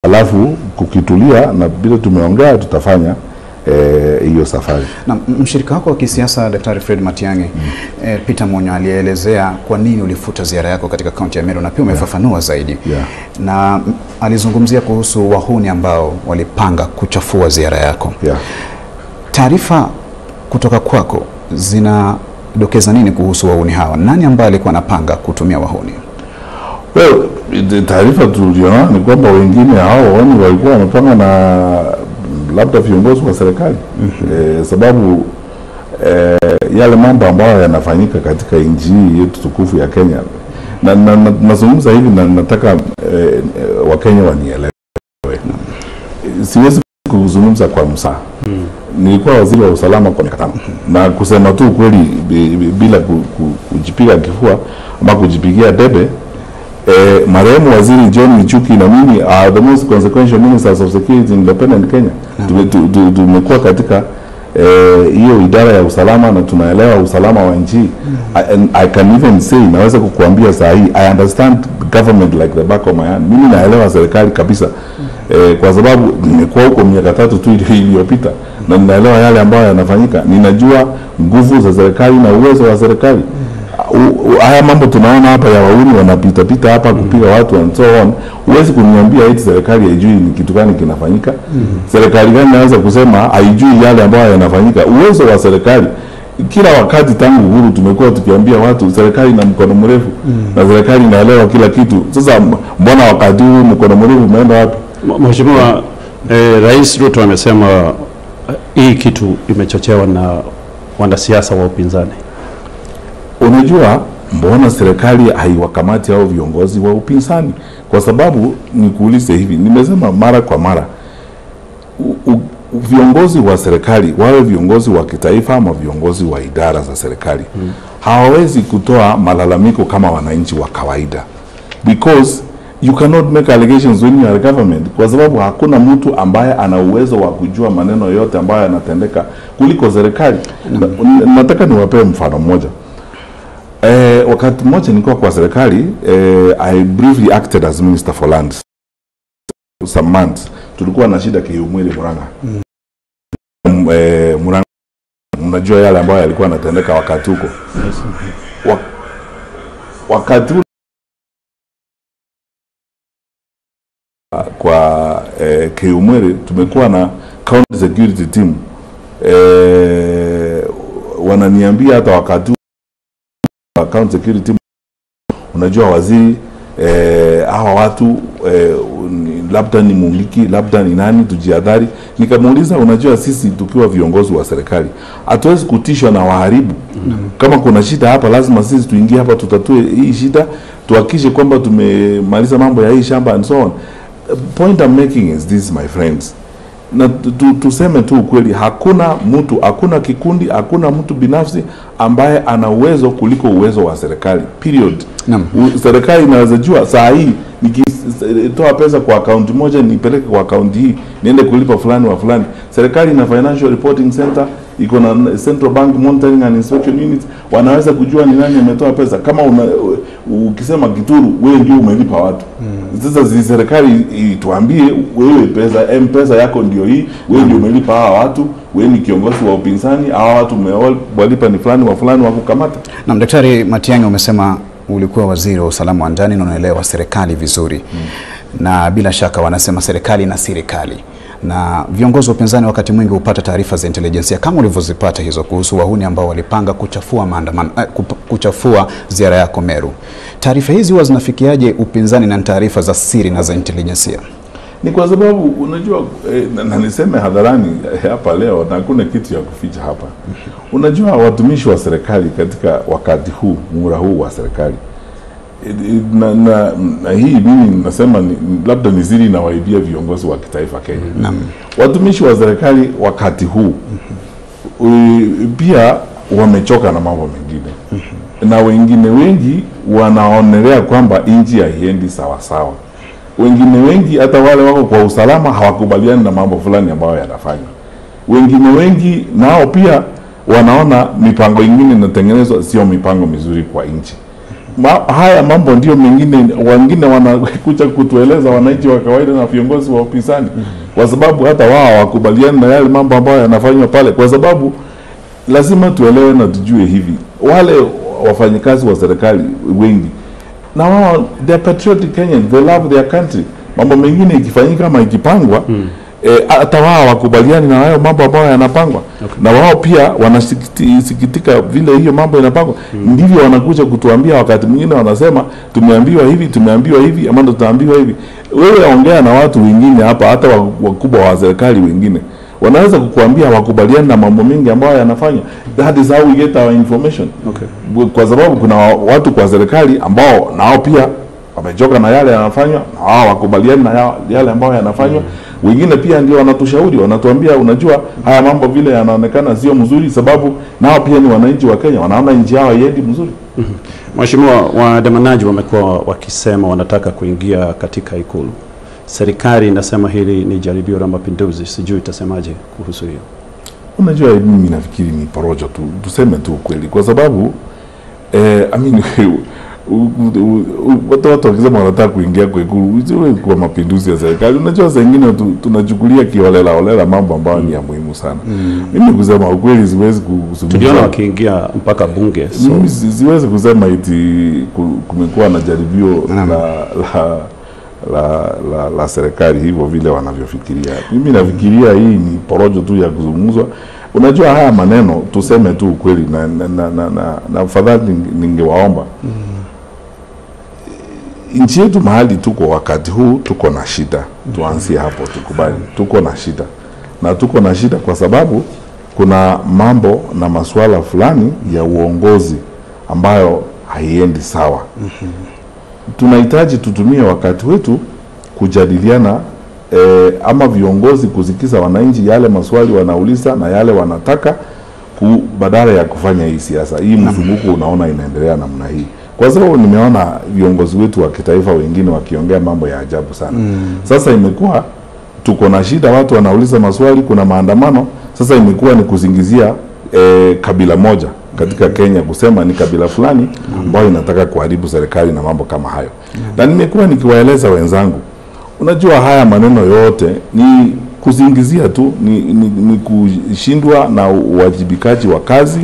Alafu kukitulia na bila tumeongea tutafanya hiyo safari. Na mshirika wako wa kisiasa Daktari Fred Matiang'i, Peter Munya alielezea kwa nini ulifuta ziara yako katika kaunti ya Meru na pia umefafanua zaidi. Na alizungumzia kuhusu wahuni ambao walipanga kuchafua ziara yako. Taarifa kutoka kwako zinadokeza nini kuhusu wahuni hawa? Nani ambaye alikuwa anapanga kutumia wahuni? Well, taarifa tuliona ni kwamba wengine hao wahuni walikuwa wamepanga na labda viongozi wa serikali. Sababu yale mambo ambayo yanafanyika katika nchi yetu tukufu ya Kenya, na nazungumza hivi na nataka Wakenya wanielewe. Siwezi kuzungumza kwa msaa. Nilikuwa waziri wa usalama kwa miaka 5, na kusema tu kweli bila kujipiga kifua ama kujipigia debe, marehemu waziri John Michuki na mimi are the most consequential ministers of security in independent Kenya. Tumekuwa katika hiyo idara ya usalama na tunaelewa usalama wa nchi. And I can even say, naweza kukuambia saa hii, I understand government like the back of my hand. Mimi naelewa serikali kabisa. Kwa sababu nimekuwa huko miaka 3 tu iliyopita na ninaelewa yale ambayo yanafanyika. Ninajua nguvu za serikali na uwezo wa serikali. Haya mambo tunaona hapa ya wahuni wanapita pita hapa kupiga watu and so on. Huwezi kuniambia eti serikali haijui ni kitu gani kinafanyika. Serikali gani inaweza kusema haijui yale ambayo yanafanyika? Uwezo wa serikali kila wakati tangu uhuru tumekuwa tukiambia watu serikali ina mkono mrefu na serikali inaelewa kila kitu. Sasa mbona wakati huu mkono mrefu umeenda wapi? Mheshimiwa, Rais Ruto amesema hii kitu imechochewa na wanasiasa wa upinzani. Unajua mbona serikali haiwakamati hao viongozi wa upinzani? Kwa sababu nikuulize hivi, nimesema mara kwa mara, viongozi wa serikali, wawe viongozi wa kitaifa ama viongozi wa idara za serikali, hawawezi kutoa malalamiko kama wananchi wa kawaida, because you cannot make allegations when you are government, kwa sababu hakuna mtu ambaye ana uwezo wa kujua maneno yote ambayo yanatendeka kuliko serikali. Nataka niwapee mfano mmoja. Wakati mmoja nilikuwa kwa serikali, I briefly acted as Minister for Lands some months. Tulikuwa na shida Kiumwili Murang'a. Murang'a, mnajua yale ambayo yalikuwa yanatendeka wakati huko. Wakati kwa Kiumwili tumekuwa na county security team. Wananiambia hata wakati account security, unajua waziri, hawa watu labda ni Mungiki, labda ni nani, tujiadhari. Nikamuuliza, unajua sisi tukiwa viongozi wa serikali hatuwezi kutishwa na waharibu. Kama kuna shida hapa lazima sisi tuingie hapa, tutatue hii shida, tuhakikishe kwamba tumemaliza mambo ya hii shamba and so on. Point I'm making is this, my friends. Na tuseme tu ukweli, hakuna mtu, hakuna kikundi, hakuna mtu binafsi ambaye ana uwezo kuliko uwezo wa serikali. Period. Serikali inaweza jua saa hii nikitoa pesa kwa akaunti moja nipeleke kwa akaunti hii niende kulipa fulani wa fulani. Serikali ina Financial Reporting Center, iko na Central Bank Monitoring and Inspection Unit, wanaweza kujua ni nani ametoa pesa. Kama ukisema Kituru, wewe ndio umelipa watu. Sasa serikali ituambie, wewe pesa M-Pesa yako ndio hii, wewe ndio umelipa hawa watu, wewe ni kiongozi wa upinzani, hawa watu umewalipa ni fulani wa fulani wa kukamata. Na Daktari Matiang'i, umesema ulikuwa waziri wa usalama wa ndani na unaelewa serikali vizuri. Na bila shaka wanasema serikali na serikali. Na viongozi wa upinzani wakati mwingi hupata taarifa za intelijensia kama ulivyozipata hizo kuhusu wahuni ambao walipanga kuchafua maandamano, kuchafua ziara yako Meru. Taarifa hizi huwa zinafikiaje upinzani na taarifa za siri na za intelijensia? Ni kwa sababu unajua, na niseme hadharani hapa leo na hakuna kitu ya kuficha hapa. Unajua watumishi wa serikali katika wakati huu, muhula huu wa serikali, na hii mimi nasema labda nizidi na waibia viongozi wa kitaifa Kenya. Watumishi wa serikali wakati huu pia wamechoka na mambo mengine. Na wengine wengi wanaonelea kwamba nchi haiendi sawa sawa. Wengine wengi hata wale wako kwa usalama hawakubaliani na mambo fulani ambayo yanafanywa. Wengine wengi nao pia wanaona mipango ingine inatengenezwa sio mipango mizuri kwa nchi. Haya mambo ndio mengine wengine wanakuja kutueleza wananchi wa kawaida na viongozi wa upinzani, kwa sababu hata wao hawakubaliani na yale mambo ambayo yanafanywa pale, kwa sababu lazima tuelewe na tujue hivi, wale wafanyikazi wa serikali wengi na wao, they are patriotic Kenyans, they love their country. Mambo mengine ikifanyika ama ikipangwa, hata wao wakubaliani na hayo mambo ambayo yanapangwa. Na wao pia wanasikitika vile hiyo mambo inapangwa. Ndivyo wanakuja kutuambia wakati mwingine, wanasema tumeambiwa hivi, tumeambiwa hivi, ama tutaambiwa hivi. Wewe ongea na watu wengine hapa, hata wakubwa wa serikali wengine wanaweza kukuambia wakubaliani na mambo mengi ambayo yanafanywa. That is how we get our information. Kwa sababu kuna watu kwa serikali ambao nao pia wamechoka na yale yanafanywa, na wao wakubaliani na yale ambayo yanafanywa. Wengine pia ndio wanatushauri, wanatuambia unajua haya mambo vile yanaonekana sio mzuri, sababu nao pia ni wananchi wa Kenya, wanaona nchi yao haiendi mzuri. Mheshimiwa, waandamanaji wamekuwa wakisema wanataka kuingia katika Ikulu. Serikali inasema hili ni jaribio la mapinduzi, sijui itasemaje kuhusu hiyo. Unajua, mimi nafikiri ni porojo tu, tuseme tu ukweli, kwa sababu I mean, watu wakisema wanataka kuingia kwa Ikulu, isiwe kwa mapinduzi ya serikali. Unajua saa ingine tunachukulia kiholela holela mambo ambayo ni ya muhimu sana. Mimi kusema ukweli siwezi kuzungumza. Tuliona wakiingia mpaka bunge. So mimi siwezi kusema eti kumekuwa na jaribio la serikali hivyo vile wanavyofikiria. Mimi nafikiria hii ni porojo tu ya kuzungumzwa. Unajua haya maneno, tuseme tu ukweli, na fadhali ningewaomba. Nchi yetu mahali tuko wakati huu, tuko na shida. Tuanzie hapo, tukubali. Tuko na shida. Na tuko na shida kwa sababu kuna mambo na masuala fulani ya uongozi ambayo haiendi sawa. Tunahitaji tutumie wakati wetu kujadiliana, ama viongozi kusikiza wananchi yale maswali wanauliza na yale wanataka, badala ya kufanya hii siasa. Hii mzunguko unaona inaendelea namna hii. Kwa sababu nimeona viongozi wetu wa kitaifa wengine wakiongea mambo ya ajabu sana. Sasa imekuwa tuko na shida, watu wanauliza maswali, kuna maandamano. Sasa imekuwa ni kusingizia kabila moja katika Kenya, kusema ni kabila fulani ambayo inataka kuharibu serikali na mambo kama hayo. Na nimekuwa nikiwaeleza wenzangu, unajua haya maneno yote ni kusingizia tu, ni kushindwa na uwajibikaji wa kazi.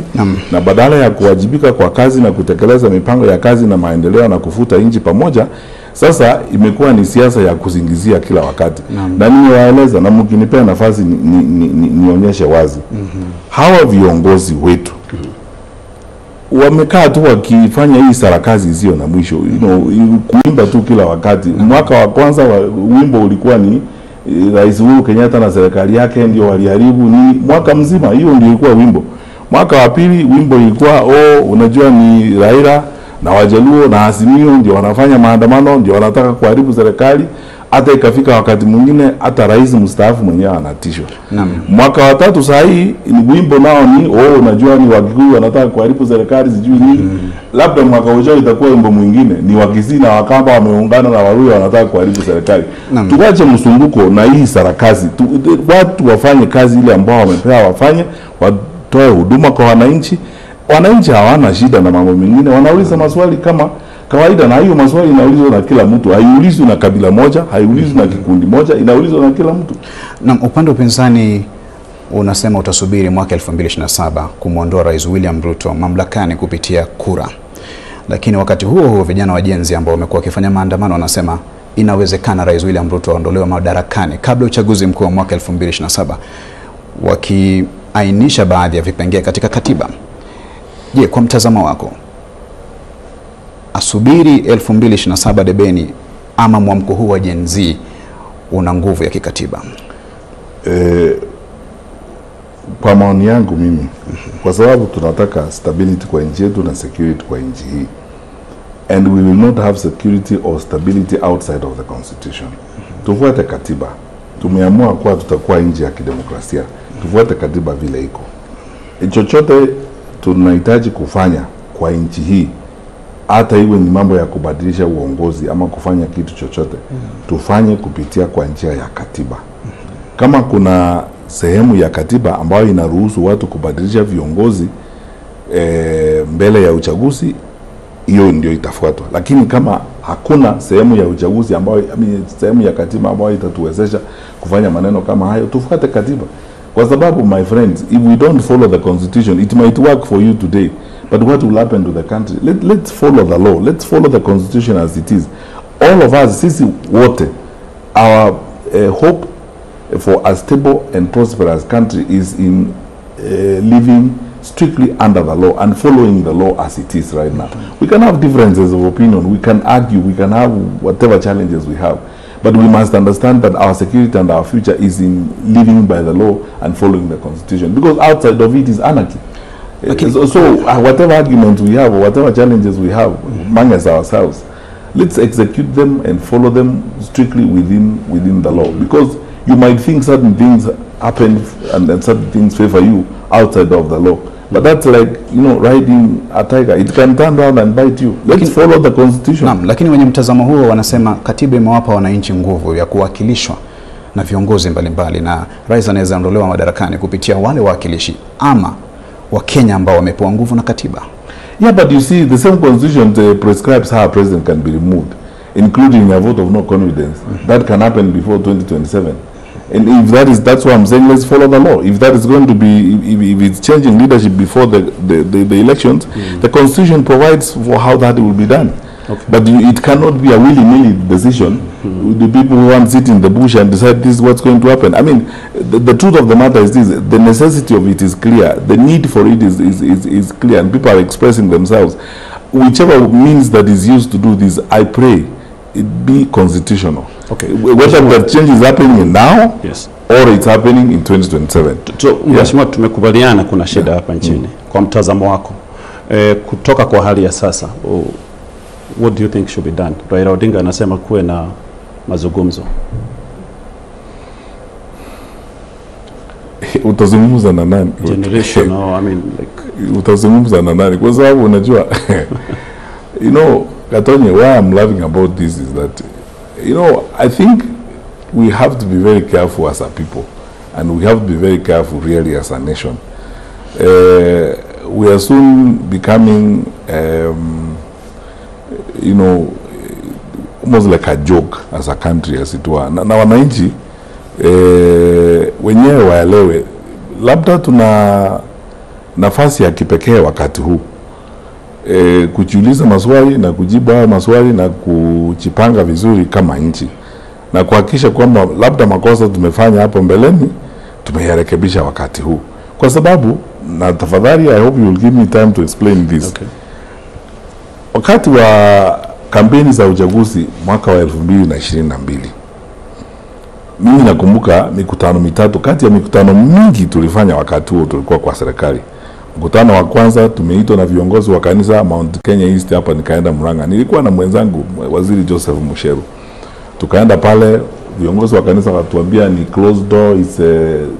Na badala ya kuwajibika kwa kazi na kutekeleza mipango ya kazi na maendeleo na kufuta nchi pamoja, sasa imekuwa ni siasa ya kusingizia kila wakati. Na nimewaeleza, na mkinipea nafasi nionyeshe wazi. Hawa viongozi wetu wamekaa tu wakifanya hii sarakazi isiyo na mwisho, kuimba tu kila wakati. Mwaka wa kwanza wimbo ulikuwa ni Rais Uhuru Kenyatta na serikali yake ndio waliharibu, ni mwaka mzima hiyo ndio ilikuwa wimbo. Mwaka wa pili wimbo ilikuwa unajua ni Raila na Wajaluo na Azimio ndio wanafanya maandamano, ndio wanataka kuharibu serikali. Hata ikafika wakati mwingine hata rais mstaafu mwenyewe anatishwa. Mwaka wa tatu saa hii wimbo nao ni unajua ni Wakikuyu wanataka kuharibu serikali sijui nini. Labda mwaka ujao itakuwa wimbo mwingine ni Wakisii na Wakamba wameungana na Waluya wanataka kuharibu serikali. Tuache msunguko na hii sarakazi. Watu wafanye kazi ile ambao wamepewa wafanye, watoe huduma kwa wananchi. Wananchi hawana shida na mambo mengine, wanauliza maswali kama kawaida, na hiyo maswali inaulizwa na kila mtu, haiulizwi na kabila moja, haiulizwi na kikundi moja, inaulizwa na kila mtu. Na upande wa upinzani unasema utasubiri mwaka 2027 kumwondoa Rais William Ruto mamlakani kupitia kura. Lakini wakati huo huo vijana wa Gen Z ambao wamekuwa wakifanya maandamano wanasema inawezekana Rais William Ruto aondolewe madarakani kabla uchaguzi mkuu wa mwaka 2027, wakiainisha baadhi ya vipengee katika katiba. Je, kwa mtazamo wako, asubiri 2027 debeni ama mwamko huu wa Gen Z una nguvu ya kikatiba? Kwa maoni yangu mimi, kwa sababu tunataka stability kwa nchi yetu na security kwa nchi hii, and we will not have security or stability outside of the constitution. Tufuate katiba. Tumeamua kuwa tutakuwa nchi ya kidemokrasia. Tufuate katiba vile iko. Chochote tunahitaji kufanya kwa nchi hii, hata iwe ni mambo ya kubadilisha uongozi ama kufanya kitu chochote, tufanye kupitia kwa njia ya katiba. Kama kuna sehemu ya katiba ambayo inaruhusu watu kubadilisha viongozi mbele ya uchaguzi, hiyo ndio itafuatwa. Lakini kama hakuna sehemu ya uchaguzi ambayo, sehemu ya katiba ambayo itatuwezesha kufanya maneno kama hayo, tufuate katiba. Kwa sababu, my friends, if we don't follow the constitution, it might work for you today, but what will happen to the country? Let's follow the law. Let's follow the constitution as it is. All of us, sisi wote, our hope for a stable and prosperous country is in living strictly under the law and following the law as it is right now. We can have differences of opinion, we can argue, we can have whatever challenges we have, but we must understand that our security and our future is in living by the law and following the constitution, because outside of it is anarchy. Okay. So whatever arguments we have or whatever challenges we have among us ourselves, let's execute them and follow them strictly within the law, because you might think certain things happen and certain things favor you outside of the law. But that's like, you know, riding a tiger. It can turn round and bite you. Let's follow the constitution. Naam, lakini wenye mtazamo huo wanasema katiba imewapa wananchi nguvu ya kuwakilishwa na viongozi mbalimbali, na rais anaweza ondolewa madarakani kupitia wale wawakilishi ama Wakenya ambao wamepewa nguvu na katiba. Yeah, but you see, the same constitution prescribes how a president can be removed, including a vote of no confidence. That can happen before 2027. And if that is, that's why I'm saying let's follow the law. If that is going to be, if it's changing leadership before the elections, the constitution provides for how that will be done. Okay. But it cannot be a willy-nilly decision. The people who want to sit in the bush and decide this is what's going to happen. I mean, the truth of the matter is this: the necessity of it is clear, the need for it is clear, and people are expressing themselves. Whichever means that is used to do this, I pray it be constitutional. Okay. Whether that change is happening now, yes, or it's happening in 2027. So, Mheshimiwa, tumekubaliana kuna shida hapa nchini. Kwa mtazamo wako, kutoka kwa hali ya sasa, what do you think should be done? Raila Odinga anasema kuwe na mazungumzo. Utazungumza na nani? Generation, no, I mean, like, utazungumza na nani? Kwa sababu unajua, you know, Katonye, why I'm laughing about this is that, you know, I think we have to be very careful as a people, and we have to be very careful really as a nation. We are soon becoming, you know, almost like a joke as a country, as it were. Na wananchi wenyewe waelewe, labda tuna nafasi ya kipekee wakati huu kujiuliza maswali na kujibu hayo maswali na kujipanga vizuri kama nchi, na kuhakikisha kwamba labda makosa tumefanya hapo mbeleni tumeyarekebisha wakati huu. Kwa sababu, na tafadhali, I hope you will give me time to explain this. Okay. Wakati wa kampeni za uchaguzi mwaka wa 2022, mimi nakumbuka mikutano mitatu kati ya mikutano mingi tulifanya wakati huo tulikuwa kwa serikali. Mkutano wa kwanza tumeitwa na viongozi wa kanisa Mount Kenya East hapa, nikaenda Murang'a. Nilikuwa na mwenzangu Waziri Joseph Musheru. Tukaenda pale, viongozi wa kanisa wakatuambia ni closed door, it's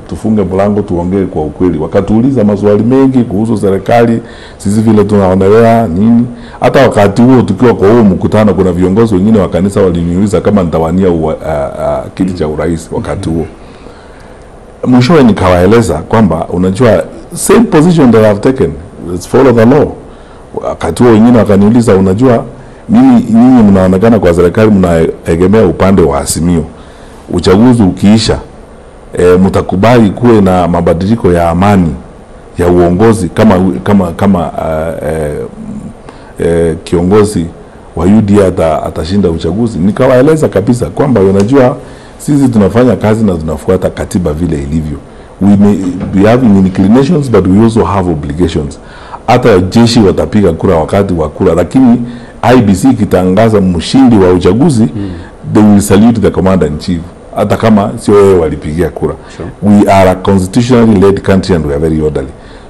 tufunge mlango tuongee kwa ukweli. Wakatuuliza maswali mengi kuhusu serikali, sisi vile tunaonelea nini. Hata wakati huo tukiwa kwa huo mkutano, kuna viongozi wengine wa kanisa waliniuliza kama nitawania kiti cha urais wakati huo. Mwishowe nikawaeleza kwamba unajua, same position that I've taken, let's follow the law. Wakati huo wengine wakaniuliza, unajua mimi nyinyi mnaonekana kwa serikali mnaegemea upande wa Azimio. Uchaguzi ukiisha, mtakubali kuwe na mabadiliko ya amani ya uongozi kama kiongozi wa UDA atashinda uchaguzi. Nikawaeleza kabisa kwamba unajua sisi tunafanya kazi na tunafuata katiba vile ilivyo. We may be having inclinations, but we also have obligations. Hata jeshi watapiga kura wakati wa kura, lakini IBC ikitangaza mshindi wa uchaguzi, they will salute the commander in chief, hata kama sio wewe walipigia kura. Sure. We are a constitutionally led country and we are very orderly.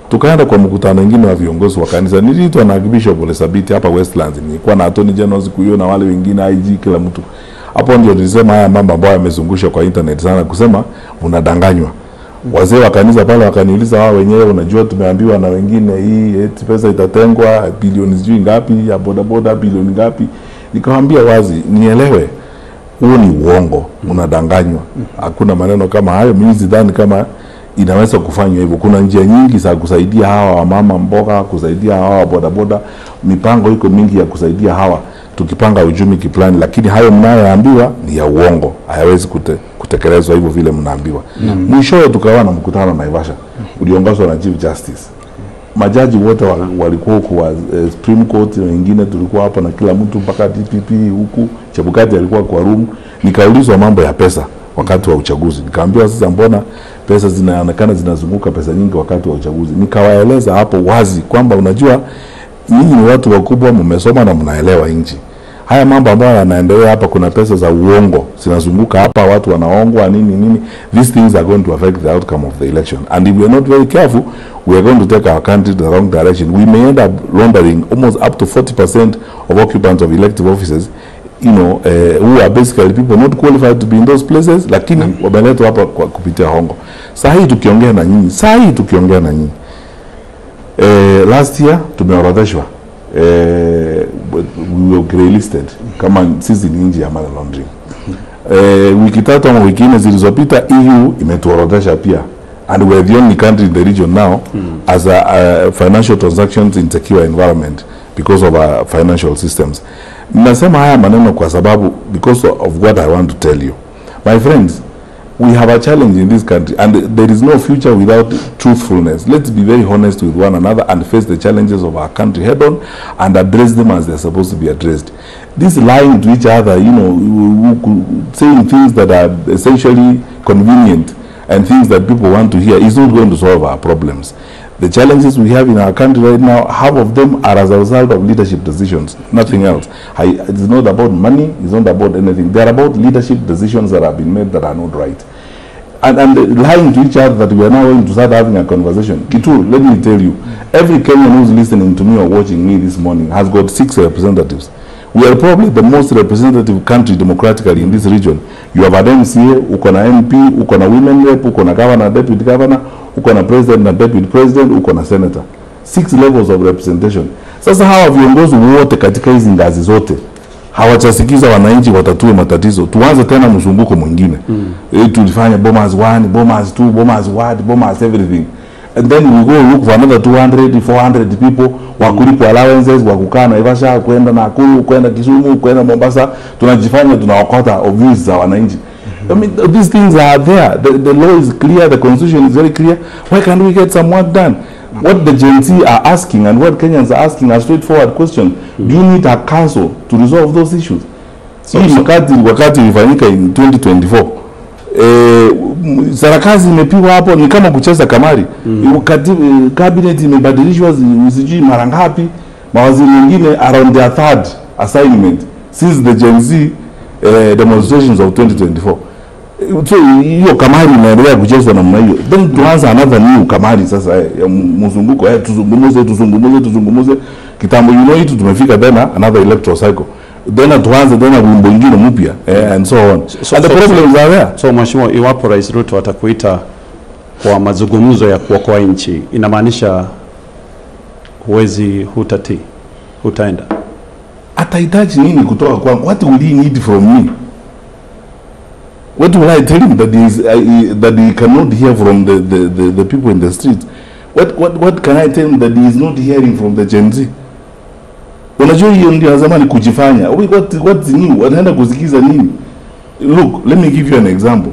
Tukaenda kwa mkutano mwingine wa viongozi wa kanisa, niliitwa na Archbishop Ole Sabiti hapa Westlands, nilikuwa na Attorney General siku hiyo na wale wengine, IG, kila mtu. Hapo ndio nilisema haya mambo ambayo yamezungushwa kwa internet sana, kusema mnadanganywa. Wazee wa kanisa pale wakaniuliza wao wenyewe, unajua tumeambiwa na wengine hii eti pesa itatengwa bilioni sijui ngapi ya bodaboda, bilioni ngapi. Nikamwambia wazi, nielewe, huo ni uongo, mnadanganywa. Hakuna maneno kama hayo. Mimi sidhani kama Inaweza kufanywa hivyo. Kuna njia nyingi za kusaidia hawa wamama mboga, kusaidia hawa bodaboda. Mipango iko mingi ya kusaidia hawa tukipanga uchumi kiplani, lakini hayo mnayoambiwa ni ya uongo, hayawezi kutekelezwa hivyo vile mnaambiwa. Mwishowe tukawa na mkutano Naivasha uliongozwa na Chief Justice. Majaji wote walikuwa huku wa Supreme Court, wengine tulikuwa hapa na kila mtu mpaka DPP huku, Chebukati alikuwa kwa room. Nikaulizwa mambo ya pesa wakati wa uchaguzi. Nikaambiwa sasa mbona pesa zinaonekana zinazunguka pesa nyingi wakati wa uchaguzi. Nikawaeleza hapo wazi kwamba unajua nyinyi ni watu wakubwa, mmesoma na mnaelewa nchi. Haya mambo ambayo yanaendelea hapa, kuna pesa za uongo zinazunguka hapa, watu wanaongwa nini nini. These things are going to affect the outcome of the election, and if we are not very careful, we are going to take our country the wrong direction. We may end up laundering almost up to 40% of occupants of elective offices, you know, who are basically people not qualified to be in those places, lakini wameletwa hapa kwa kupitia hongo. Saa hii tukiongea na nyinyi, last year tumeorodheshwa, we were grey listed kama sisi ni nchi ya money laundering. Wiki tatu ama wiki nne zilizopita EU imetuorodhesha pia, and we are the only country in the region now as a financial transactions insecure environment because of our financial systems. Nasema haya maneno kwa sababu because of what I want to tell you. My friends, we have a challenge in this country, and there is no future without truthfulness. Let's be very honest with one another and face the challenges of our country head on and address them as they're supposed to be addressed. This lying to each other, you know, saying things that are essentially convenient and things that people want to hear is not going to solve our problems. The challenges we have in our country right now, half of them are as a result of leadership decisions, nothing else. It's not about money, it's not about anything. They're about leadership decisions that have been made that are not right. And lying to each other that we are now going to start having a conversation. Kitu, let me tell you, every Kenyan who's listening to me or watching me this morning has got 6 representatives. We are probably the most representative country democratically in this region. You have an MCA, uko na MP, uko na women rep, uko na governor, deputy governor, uko na president na deputy president, uko na senator. 6 levels of representation. Sasa hawa viongozi wote katika hizi ngazi zote hawachasikiza wananchi watatue matatizo. Tuanze tena mzunguko mwingine. Tulifanya Bomas 1, Bomas 2, Bomas 1, Bomas everything. And then we go look for another 200, 400 people wakulipwa allowances, wakukaa Naivasha, kwenda Nakuru, kwenda Kisumu, kwenda Mombasa. Tunajifanya tunaokota views za wananchi. I mean, these things are there. The law is clear, the constitution is very clear. Why can't we get some work done? What the Gen Z are asking and what Kenyans are asking are straightforward questions. Do you need a council to resolve those issues? So, wakati ilifanyika in 2024, sarakasi imepigwa hapo ni kama kucheza kamari. Wakati cabinet imebadilishwa sijui mara ngapi, mawaziri wengine around their third assignment since the Gen Z demonstrations of 2024. So hiyo kamari inaendelea kuchezwa namna hiyo. Then tuanze another new kamari sasa, ya mzunguko, tuzungumuze kitambo, you know it, tumefika tena another electoral cycle. Then tuanze tena wimbo mwingine mpya, and so on. And the problems are there. So mheshimiwa, iwapo Rais Ruto atakuita kwa mazungumzo ya kuokoa nchi, inamaanisha huwezi, hutatii, hutaenda? Atahitaji nini kutoka kwangu? What will he need from me? What will I tell him that he is, that he cannot hear from the people in the street? What can I tell him that he is not hearing from the Gen Z? Unajua hiyo ndio zamani kujifanya. What's new? Wanaenda kusikiza nini? Look, let me give you an example.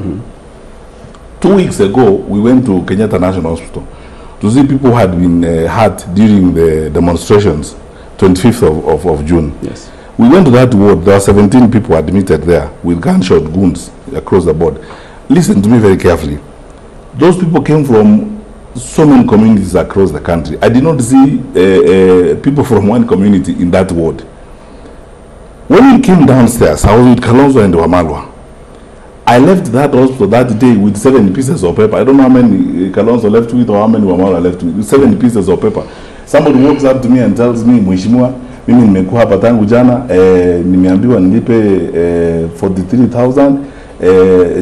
2 weeks ago, we went to Kenyatta National Hospital to see people who had been hurt during the demonstrations, 25th of June. Yes. We went to that ward. There were 17 people admitted there with gunshot wounds across the board. Listen to me very carefully. Those people came from so many communities across the country. I did not see people from one community in that ward. When we came downstairs, I was with Kalonzo and Wamalwa. I left that hospital that day with 7 pieces of paper. I don't know how many Kalonzo left with or how many Wamalwa left with. 7 pieces of paper. Somebody walks up to me and tells me, Mheshimiwa, mimi nimekuwa hapa tangu jana, nimeambiwa nilipe 43,000,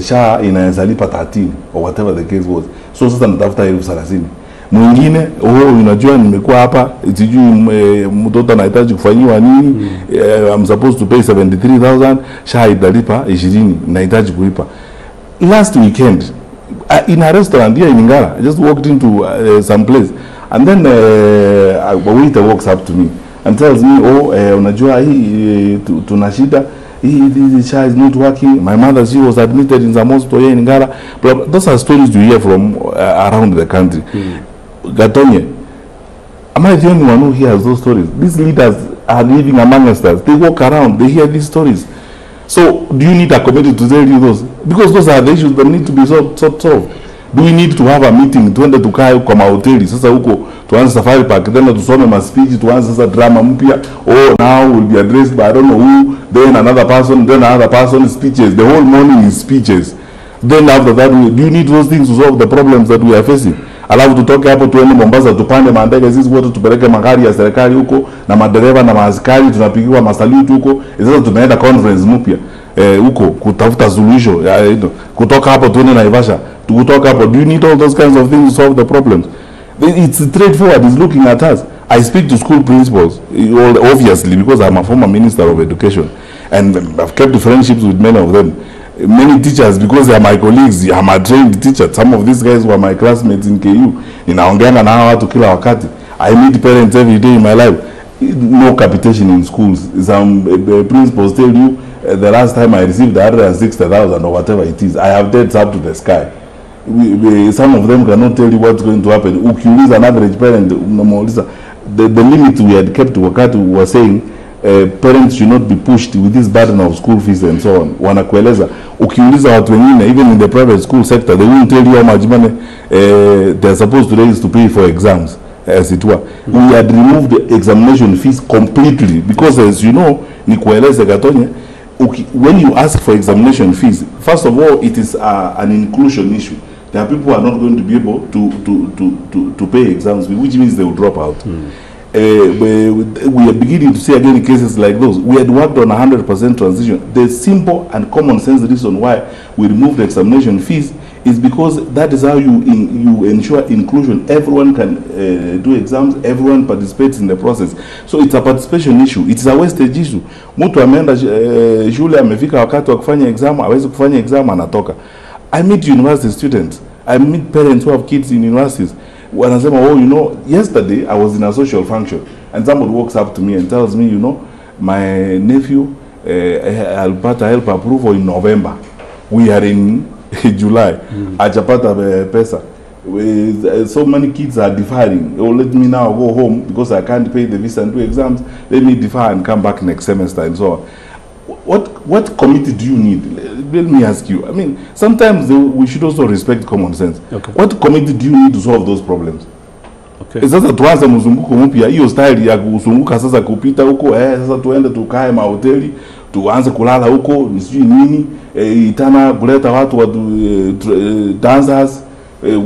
SHA inaweza lipa 13 or whatever the case was. So sasa natafuta 30,000. Mwingine, oh, unajua nimekuwa hapa, sijui mtoto anahitaji kufanyiwa nini, I'm supposed to pay 73,000, SHA italipa 20, nahitaji kulipa. Last weekend, In a restaurant here in Ngara, I just walked into some place, and then a waiter walks up to me and tells me, oh, unajua hii tuna shida, hii SHA is not working, my mother, she was admitted in some hospital here in Ngara. Blah, blah. Those are stories you hear from around the country. Gatonye, am I the only one who hears those stories? These leaders are living among us. They walk around, they hear these stories. So do you need a committee to tell you those? Because those are the issues that need to be solved. Do we need to have a meeting? Tuende tukae kwa mahoteli sasa huko, tuanze safari park, then tusome ma speech, tuanze sasa drama mpya. Oh, now will be addressed by I don't know who, then another person, then another person, speeches. The whole morning is speeches. Then after that, do you need those things to solve the problems that we are facing? Alafu tutoke hapo tuende Mombasa tupande mandege sisi wote, tupeleke magari ya serikali huko na madereva na maaskari, tunapigiwa masaluti huko. Sasa tunaenda conference mpya huko kutafuta suluhisho. Kutoka hapo tuende Naivasha, kutoka hapo. Do you need all those kinds of things to solve the problems? It's straightforward. It's looking at us. I speak to school principals, obviously, because I'm a former minister of education, and I've kept friendships with many of them. Many teachers, because they are my colleagues, I'm a trained teacher. Some of these guys were my classmates in KU. Ninaongeanga na hawa watu kila wakati. I meet parents every day in my life. No capitation in schools. Some principals tell you, the last time I received 160,000 or whatever it is, I have debts up to the sky. Some of them cannot tell you what's going to happen. Ukiuliza an average parent, unamuuliza, the limit we had kept wakati we were saying, parents should not be pushed with this burden of school fees and so on. Wanakueleza, ukiuliza watu wengine, even in the private school sector, they won't tell you how much money they are supposed to raise to pay for exams, as it were. We had removed the examination fees completely because, as you know, nikueleze Gatonye, when you ask for examination fees, first of all, it is an inclusion issue. There are people who are not going to be able to pay exams, which means they will drop out. We are beginning to see again cases like those. We had worked on 100% transition. The simple and common sense reason why we removed the examination fees is because that is how you ensure inclusion. Everyone can do exams, everyone participates in the process. So it's a participation issue. It's a wastage issue. Mtu ameenda shule, amefika wakati wa kufanya exam, hawezi kufanya exam, anatoka. I meet university students. I meet parents who have kids in universities. Wanasema, oh, you know, yesterday I was in a social function and somebody walks up to me and tells me, you know, my nephew alipata help approval in November. We are in July. Hajapata pesa. So many kids are deferring. Oh, let me now go home because I can't pay the visa and do exams. Let me defer and come back next semester and so on. What committee do you need? Let me ask you. I mean, sometimes we should also respect common sense. Okay. What committee do you need to solve those problems? Okay. Sasa tuanze mzunguko mpya, hiyo style ya kuzunguka sasa kupita huko, sasa tuende tukae mahoteli, tuanze kulala huko, sijui nini, itana kuleta watu dancers,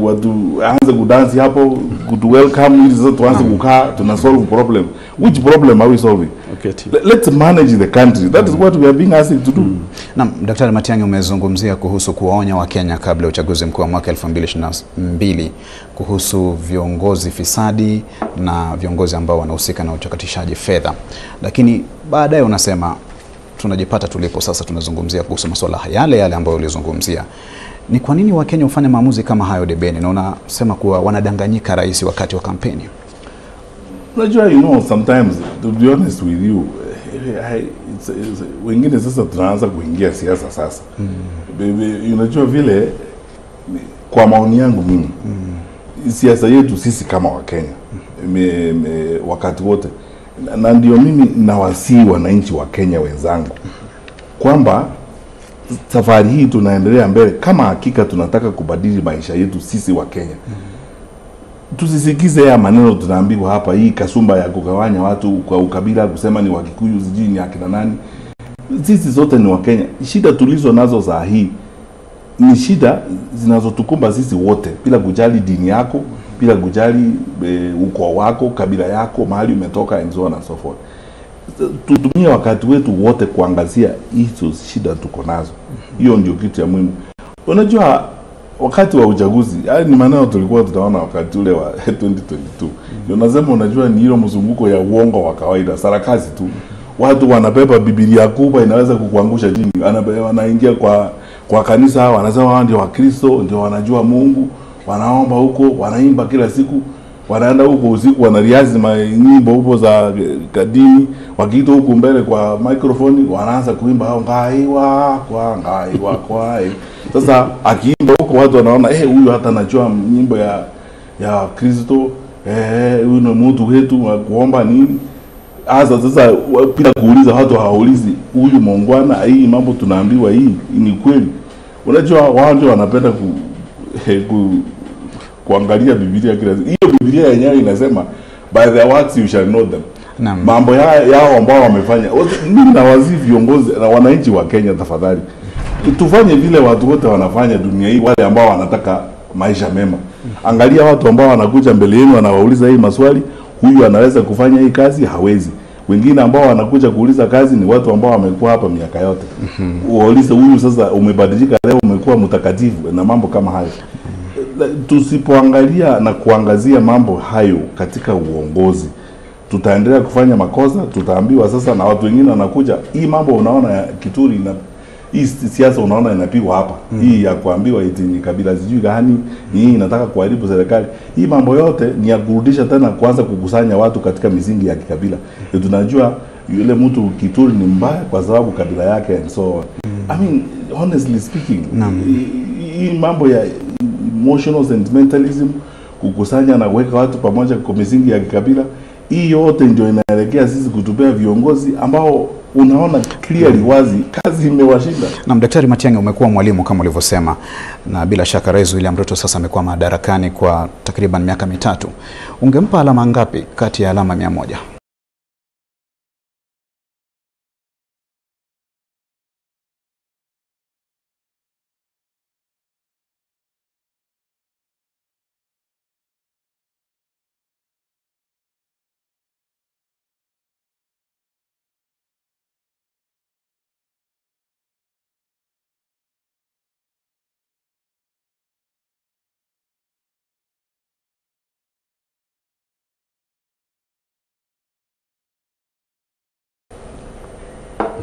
watu anze kudansi hapo, kutu welcome, ili sasa tuanze kukaa, tuna solve problem. Which problem are we solving? Okay. Let's manage the country. That is what we are being asked to do. Naam, Daktari Matiang'i, umezungumzia kuhusu kuwaonya Wakenya kabla ya uchaguzi mkuu wa mwaka 2022 kuhusu viongozi fisadi na viongozi ambao wanahusika na uchakatishaji fedha. Lakini baadaye unasema tunajipata tulipo sasa, tunazungumzia kuhusu masuala yale yale ambayo ulizungumzia. Ni kwa nini Wakenya hufanya maamuzi kama hayo debeni, na unasema kuwa wanadanganyika rais wakati wa kampeni? Unajua, you know, sometimes, to be honest with you, wengine sasa tunaanza kuingia siasa sasa. Unajua vile, kwa maoni yangu mimi, siasa yetu sisi kama Wakenya, wakati wote, na ndio mimi nawasihi wananchi wa Kenya wenzangu, kwamba safari hii tunaendelea mbele kama hakika tunataka kubadili maisha yetu sisi wa Kenya. Tusisikize ya maneno tunaambiwa hapa, hii kasumba ya kugawanya watu kwa ukabila, kusema ni Wakikuyu sijui ni akina nani. Sisi zote ni Wakenya. Shida tulizo nazo saa hii ni shida zinazotukumba sisi wote, bila kujali dini yako, bila kujali ukoo wako, kabila yako, mahali umetoka and so on and so forth. Tutumie wakati wetu wote kuangazia hizo shida tuko nazo. Hiyo ndio kitu ya muhimu. Unajua wakati wa uchaguzi, haya ni maneno tulikuwa tutaona wakati ule wa 2022. Ndio nasema unajua ni hilo mzunguko ya uongo wa kawaida, sarakasi tu. Watu wanabeba Biblia kubwa inaweza kukuangusha chini, wanaingia kwa Kwa kanisa wanasema wao ndio Wakristo, ndio wanajua Mungu, wanaomba huko, wanaimba kila siku, wanaenda huko usiku wanariazi nyimbo huko za kadini, wakiitwa huku mbele kwa microphone wanaanza kuimba hao ngaiwa kwa ngaiwa kwa. Sasa akiimba huko watu wanaona huyu hata anajua nyimbo ya Kristo, huyu ni mtu wetu wa kuomba nini. Sasa bila kuuliza, watu hawaulizi huyu muungwana, hii mambo tunaambiwa hii ni kweli. Unajua wao ndio wanapenda kuangalia Biblia kila siku. Hiyo Biblia yenyewe inasema by their works you shall know them. Mambo yao ambao wamefanya. Mimi na waziri viongozi na wananchi wa Kenya, tafadhali tufanye vile watu wote wanafanya dunia hii, wale ambao wanataka maisha mema. Angalia watu ambao wanakuja mbele yenu wanawauliza hii maswali, huyu anaweza kufanya hii kazi, hawezi. Wengine ambao wanakuja kuuliza kazi ni watu ambao wamekuwa hapa miaka yote. Waulize huyu sasa umebadilika leo, umekuwa mtakatifu na mambo kama hayo. Tusipoangalia na kuangazia mambo hayo katika uongozi, tutaendelea kufanya makosa, tutaambiwa sasa na watu wengine wanakuja. Hii mambo unaona ya Kituri na hii siasa unaona inapigwa hapa. Hii ya kuambiwa eti ni kabila sijui gani, hii inataka kuharibu serikali. Hii mambo yote ni ya kurudisha tena kuanza kukusanya watu katika misingi ya kikabila. Tunajua yule mtu Kituri ni mbaya kwa sababu kabila yake and so on. I mean, honestly speaking, hii mambo ya emotional sentimentalism, kukusanya na kuweka watu pamoja kwa misingi ya kikabila, hii yote ndio inaelekea sisi kutupea viongozi ambao unaona clearly wazi kazi imewashinda. Na Daktari Matiang'i, umekuwa mwalimu kama ulivyosema, na bila shaka Rais William Ruto sasa amekuwa madarakani kwa takriban miaka 3. Ungempa alama ngapi kati ya alama 100?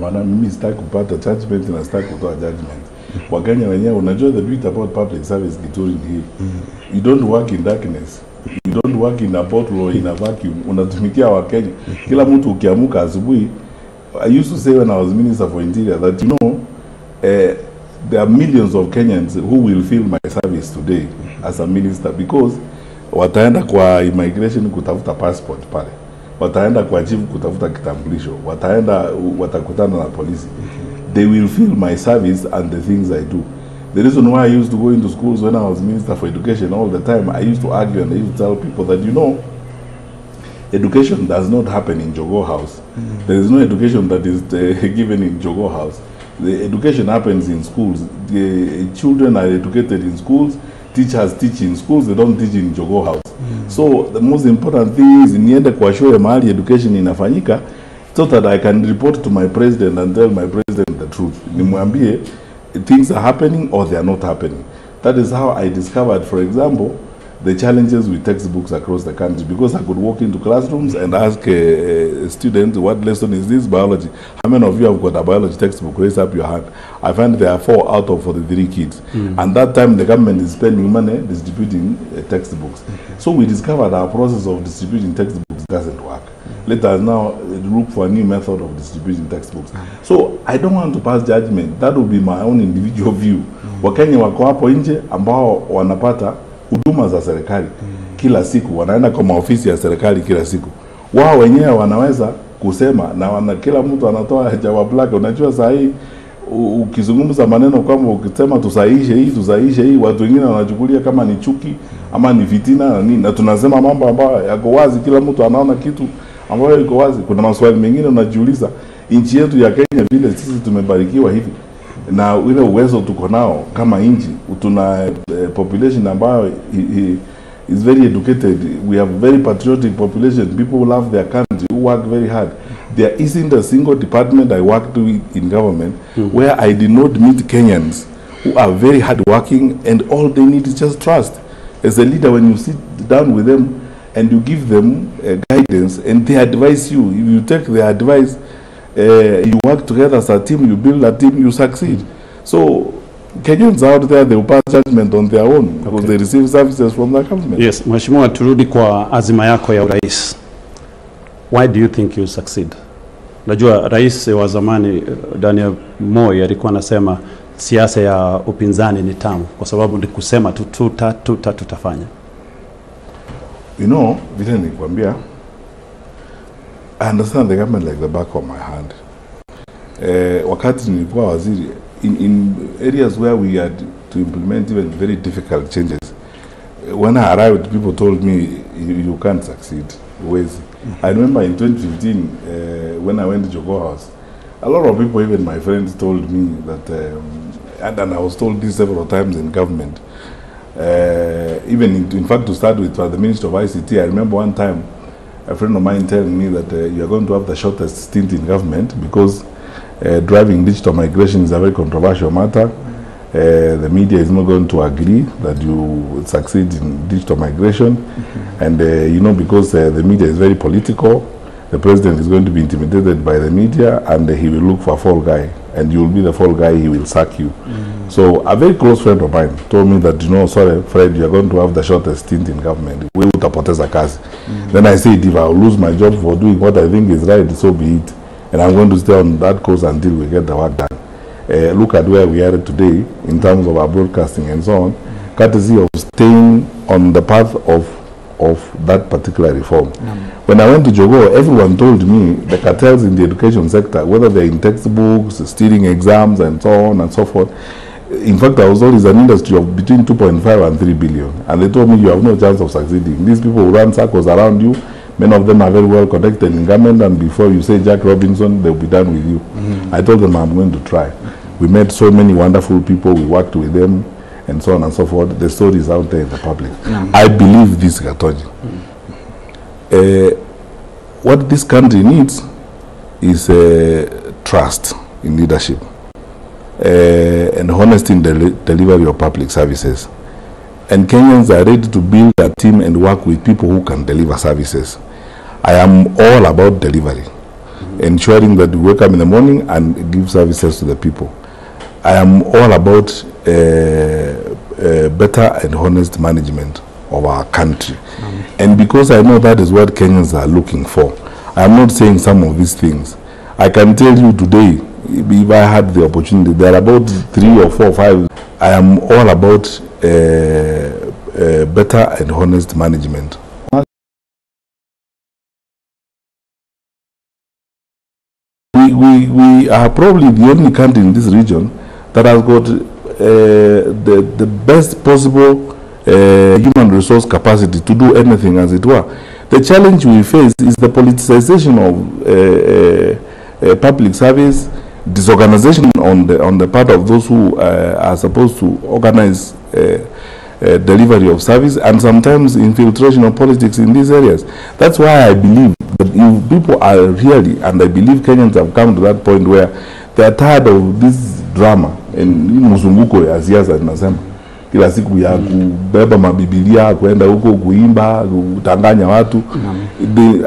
Maana mimi sitaki kupata judgment na sitaki kutoa judgment. Wakenya wenyewe, unajua the beauty about public service Kituri ni hii. You don't work in darkness. You don't work in a bottle or in a vacuum. Unatumikia Wakenya. Kila mtu ukiamuka asubuhi, I used to say when I was Minister for Interior that you know, there are millions of Kenyans who will feel my service today as a minister because wataenda kwa immigration kutafuta passport pale. Wataenda kwa chief kutafuta kitambulisho, wataenda watakutana na polisi. They will feel my service and the things I do. The reason why I used to go into schools when I was Minister for Education all the time, I used to argue and I used to tell people that, you know, education does not happen in Jogoo House. There is no education that is given in Jogoo House. The education happens in schools. The children are educated in schools. Teachers teach in schools, they don't teach in Jogoo House. So the most important thing is niende kwa shule mahali education inafanyika so that I can report to my president and tell my president the truth. Nimwambie things are happening or they are not happening. That is how I discovered, for example, the challenges with textbooks across the country, because I could walk into classrooms and ask a student, what lesson is this? Biology. How many of you have got a biology textbook? Raise up your hand. I find there are 4 out of 43 kids. And that time the government is spending money distributing textbooks. So we discovered our process of distributing textbooks doesn't work. Let us now look for a new method of distributing textbooks. So I don't want to pass judgment. That will be my own individual view. Wakenya wako hapo nje ambao wanapata huduma za serikali kila siku, wanaenda kwa maofisi ya serikali kila siku. Wao wenyewe wanaweza kusema na kila mtu anatoa jawabu lake. Unajua saa hii ukizungumza maneno kama ukisema tusahihishe hii, tusahihishe hii, watu wengine wanachukulia kama ni chuki ama ni fitina na nini, na tunasema mambo ambayo yako wazi, kila mtu anaona kitu ambayo iko wazi. Kuna maswali mengine unajiuliza, nchi yetu ya Kenya vile sisi tumebarikiwa hivi na ile uwezo tuko nao kama nchi, tuna population ambayo is very educated. We have very patriotic population, people who love their country, who work very hard. There isn't a single department I worked with in government where I did not meet Kenyans who are very hardworking and all they need is just trust. As a leader, when you sit down with them and you give them guidance and they advise you, if you take their advice, you work together as a team, you build a team, you succeed. So Kenyans out there, they will pass judgment on their own because they receive services from the government. Yes, Mheshimiwa, turudi kwa azima yako ya urais. Why do you think you succeed? Najua rais wa zamani Daniel Moi alikuwa anasema siasa ya upinzani ni tamu kwa sababu ni kusema tu tutafanya. You know, vile nilikwambia, I understand the government like the back of my hand. Wakati nilikuwa waziri, in areas where we had to implement even very difficult changes, when I arrived, people told me, you can't succeed. Huwezi. I remember in 2015, when I went to Jogoo House, a lot of people, even my friends, told me that, and I was told this several times in government, even in fact, to start with, for the Minister of ICT, I remember one time, a friend of mine telling me that you are going to have the shortest stint in government because driving digital migration is a very controversial matter. The media is not going to agree that you succeed in digital migration. And, you know, because the media is very political, the president is going to be intimidated by the media and he will look for a fall guy. And you will be the fall guy, he will sack you. So a very close friend of mine told me that, you know, sorry, Fred, you are going to have the shortest stint in government. We utapoteza kazi. Then I said, if I will lose my job for doing what I think is right, so be it. And I'm going to stay on that course until we get the work done. Look at where we are today in terms of our broadcasting and so on, courtesy of staying on the path of that particular reform. When I went to Jogoo, everyone told me the cartels in the education sector, whether they're in textbooks, stealing exams, and so on and so forth. In fact, I was told it's an industry of between 2.5 and 3 billion. And they told me you have no chance of succeeding. These people run circles around you. Many of them are very well connected in government, and before you say Jack Robinson, they'll be done with you. I told them I'm going to try. We met so many wonderful people, we worked with them, and so on and so forth. The story is out there in the public. I believe this, Gatoji. What this country needs is trust in leadership and honesty in the delivery of public services. And Kenyans are ready to build a team and work with people who can deliver services. I am all about delivery, ensuring that we wake up in the morning and give services to the people. I am all about better and honest management of our country. And because I know that is what Kenyans are looking for, I am not saying some of these things. I can tell you today, if I had the opportunity, there are about 3 or 4 or 5. I am all about better and honest management. We are probably the only country in this region that has got the best possible human resource capacity to do anything, as it were. The challenge we face is the politicization of public service, disorganization on the part of those who are supposed to organize delivery of service, and sometimes infiltration of politics in these areas. That's why I believe that if people are really, and I believe Kenyans have come to that point where they are tired of this drama and mzunguko ya siasa tunasema kila siku ya kubeba mabibilia kwenda huko kuimba kutanganya watu.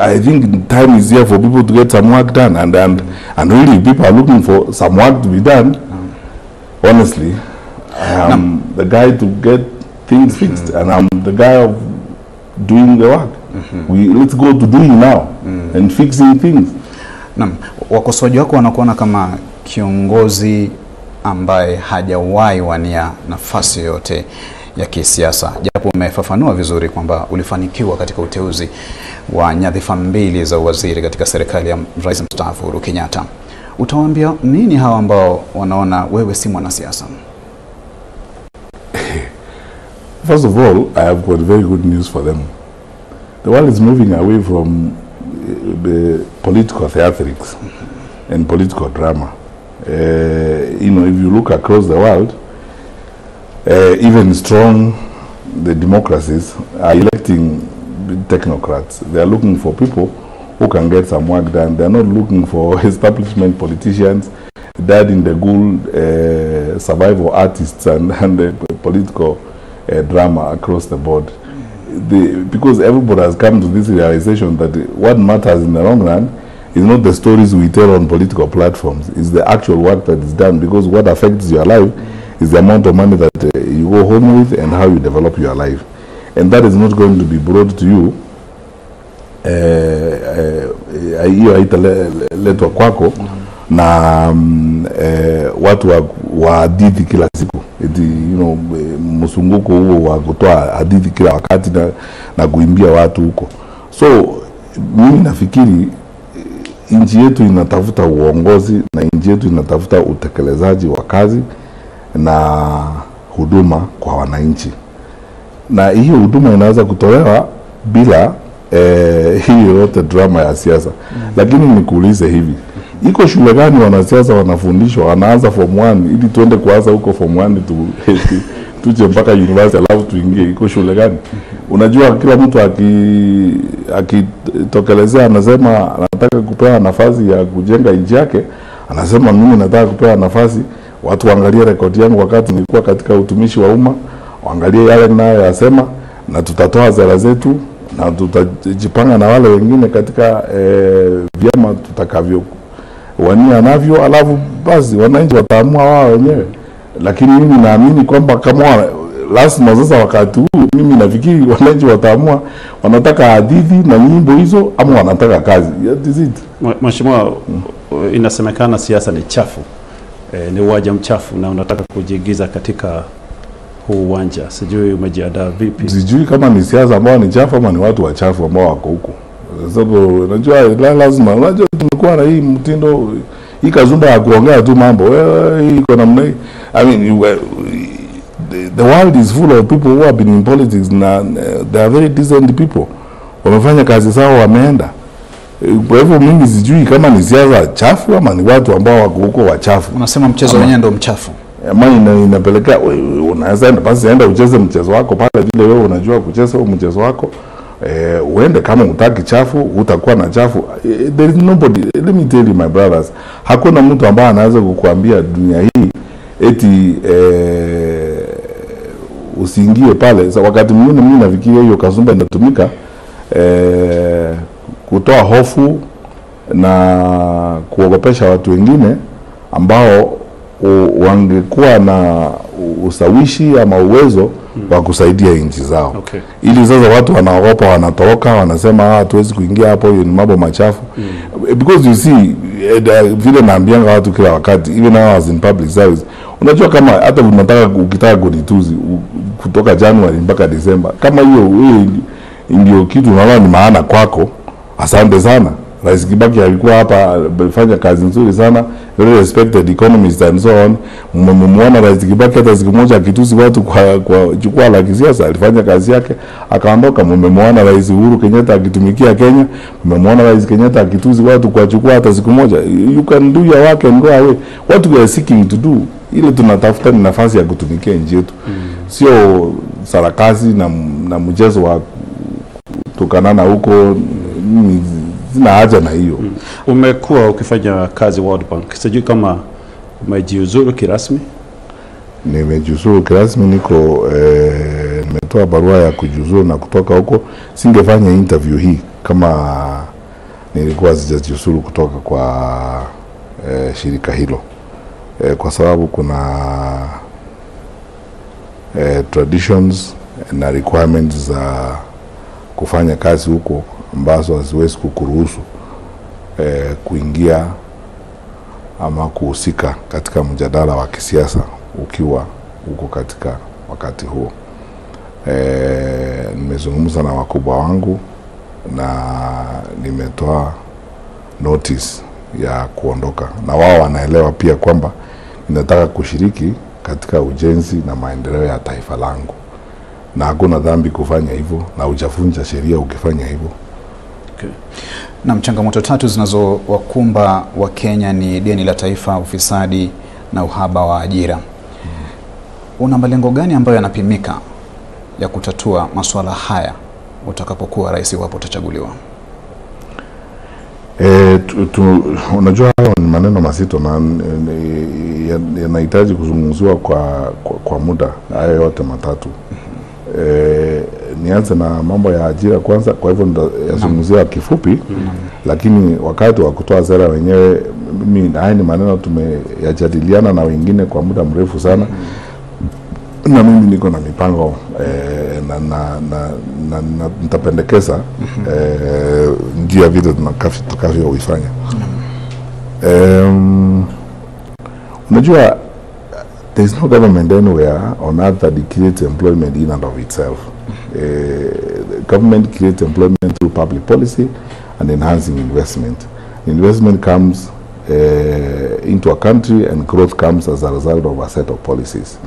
I think time is here for people to get some work done, and really people are looking for some work to be done. Honestly, I am the guy to get things fixed, and I'm the guy of doing the work. Let's go to doing now and fixing things. Naam, wakosoaji wako wanakuona kama kiongozi ambaye hajawahi wania nafasi yoyote ya kisiasa, japo umefafanua vizuri kwamba ulifanikiwa katika uteuzi wa nyadhifa mbili za uwaziri katika serikali ya Rais mstaafu Uhuru Kenyatta. Utawaambia nini hawa ambao wanaona wewe si mwanasiasa? First of all, I have got very good news for them. The world is moving away from the political theatrics and political drama. You know, if you look across the world, even strong the democracies are electing technocrats. They are looking for people who can get some work done. They are not looking for establishment politicians, dead in the good survival artists and the political drama across the board. Because everybody has come to this realization that what matters in the long run is not the stories we tell on political platforms, it's the actual work that is done, because what affects your life Is the amount of money that you go home with and how you develop your life. And that is not going to be brought to you, hiyo haitaletwa kwako na watu wa hadithi kila siku. Eti, you know, msunguko huo wa kutoa hadithi kila wakati na kuimbia watu huko. So mimi nafikiri nchi yetu inatafuta uongozi na nchi yetu inatafuta utekelezaji wa kazi na huduma kwa wananchi. Na hiyo huduma inaweza kutolewa bila hiyo yote drama ya siasa. Lakini nikuulize hivi, iko shule gani wanasiasa wanafundishwa wanaanza form 1 ili tuende kuanza huko form 1 tuje mpaka university alafu tuingie? Iko shule gani? Unajua kila mtu akitokelezea anasema anataka kupewa nafasi ya kujenga nchi yake, anasema mimi nataka kupewa nafasi, watu waangalie rekodi yangu wakati nilikuwa katika utumishi wa umma, waangalie yale ninayoyasema, na tutatoa sera zetu na tutajipanga na wale wengine katika vyama tutakavyo wania navyo, alafu basi wananchi wataamua wao wenyewe. Lakini mimi naamini kwamba kama lazima sasa wakati huu, mimi nafikiri wananchi wataamua wanataka hadithi na nyimbo hizo ama wanataka kazi. That is it. Mheshimiwa, inasemekana siasa ni chafu, ni uwanja mchafu na unataka kujiingiza katika huu uwanja. Sijui umejiandaa vipi? Sijui kama ni siasa ambao ni chafu ama ni watu wachafu ambao wako huko. Sababu unajua lazima, unajua tumekuwa na hii mtindo, hii kazumba ya kuongea tu mambo hii iko namna hii. I mean, the world is full of people who have been in politics na they are very decent people. Wamefanya kazi zao, wameenda. Kwa hivyo mimi sijui kama ni siasa chafu ama ni watu ambao wako huko wachafu. Unasema mchezo wenyewe ndio mchafu. Ama inapelekea unaweza basi enda ucheze mchezo wako pale vile wewe unajua kucheza huo mchezo wako. Uende kama hutaki chafu, utakuwa na chafu. There is nobody, let me tell you my brothers, hakuna mtu ambaye anaweza kukuambia dunia hii eti usiingie pale. So, wakati mwingine mimi nafikiria hiyo kasumba inatumika kutoa hofu na kuogopesha watu wengine ambao wangekuwa na ushawishi ama uwezo wa kusaidia nchi zao. Okay. Ili sasa watu wanaogopa, wanatoroka, wanasema hatuwezi kuingia hapo, hiyo ni mambo machafu. Because you see, vile naambianga watu kila wakati, even now as in public service, unajua kama hata unataka ukitaka kunituzi kutoka January mpaka December, kama hiyo ndio kitu unaona ni maana kwako, asante sana. Rais Kibaki alikuwa hapa, alifanya kazi nzuri sana, very respected economist and so on. Mmemwona Rais Kibaki hata siku moja akitusi watu kwa jukwaa la kisiasa, alifanya kazi yake akaondoka. Mmemwona Rais Uhuru Kenyatta akitumikia Kenya, mmemwona Rais Kenyatta akitusi watu kwa jukwaa hata siku moja. You can do your work and go away. What we are seeking to do, ile tunatafuta ni nafasi ya kutumikia nchi yetu. Sio sarakasi na mchezo wa kutukanana huko. Mimi sina haja na hiyo. Umekuwa ukifanya kazi World Bank, sijui kama umejiuzuru kirasmi? Nimejiuzuru kirasmi, niko nimetoa barua ya kujiuzuru na kutoka huko. Singefanya interview hii kama nilikuwa sijajiuzuru kutoka kwa shirika hilo, kwa sababu kuna traditions na requirements za kufanya kazi huko ambazo haziwezi kukuruhusu kuingia ama kuhusika katika mjadala wa kisiasa ukiwa huko katika wakati huo. Nimezungumza na wakubwa wangu na nimetoa notice ya kuondoka, na wao wanaelewa pia kwamba ninataka kushiriki katika ujenzi na maendeleo ya taifa langu, na hakuna dhambi kufanya hivyo, na hujavunja sheria ukifanya hivyo. Okay. Na changamoto tatu zinazowakumba wa Kenya ni deni la taifa, ufisadi na uhaba wa ajira. Una malengo gani ambayo yanapimika ya kutatua masuala haya utakapokuwa rais, iwapo utachaguliwa? Unajua hayo ni maneno mazito na yanahitaji kuzungumziwa kwa muda, hayo yote matatu. Nianze na mambo ya ajira kwanza, kwa hivyo nitayazungumzia kifupi. Lakini wakati wa kutoa sera wenyewe, mimi haya ni maneno tumeyajadiliana na wengine kwa muda mrefu sana. Na mimi niko na mipango na nitapendekeza njia vile tutakavyoifanya. Unajua, there is no government anywhere on earth that creates employment in and of itself. Government creates employment through public policy and enhancing investment. Investment comes into a country, and growth comes as a result of a set of policies.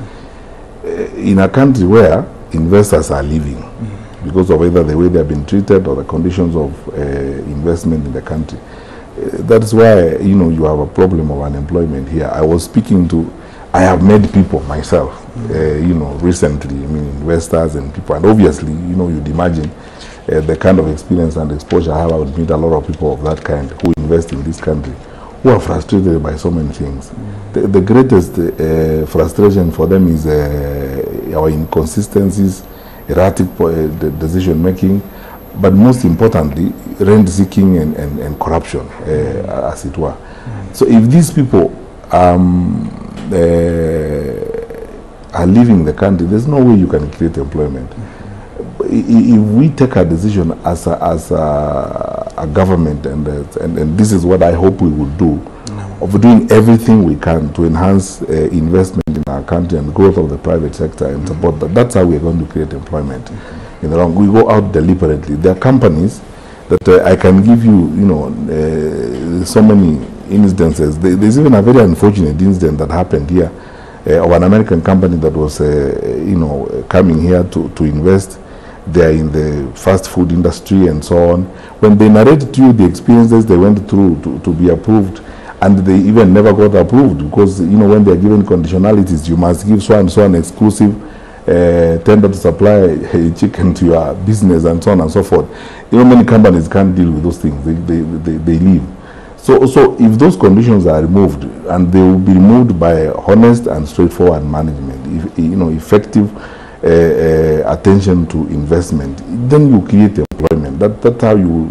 In a country where investors are leaving because of either the way they have been treated or the conditions of investment in the country. That's why, you know, you have a problem of unemployment here. I was speaking to, I have met people myself, you know, recently, I mean, investors and people, and obviously, you know, you'd imagine the kind of experience and exposure I have. I would meet a lot of people of that kind who invest in this country, who are frustrated by so many things. The greatest frustration for them is our inconsistencies, erratic decision making, but most importantly, rent seeking and corruption, as it were. So if these people are leaving the country, there's no way you can create employment. If we take a decision as a government, and this is what I hope we will do, of doing everything we can to enhance investment in our country and growth of the private sector and support that, that's how we are going to create employment. In the long, we go out deliberately. There are companies that I can give you, you know, so many instances. There's even a very unfortunate incident that happened here of an American company that was, you know, coming here to invest. They are in the fast food industry and so on. When they narrated to you the experiences they went through to be approved, and they even never got approved because, you know, when they are given conditionalities, you must give so and so an exclusive tender to supply chicken to your business and so on and so forth. You know, many companies can't deal with those things. They leave. So if those conditions are removed, and they will be removed by honest and straightforward management, if, you know, effective attention to investment, then you create employment. That's how you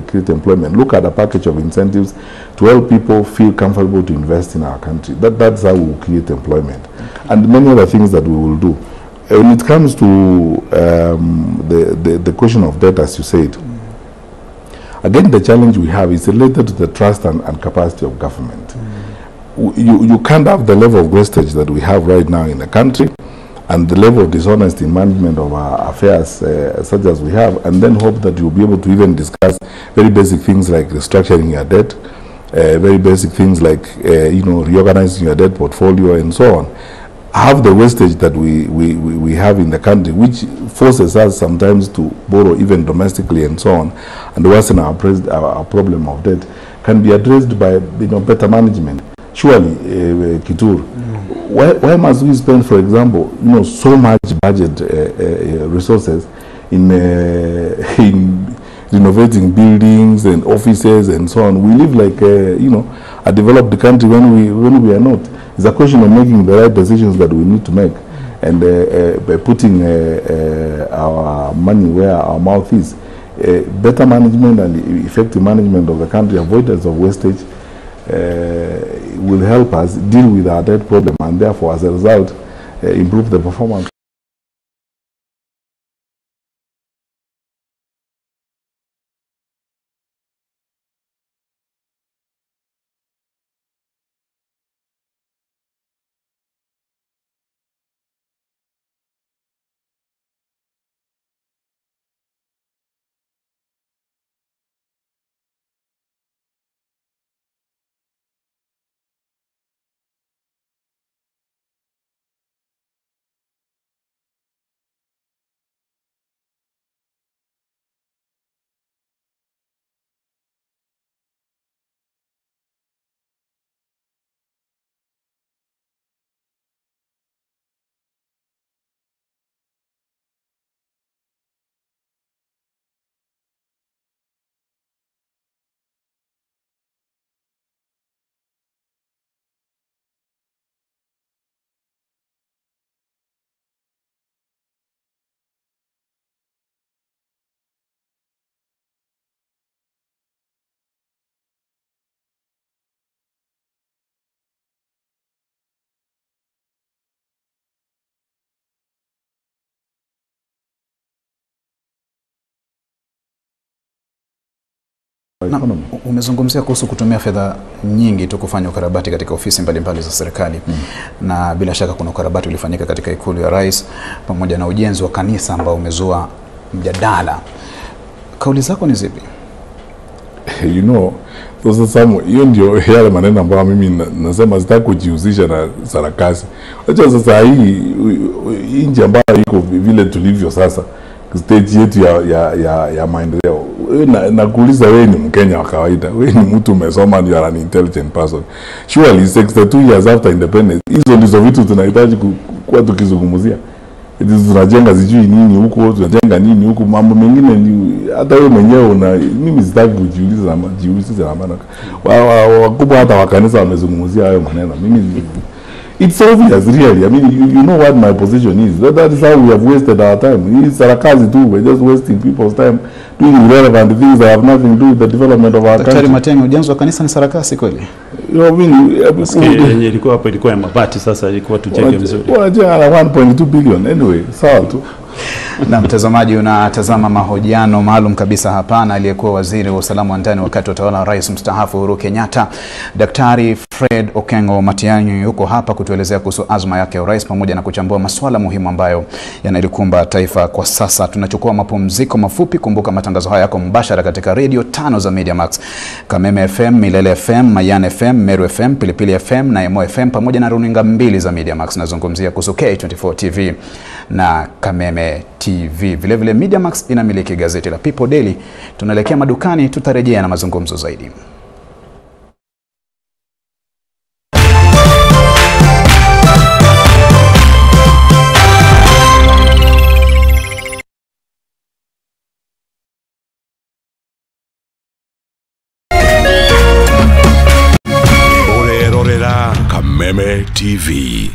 create employment. Look at a package of incentives to help people feel comfortable to invest in our country. That's how we will create employment. And many other things that we will do. When it comes to the question of debt, as you said, again, the challenge we have is related to the trust and capacity of government. You can't have the level of wastage that we have right now in the country and the level of dishonesty in management of our affairs such as we have, and then hope that you'll be able to even discuss very basic things like restructuring your debt, very basic things like you know, reorganizing your debt portfolio and so on. Have the wastage that we have in the country, which forces us sometimes to borrow even domestically and so on, and worsen our problem of debt, can be addressed by, you know, better management. Surely, Kitur, why must we spend, for example, you know, so much budget resources in renovating buildings and offices and so on? We live like you know, a developed country when we are not. It's a question of making the right decisions that we need to make, and by putting our money where our mouth is. Better management and effective management of the country, avoidance of wastage, will help us deal with our debt problem, and therefore, as a result, improve the performance. economy. Umezungumzia kuhusu kutumia fedha nyingi tu kufanya ukarabati katika ofisi mbalimbali za serikali. Na bila shaka kuna ukarabati ulifanyika katika ikulu ya rais pamoja na ujenzi wa kanisa ambao umezua mjadala. Kauli zako ni zipi? You know, sasa hiyo ndio yale maneno ambayo mimi nasema sitaki kujihusisha na sarakasi. Acha sasa hii nchi ambayo iko vile tulivyo sasa, stage yetu ya maendeleo. Nakuuliza, wewe ni Mkenya wa kawaida, wewe ni mtu umesoma, you are an intelligent person. Surely 62 years after independence, hizo ndizo vitu tunahitaji kuwa tukizungumzia. Tunajenga sijui nini huko, tunajenga nini huko, mambo mengine ni hata wewe mwenyewe una. Mimi sitaki kujiuliza na jiuliza na maana wakubwa hata wa kanisa wamezungumzia hayo maneno. Mimi it's obvious really. I mean, you know what my position is. That is how we have wasted our time. It's sarakazi too. We're just wasting people's time doing irrelevant things that have nothing to do with the development of our country. Daktari Matiang'i, ujenzi wa kanisa ni sarakasi kweli? You know, I mean, yenye ilikuwa hapo ilikuwa ya mabati, sasa ilikuwa tujenge mzuri. Wanajenga 1.2 billion anyway, sawa tu. Na mtazamaji, unatazama mahojiano maalum kabisa hapa na aliyekuwa waziri wa usalama wa ndani wakati wa utawala wa Rais mstaafu Uhuru Kenyatta, Daktari Fred Okengo Matiang'i yuko hapa kutuelezea kuhusu azma yake ya urais pamoja na kuchambua masuala muhimu ambayo yanalikumba taifa kwa sasa. Tunachukua mapumziko mafupi. Kumbuka matangazo haya yako mbashara katika radio 5 za Media Max: Kameme FM, Milele FM, Mayan FM, Meru FM, Pilipili FM na Emo FM, pamoja na runinga 2 za Media Max. Nazungumzia kuhusu K24 TV na Kameme TV. Vile vile Media Max inamiliki gazeti la People Daily. Tunaelekea madukani, tutarejea na mazungumzo zaidi. Orerorera Kameme TV.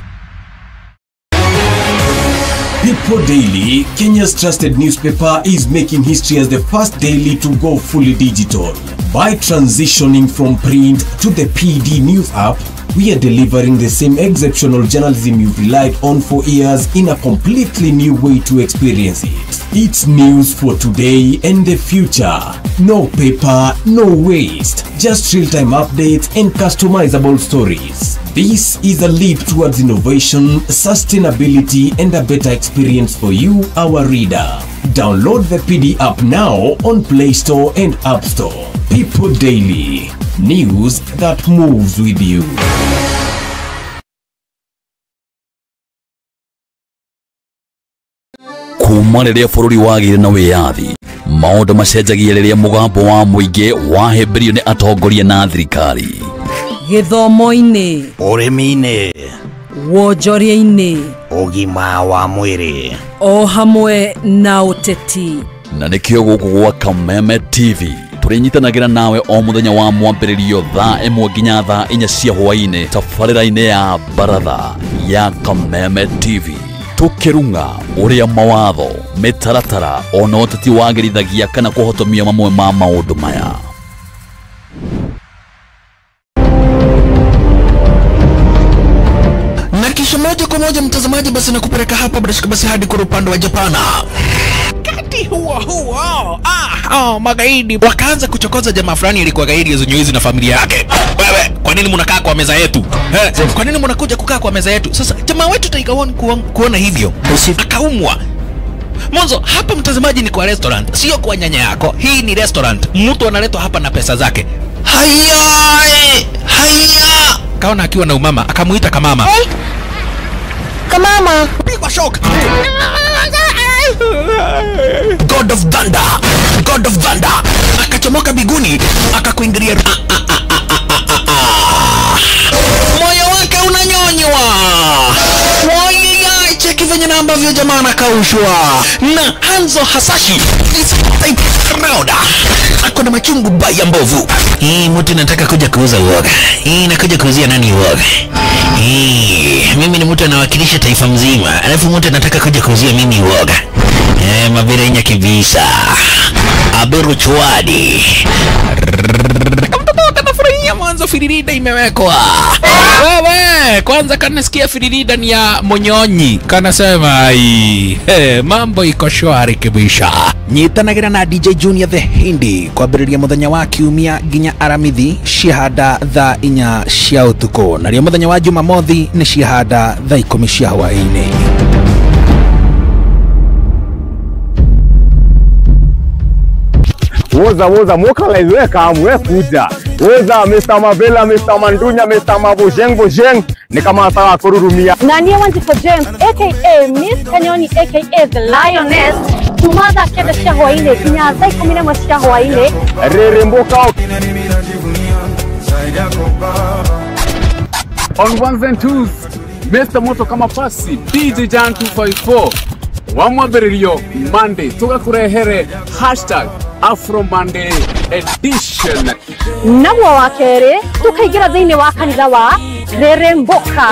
People Daily, Kenya's trusted newspaper, is making history as the first daily to go fully digital. By transitioning from print to the PD News app, we are delivering the same exceptional journalism you've relied on for years in a completely new way to experience it. It's news for today and the future. No paper, no waste. Just real-time updates and customizable stories. This is a leap towards innovation, sustainability, and a better experience for you, our reader. Download the PD app now on Play Store and App Store. People Daily. News that moves with you. Kuma rĩrĩa bũrũri wagĩire na wĩyathi, maũndũ macenjagia rĩrĩa mũgambo wa mũingĩ wahĩmbĩrio nĩ atongoria na thirikari. Gĩthomo-inĩ, ũrĩmi-inĩ, wonjoria-inĩ, ũgima wa mwĩrĩ, o hamwe na ũteti. Na nĩkĩo gũkũ gwa Kameme TV tũrĩnyitanagĩra nawe o mũthenya wa mwambĩrĩrio thaa 1 nginya thaa 4 cia hwaĩ-inĩ tabarĩra-inĩ ya baratha ya Kameme TV, tukĩrung'a ũrĩa mawatho, mĩtaratara ona ũteti wagĩrithagia kana kũhotomia mamwe ma maũndũ maya. Na kisha moja kwa moja mtazamaji, basi nakupeleka hapa basi hadi kwa upande wa Japana. Wakati huo huo, magaidi wakaanza kuchokoza jamaa fulani alikuwa gaidi hizo na familia yake. Wewe, kwa nini mnakaa kwa meza yetu? Kwa nini mnakuja kukaa kwa meza yetu? Sasa jamaa wetu Tiger One kuona hivyo akaumwa. Mwanzo hapa mtazamaji ni kwa restaurant, sio kwa nyanya yako. Hii ni restaurant. Mtu analetwa hapa na pesa zake. Haya! Haya! Kaona akiwa na umama, akamuita kamama. Hey. Kamama. Pigwa shock. God of Thunder, God of Thunder akachomoka biguni akakuingilia. Moyo wake unanyonywa. Wai, cheki venye na ambavyo jamaa anakaushwa na Hanzo Hasashi. This type crowd ako na machungu baya mbovu. Hii mtu nataka kuja kuuza uoga. Hii nakuja kuuzia nani uoga? Hii mimi ni mtu anawakilisha taifa mzima, alafu mtu anataka kuja kuuzia mimi uoga. Mabirenya kibisa. Aberu chwadi. Kanafurahia mwanzo firirida imewekwa. Wewe kwanza kanasikia firirida ni ya Monyonyi. Kanasema ai, hey, mambo iko shwari kibisha. Nyitanagira na DJ Junior the Hindi kwambĩrĩria mũthenya wa kiumia nginya aramithi ciahanda thaa 4 cia ũtukũ, nario mũthenya wa Jumamothi nĩ ciahanda thaa 10 cia hwaĩ-inĩ. Woza woza mokala weka amwe kuja. Woza Mr. Mavela, Mr. Mandunya, Mr. Mabojeng Bojeng ni kama sawa kururumia. Nania Wanjiko James aka Miss Kanyoni aka The Lioness tumadha kenda cia hwaĩ-inĩ nginya thaa 11 cia hwaĩ-inĩ. Reremboka on ones and twos Mr. Moto kama pasi DJ Jan 254 wamwambĩrĩrio Monday tugakurehere hashtag Afro Monday edition. Naguo wa kerĩ tukaingĩra thĩinĩ wa kanitha wa Reremboka.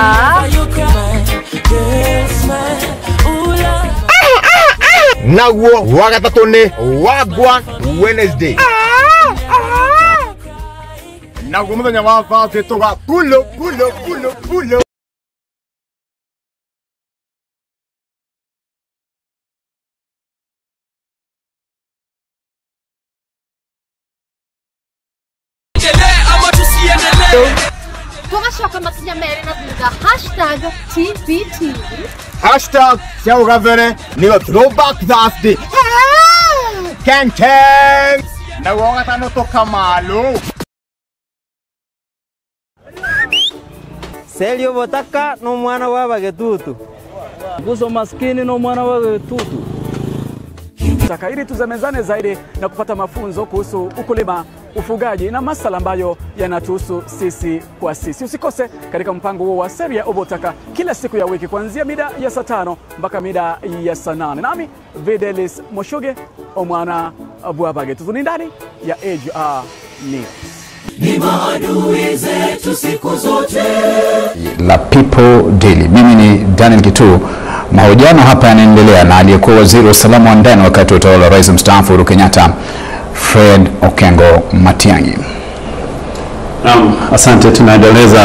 Naguo wa gatatũ nĩ Wagwa Wednesday. Naguo mũthenya wa Thursday tuga pulo pulo pulo pulo. Tugacoka makinya merĩ na thutha hashtag TBT hashtag cia gavere nĩyo throwback Thursday. Keng keng. Naguo wa gatano tũkamalo. Selio botaka no mwana wa bagetutu. Guzo maskini no mwana wa bagetutu. Taka ili tuzamezane zaidi na kupata mafunzo kuhusu ukulima, ufugaji na masala ambayo yanatuhusu sisi kwa sisi. Usikose katika mpango huo wa Seria Obotaka kila siku ya wiki kuanzia mida ya saa 5 mpaka mida ya saa 8. Nami Videlis Moshoge omwana Bwabage. Tuzuni ndani ya AGR News. Ni maadui zetu siku zote. La People Daily. Mimi ni Daniel Kitu. Mahojiano hapa yanaendelea na aliyekuwa waziri wa usalama wa ndani wakati wa utawala wa Rais mstaafu Uhuru Kenyatta, Fred Okengo Matiang'i. Naam, asante. Tunaendeleza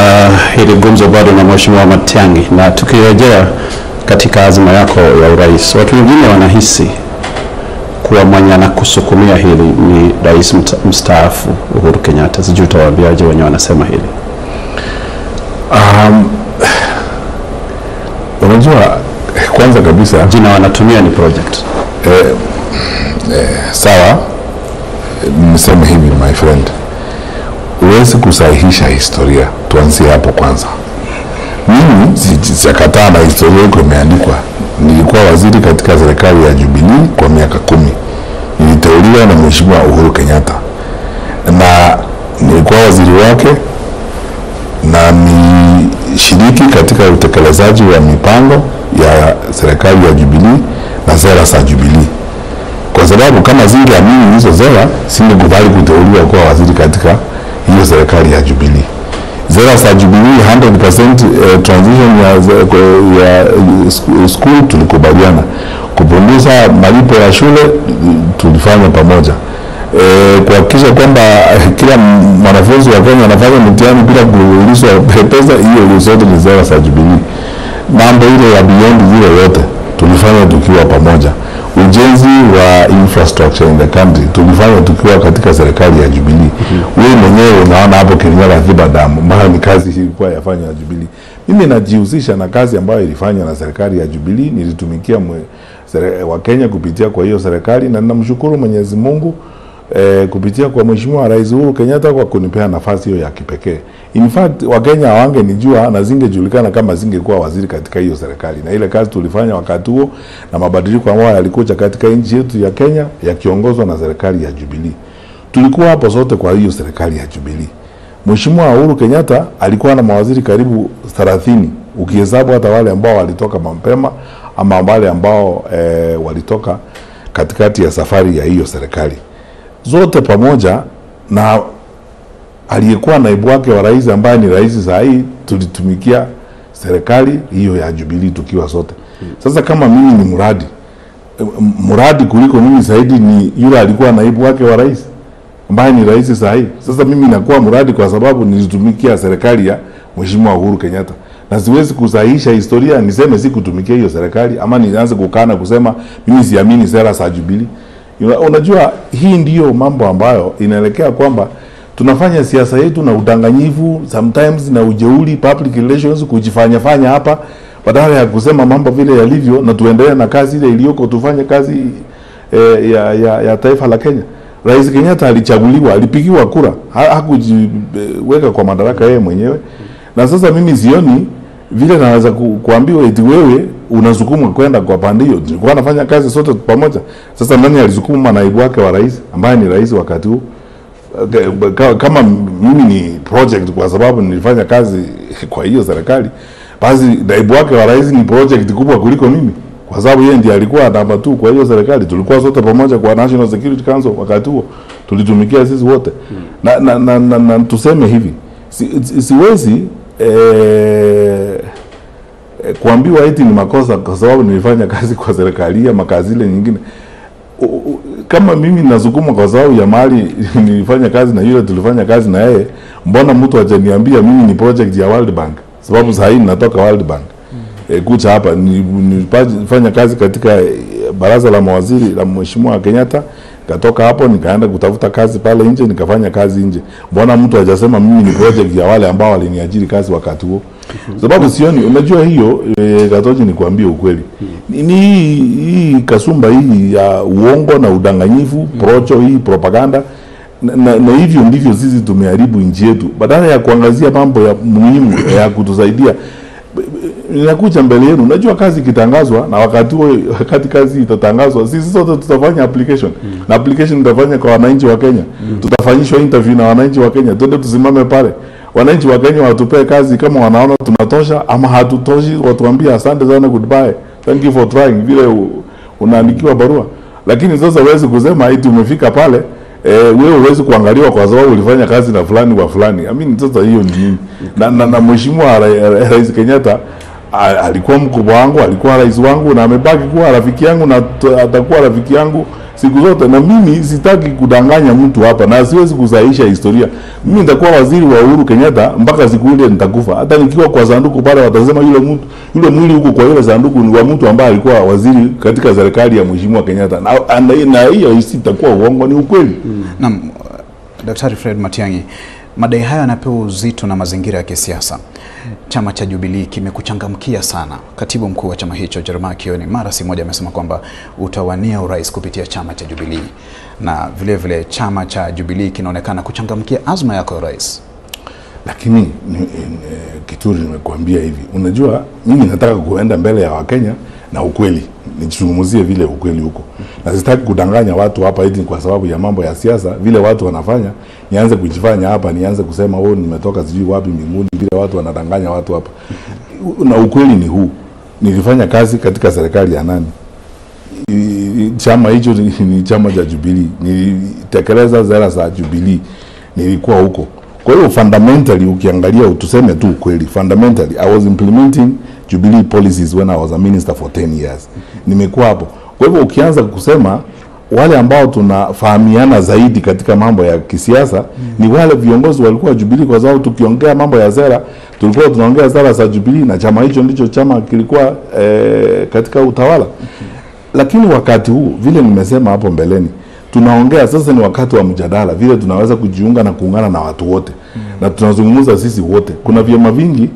hili gumzo bado na Mheshimiwa Matiang'i, na tukirejea katika azma yako ya urais, watu wengine wanahisi kuwa mwenye anakusukumia hili ni Rais mstaafu Uhuru Kenyatta. Sijui utawaambiaje wenye wanasema hili. Unajua, kwanza kabisa jina wanatumia ni project. Sawa, niseme hivi my friend, huwezi kusahihisha historia. Tuanzie hapo kwanza. Mimi sijakataa na historia iko imeandikwa. Nilikuwa waziri katika serikali ya Jubilee kwa miaka 10. Niliteuliwa na Mheshimiwa Uhuru Kenyatta na nilikuwa waziri wake na nilishiriki katika utekelezaji wa mipango ya serikali ya Jubilee na sera za Jubilee. Kwa sababu kama singeamini hizo sera, singekubali kuteuliwa kuwa waziri katika hiyo serikali ya Jubilee. Sera za Jubilee 100% transition ya school tulikubaliana. Kupunguza malipo ya shule tulifanya pamoja. Kuhakikisha kwamba kila mwanafunzi wa Kenya anafanya mtihani bila kuulizwa pesa, hiyo zote ni sera za Jubilee. Mambo ile ya beyond zero yote tulifanya tukiwa pamoja. Ujenzi wa infrastructure in the country tulifanya tukiwa katika serikali ya Jubilee. Wewe mwenyewe unaona hapo Kirinyaga Thiba Dam, maana ni kazi hii ilikuwa yafanywa na Jubilee. Mimi najihusisha na kazi ambayo ilifanywa na serikali ya Jubilee. Nilitumikia wa Kenya kupitia kwa hiyo serikali, na ninamshukuru Mwenyezi Mungu kupitia kwa Mheshimiwa Rais Uhuru Kenyatta kwa kunipea nafasi hiyo ya kipekee. In fact, Wakenya hawangenijua na zingejulikana kama zingekuwa waziri katika hiyo serikali. Na ile kazi tulifanya wakati huo na mabadiliko ambayo yalikuja katika nchi yetu ya Kenya yakiongozwa na serikali ya Jubilee. Tulikuwa hapo sote kwa hiyo serikali ya Jubilee. Mheshimiwa Uhuru Kenyatta alikuwa na mawaziri karibu 30, ukihesabu hata wale ambao walitoka mapema ama wale ambao walitoka katikati ya safari ya hiyo serikali. Zote pamoja na aliyekuwa naibu wake wa rais ambaye ni rais saa hii, tulitumikia serikali hiyo ya Jubilee tukiwa sote. Sasa kama mimi ni mradi kuliko mimi zaidi ni yule alikuwa naibu wake wa rais. ambaye ni rais sahihi. Sasa mimi nakuwa mradi kwa sababu nilitumikia serikali ya Mheshimiwa Uhuru Kenyatta, na siwezi kusahihisha historia niseme sikutumikia hiyo serikali, ama nianze kukana kusema mimi siamini sera za Jubilee. Unajua, hii ndiyo mambo ambayo inaelekea kwamba tunafanya siasa yetu na udanganyifu sometimes na ujeuri, public relations, kujifanya fanya hapa badala ya kusema mambo vile yalivyo na tuendelee na kazi ile iliyoko, tufanye kazi ya taifa la Kenya. Rais Kenyatta alichaguliwa, alipigiwa kura, hakujiweka kwa madaraka yeye mwenyewe. Na sasa mimi sioni vile naweza kuambiwa eti wewe unasukumwa kwenda kwa pande hiyo. Tulikuwa nafanya kazi sote pamoja. Sasa nani alisukuma naibu wake wa rais ambaye ni rais wakati huu? Kama mimi ni project kwa sababu nilifanya kazi kwa hiyo serikali, basi naibu wake wa rais ni project kubwa kuliko mimi, kwa sababu yeye ndiye alikuwa namba 2 kwa hiyo serikali. Tulikuwa sote pamoja kwa National Security Council wakati huo, tulitumikia sisi wote. Na tuseme hivi, siwezi kuambiwa eti ni makosa kwa sababu nilifanya kazi kwa serikali ama kazi ile nyingine. Kama mimi nasukuma kwa sababu ya mali nilifanya kazi na yule tulifanya kazi na yeye, mbona mtu hajaniambia mimi ni project ya World Bank? Sababu sasa hii natoka World Bank. Kucha hapa nilifanya kazi katika baraza la mawaziri la Mheshimiwa Kenyatta, katoka hapo nikaenda kutafuta kazi pale nje, nikafanya kazi nje. Mbona mtu hajasema mimi ni project ya wale ambao waliniajiri kazi wakati huo? Sababu sioni, unajua hiyo Gatoji, nikwambie ukweli. Ni hii kasumba hii ya uongo na udanganyifu, procho hii propaganda, na hivyo ndivyo sisi tumeharibu nchi yetu. Badala ya kuangazia mambo ya muhimu ya kutusaidia, ninakuja mbele yenu. Unajua kazi ikitangazwa, na wakati huo, wakati kazi itatangazwa, sisi sote tutafanya application. Na application tutafanya kwa wananchi wa Kenya. Tutafanyishwa interview na wananchi wa Kenya. Twende tusimame pale. Wananchi wa Kenya watupee kazi kama wanaona tunatosha ama hatutoshi, watuambie asante sana, goodbye, thank you for trying, vile unaandikiwa barua. Lakini sasa huwezi kusema eti umefika pale wewe huwezi kuangaliwa kwa sababu ulifanya kazi na fulani wa fulani. I mean, sasa hiyo ni nini? Na Mheshimiwa Rais Kenyatta alikuwa mkubwa wangu, alikuwa rais wangu, na amebaki kuwa rafiki yangu na atakuwa rafiki yangu siku zote. Na mimi sitaki kudanganya mtu hapa na siwezi kusahihisha historia. Mimi nitakuwa waziri wa Uhuru Kenyatta mpaka siku ile nitakufa. Hata nikiwa kwa sanduku pale watasema yule mtu, yule mwili huko kwa ile sanduku ni wa mtu ambaye alikuwa waziri katika serikali ya Mheshimiwa Kenyatta. Na hiyo isitakuwa uongo, ni ukweli. Naam, Daktari Fred Matiang'i, madai haya yanapewa uzito na mazingira ya kisiasa. Chama cha Jubilee kimekuchangamkia sana. Katibu mkuu wa chama hicho Jeremiah Kioni mara si moja amesema kwamba utawania urais kupitia chama cha Jubilee, na vile vile chama cha Jubilee kinaonekana kuchangamkia azma yako ya urais. Lakini Kituri, nimekuambia hivi, unajua mimi nataka kuenda mbele ya Wakenya na ukweli, nijizungumzie vile ukweli huko. Na sitaki kudanganya watu hapa eti kwa sababu ya mambo ya siasa vile watu wanafanya, nianze kujifanya hapa, nianze kusema oh nimetoka sijui wapi mbinguni, vile watu wanadanganya watu hapa. Na ukweli ni huu, nilifanya kazi katika serikali ya nani? Chama hicho ni chama cha Jubilee. Nilitekeleza sera za Jubilee, nilikuwa huko. Kwa hiyo fundamentally ukiangalia, tuseme tu ukweli, fundamentally I was implementing Jubilee policies when I was a minister for 10 years. Nimekuwa hapo. Kwa hivyo ukianza kusema wale ambao tunafahamiana zaidi katika mambo ya kisiasa ni wale viongozi walikuwa Jubilee, kwa sababu tukiongea mambo ya sera tulikuwa tunaongea sera za Jubilee, na chama hicho ndicho chama kilikuwa katika utawala. Lakini wakati huu vile nimesema hapo mbeleni, tunaongea sasa ni wakati wa mjadala, vile tunaweza kujiunga na kuungana na watu wote. Na tunazungumza sisi wote. Kuna vyama vingi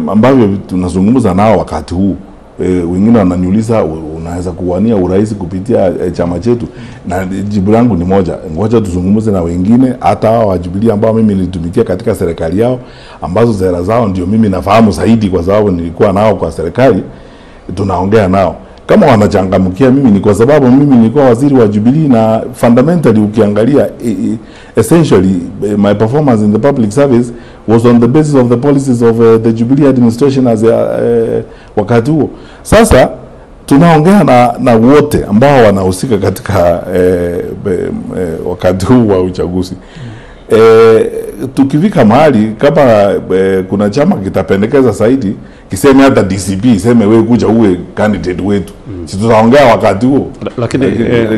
ambavyo tunazungumza nao wakati huu. Wengine wananiuliza unaweza kuwania urais kupitia chama chetu, na jibu langu ni moja, ngoja tuzungumze na wengine, hata hao wa Jubilee ambao mimi nilitumikia katika serikali yao, ambazo sera zao ndio mimi nafahamu zaidi kwa sababu nilikuwa nao kwa serikali. Tunaongea nao. Kama wanachangamkia mimi ni kwa sababu mimi nilikuwa waziri wa Jubilee, na fundamentally ukiangalia essentially my performance in the public service was on the basis of the policies of the Jubilee administration as wakati huo. Sasa tunaongea na wote ambao wanahusika katika wakati huu wa uchaguzi. Tukifika mahali kama kuna chama kitapendekeza zaidi, kiseme hata DCP iseme wewe kuja uwe candidate wetu, si tutaongea wakati huo. Lakini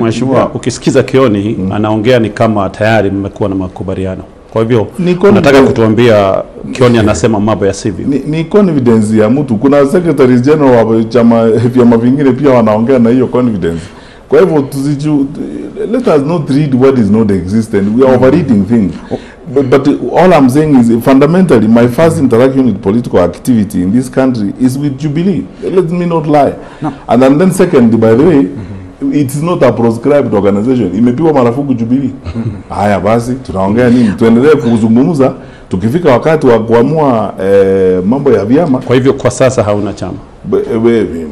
mheshimiwa, ukisikiza Kioni anaongea ni kama tayari mmekuwa na makubaliano. Kwa hivyo nataka kutuambia Kioni anasema mambo ya sivyo. Ni confidence ya mtu. Kuna secretary general wa chama vyama vingine pia wanaongea na hiyo confidence. Kwa hivyo let us not read what is not existent. We are overreading things. But all I'm saying is fundamentally my first interaction with political activity in this country is with Jubilee. Let me not lie. No. And then second, by the way, it is not a proscribed organization. Imepigwa marufuku Jubilee. Haya basi, tunaongea nini? Tuendelee kuzungumza tukifika wakati wa kuamua mambo ya vyama. Kwa hivyo kwa sasa hauna chama?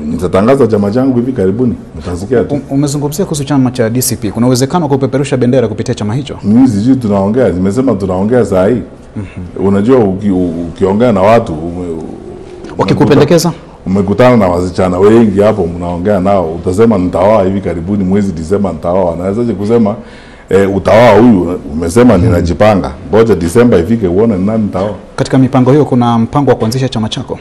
Nitatangaza chama changu hivi karibuni. Mtasikia tu. Umezungumzia kuhusu chama cha DCP. Kuna uwezekano wa kupeperusha bendera kupitia chama hicho? Mimi sijui tunaongea, nimesema tunaongea saa hii. Unajua ukiongea na watu wakikupendekeza, umekutana na wasichana wengi hapo mnaongea nao, utasema nitaoa hivi karibuni mwezi Disemba nitaoa. Nawezaje kusema utaoa huyu? Umesema ninajipanga, ngoja Disemba ifike uone ni nani nitaoa. Katika mipango hiyo kuna mpango wa kuanzisha chama chako?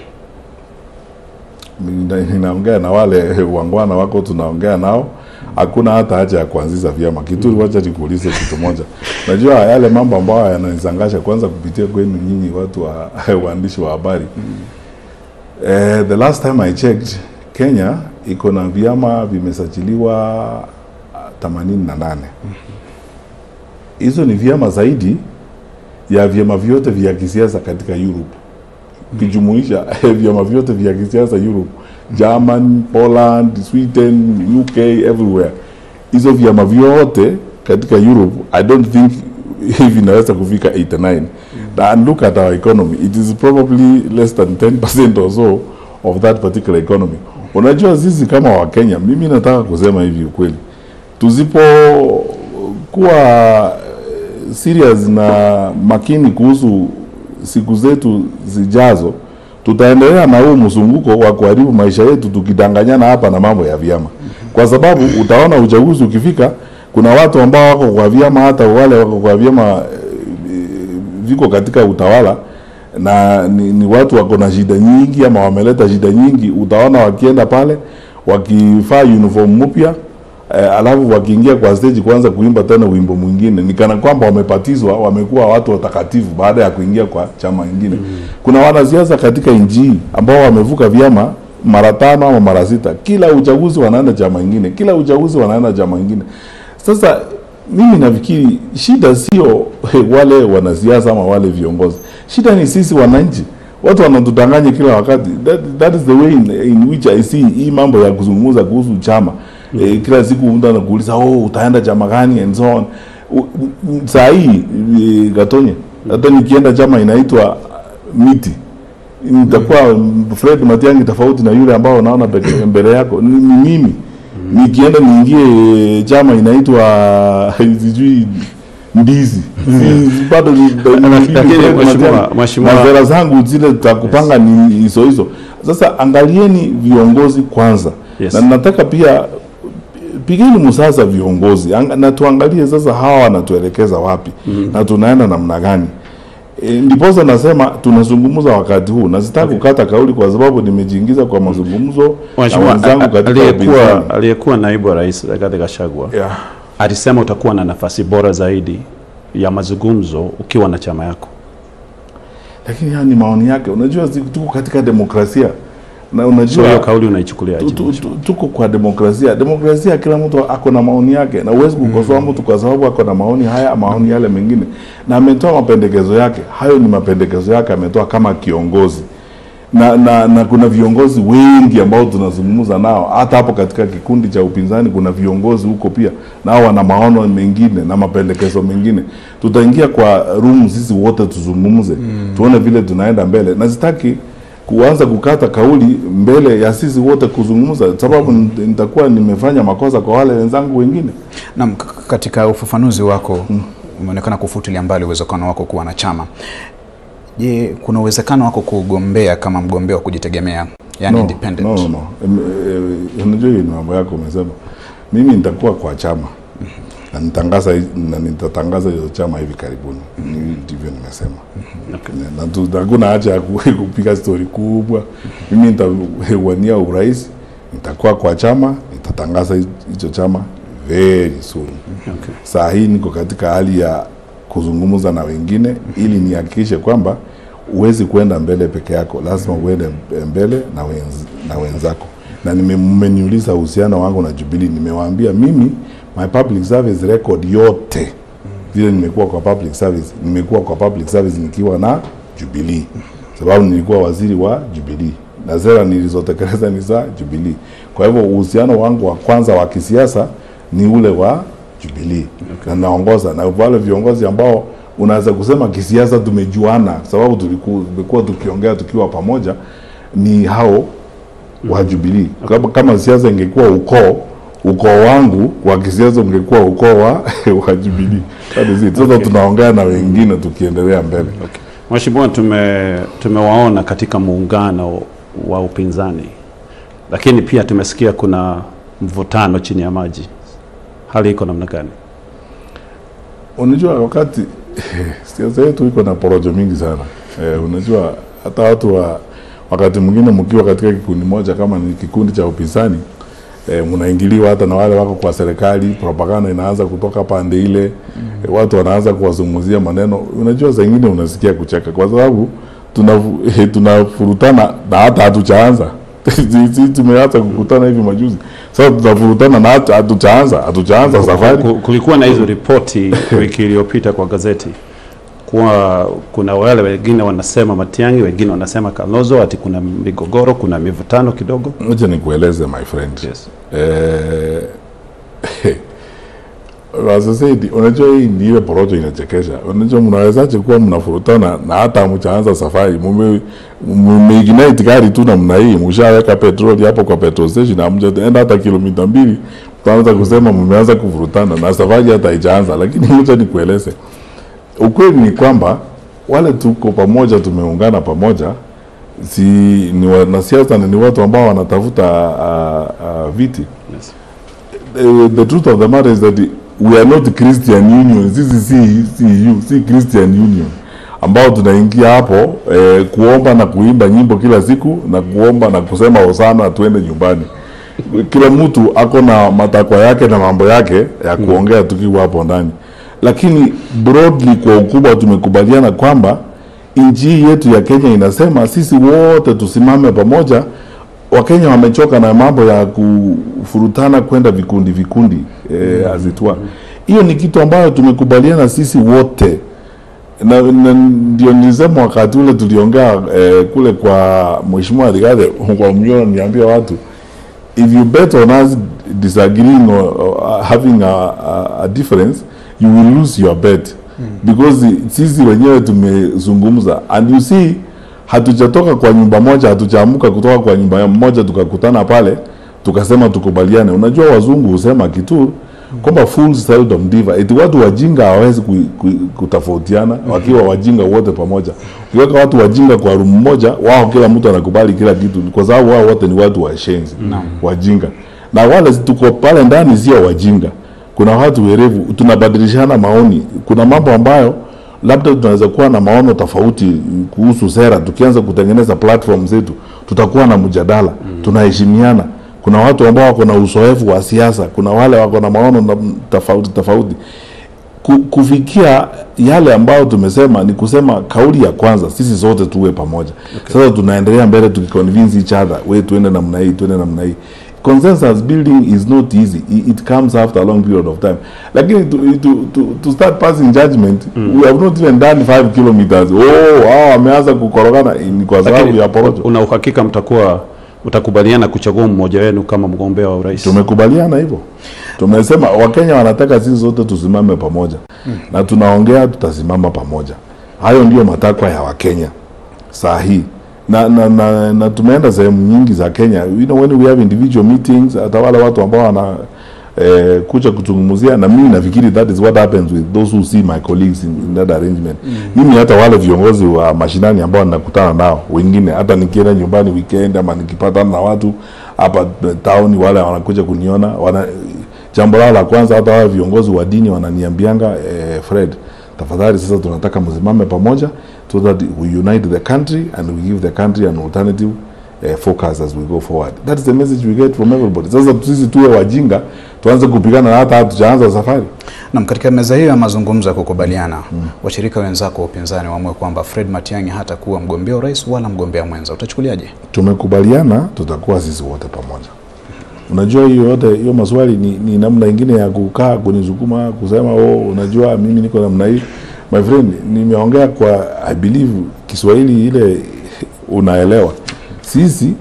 Ninaongea na wale wangwana wako, tunaongea nao. Hakuna hata haja ya kuanzisha vyama. Kitu wacha nikuulize kitu moja. Najua yale mambo ambayo yananishangaza kwanza kupitia kwenu nyinyi watu wa waandishi wa habari. The last time I checked, Kenya iko na vyama vimesajiliwa 88. Hizo ni vyama zaidi ya vyama vyote vya kisiasa katika Europe. Kijumuisha vyama vyote vya kisiasa Europe, German, Poland, Sweden, UK, everywhere. Hizo vyama vyote katika Europe, I don't think vinaweza kufika 89. And look at our economy. It is probably less than 10% or so of that particular economy. Unajua sisi kama wa Kenya, mimi nataka kusema hivi ukweli. Tusipo kuwa serious na makini kuhusu siku zetu zijazo, tutaendelea na huu mzunguko wa kuharibu maisha yetu tukidanganyana hapa na mambo ya vyama. Kwa sababu utaona uchaguzi ukifika, kuna watu ambao wako kwa vyama, hata wale wako kwa vyama viko katika utawala na ni watu wako na shida nyingi ama wameleta shida nyingi. Utaona wakienda pale wakivaa uniform mpya, alafu wakiingia kwa stage kuanza kuimba tena wimbo mwingine, ni kana kwamba wamepatizwa, wamekuwa watu watakatifu baada ya kuingia kwa chama kingine. Kuna wanasiasa katika nchi ambao wamevuka vyama mara 5 ama mara 6, kila uchaguzi wanaenda chama kingine, kila uchaguzi wanaenda chama kingine. Sasa mimi nafikiri shida sio wale wanasiasa ama wale viongozi, shida ni sisi wananchi. Watu wanatudanganya kila wakati. That is the way in which I see hii mambo ya kuzungumza kuhusu chama. Kila siku mtu anakuuliza, oh, utaenda chama gani and so on. Saa hii Gatonye, hata nikienda chama inaitwa miti, nitakuwa Fred Matiang'i tofauti na yule ambao naona mbele yako. Ni mimi nikienda niingie chama inaitwa sijui ndizi, bado na sera zangu zile tutakupanga ni hizo hizo. Sasa angalieni viongozi kwanza. Na nataka pia pigeni musasa viongozi na tuangalie sasa hawa wanatuelekeza wapi na tunaenda namna gani. Ndiposa nasema tunazungumza wakati huu, na sitaki kukata kauli kwa sababu nimejiingiza kwa mazungumzo na wenzangu katika upinzani. Aliyekuwa naibu wa rais Rigathi Gachagua alisema utakuwa na nafasi bora zaidi ya mazungumzo ukiwa na chama yako. Lakini haya ni maoni yake. Unajua tuko katika demokrasia. Na unajua hiyo kauli unaichukulia aje? Tuko kwa demokrasia. Demokrasia kila mtu ako na maoni yake, na huwezi kukosoa mtu kwa sababu ako na maoni haya, maoni yale mengine. Na ametoa mapendekezo yake. Hayo ni mapendekezo yake ametoa kama kiongozi. Na kuna viongozi wengi ambao tunazungumza nao. Hata hapo katika kikundi cha upinzani kuna viongozi huko pia, nao wana maono mengine na mapendekezo mengine. Tutaingia kwa room sisi wote tuzungumze, tuone vile tunaenda mbele. Na sitaki kuanza kukata kauli mbele ya sisi wote kuzungumza, sababu nitakuwa nimefanya makosa kwa wale wenzangu wengine. Naam, katika ufafanuzi wako umeonekana kufutilia mbali uwezekano wako kuwa na chama. Je, kuna uwezekano wako kugombea kama mgombea wa kujitegemea, yani independent? No. Unajua ni mambo yako umesema. Mimi nitakuwa kwa chama. Na nitatangaza hiyo chama hivi karibuni. Ndivyo nimesema. Okay. Na hakuna haja ya kupiga story kubwa. Mimi nitawania urais, nitakuwa kwa chama, nitatangaza hicho chama very soon. Okay. Saa hii niko katika hali ya kuzungumza na wengine ili nihakikishe kwamba huwezi kuenda mbele peke yako, lazima uende mbele na wenzako. Na nimeniuliza uhusiano wangu na Jubilee, nimewaambia mimi my public service record yote vile nimekuwa kwa public service, nimekuwa kwa public service nikiwa na Jubilee, sababu nilikuwa waziri wa Jubilee na sera nilizotekeleza ni za Jubilee. Kwa hivyo uhusiano wangu wa kwanza wa kisiasa ni ule wa Jubilee. Okay. Na naongoza na wale viongozi ambao unaweza kusema kisiasa tumejuana, sababu tulikuwa tukiongea tukiwa pamoja, ni hao wa Jubilee. Okay. Kama siasa ingekuwa ukoo wangu wa kisiasa ungekuwa ukoo wa Jubilee. That is it. Sasa tunaongea na wengine tukiendelea mbele. Okay. Mheshimiwa, tumewaona katika muungano wa upinzani, lakini pia tumesikia kuna mvutano chini ya maji. Hali iko namna gani? Unajua, wakati siasa yetu iko na porojo mingi sana. Unajua hata watu wakati mwingine mkiwa katika kikundi moja kama ni kikundi cha upinzani, mnaingiliwa hata na wale wako kwa serikali, propaganda inaanza kutoka pande ile. Watu wanaanza kuwazungumzia maneno. Unajua saa nyingine unasikia kucheka kwa sababu tunafurutana na hata hatujaanza. Sisi tumeanza kukutana hivi majuzi. Sasa tunafurutana na hata hatujaanza safari. Kulikuwa na hizo ripoti wiki iliyopita kwa gazeti kuwa kuna wale wengine wanasema Matiang'i, wengine wanasema Kalonzo, ati kuna migogoro, kuna mivutano kidogo. Ngoja nikueleze my friend. Yes. As I said, unajua hii ni ile porojo inachekesha. Unajua mnawezaje kuwa mnafurutana na hata hamjaanza safari? Mmeignite gari tu namna hii, mshaweka petroli hapo kwa petrol station na hamjaenda hata kilomita 2, mtaanza kusema mmeanza kufurutana na safari hata haijaanza. Lakini ngoja nikueleze. Ukweli ni kwamba wale tuko pamoja, tumeungana pamoja, si ni wanasiasa, ni watu ambao wanatafuta viti. Yes. The truth of the matter is that we are not Christian Union. Sisi si si Christian Union ambao tunaingia hapo kuomba na kuimba nyimbo kila siku na kuomba na kusema hosana tuende nyumbani. Kila mtu ako na matakwa yake na mambo yake ya kuongea tukiwa hapo ndani. Lakini broadly kwa ukubwa tumekubaliana kwamba nchi yetu ya Kenya inasema sisi wote tusimame pamoja. Wakenya wamechoka na mambo ya kufurutana kwenda vikundi vikundi azitua. Hiyo ni kitu ambayo tumekubaliana sisi wote. Na ndio nilisema wakati ule tuliongea kule kwa Mheshimiwa Rigathi kwa mjona, niambia watu, if you bet on us disagreeing or having a difference, you will lose your bet. Because sisi wenyewe tumezungumza, and you see hatujatoka kwa nyumba moja, hatujaamuka kutoka kwa nyumba moja tukakutana pale tukasema tukubaliane. Unajua wazungu husema kitu kwamba fools seldom differ. Eti watu wajinga hawawezi kutofautiana wakiwa wajinga wote pamoja. Ukiweka watu wajinga kwa room moja, wao kila mtu anakubali kila kitu kwa sababu wao wote ni watu washenzi, wajinga. Na wale tuko pale ndani sio wajinga. Kuna watu werevu, tunabadilishana maoni. Kuna mambo ambayo labda tunaweza kuwa na maono tofauti kuhusu sera. Tukianza kutengeneza platform zetu, tutakuwa na mjadala, tunaheshimiana. Kuna watu ambao wako na uzoefu wa siasa, kuna wale wako na maono tofauti tofauti. Kufikia yale ambayo tumesema ni kusema kauli ya kwanza sisi sote tuwe pamoja. Okay. Sasa tunaendelea mbele tukiconvince each other, we tuende namna hii, tuende namna hii. Consensus building is not easy. It comes after a long period of time. Lakini to start passing judgment, we have not even done 5 kilometers. Oh, ameanza kukorogana ni kwa sababu ya porojo. Una uhakika mtakubaliana kuchagua mmoja wenu kama mgombea wa urais? Tumekubaliana hivyo. Tumesema Wakenya wanataka sisi sote tusimame pamoja. Na tunaongea tutasimama pamoja. Hayo ndio matakwa ya Wakenya saa hii. Na tumeenda sehemu nyingi za Kenya. You know, when we have individual meetings, hata wale watu ambao wana kuja kutungumzia, na mimi nafikiri that is what happens with those who see my colleagues in that arrangement. Mimi hata wale viongozi wa mashinani ambao ninakutana nao wengine, hata nikienda nyumbani weekend ama nikipatana na watu hapa town, wale wanakuja kuniona, Jambo lao la kwanza, hata wao viongozi wa dini wananiambianga, Fred, tafadhali sasa tunataka msimame pamoja so that we unite the country and we give the country an alternative focus as we go forward. That is the message we get from everybody. Sasa sisi tuwe wajinga tuanze kupigana hata hatujaanza safari. Na katika meza hiyo ya mazungumzo ya kukubaliana, washirika wenzako wa upinzani waamue kwamba Fred Matiang'i hatakuwa mgombea urais wala mgombea mwenza, utachukuliaje? Tumekubaliana tutakuwa sisi wote pamoja. Unajua hiyo yote hiyo maswali ni namna nyingine ya kukaa kunisukuma kusema oh, unajua mimi niko namna hii. My friend, nimeongea kwa I believe Kiswahili ile unaelewa. Sisi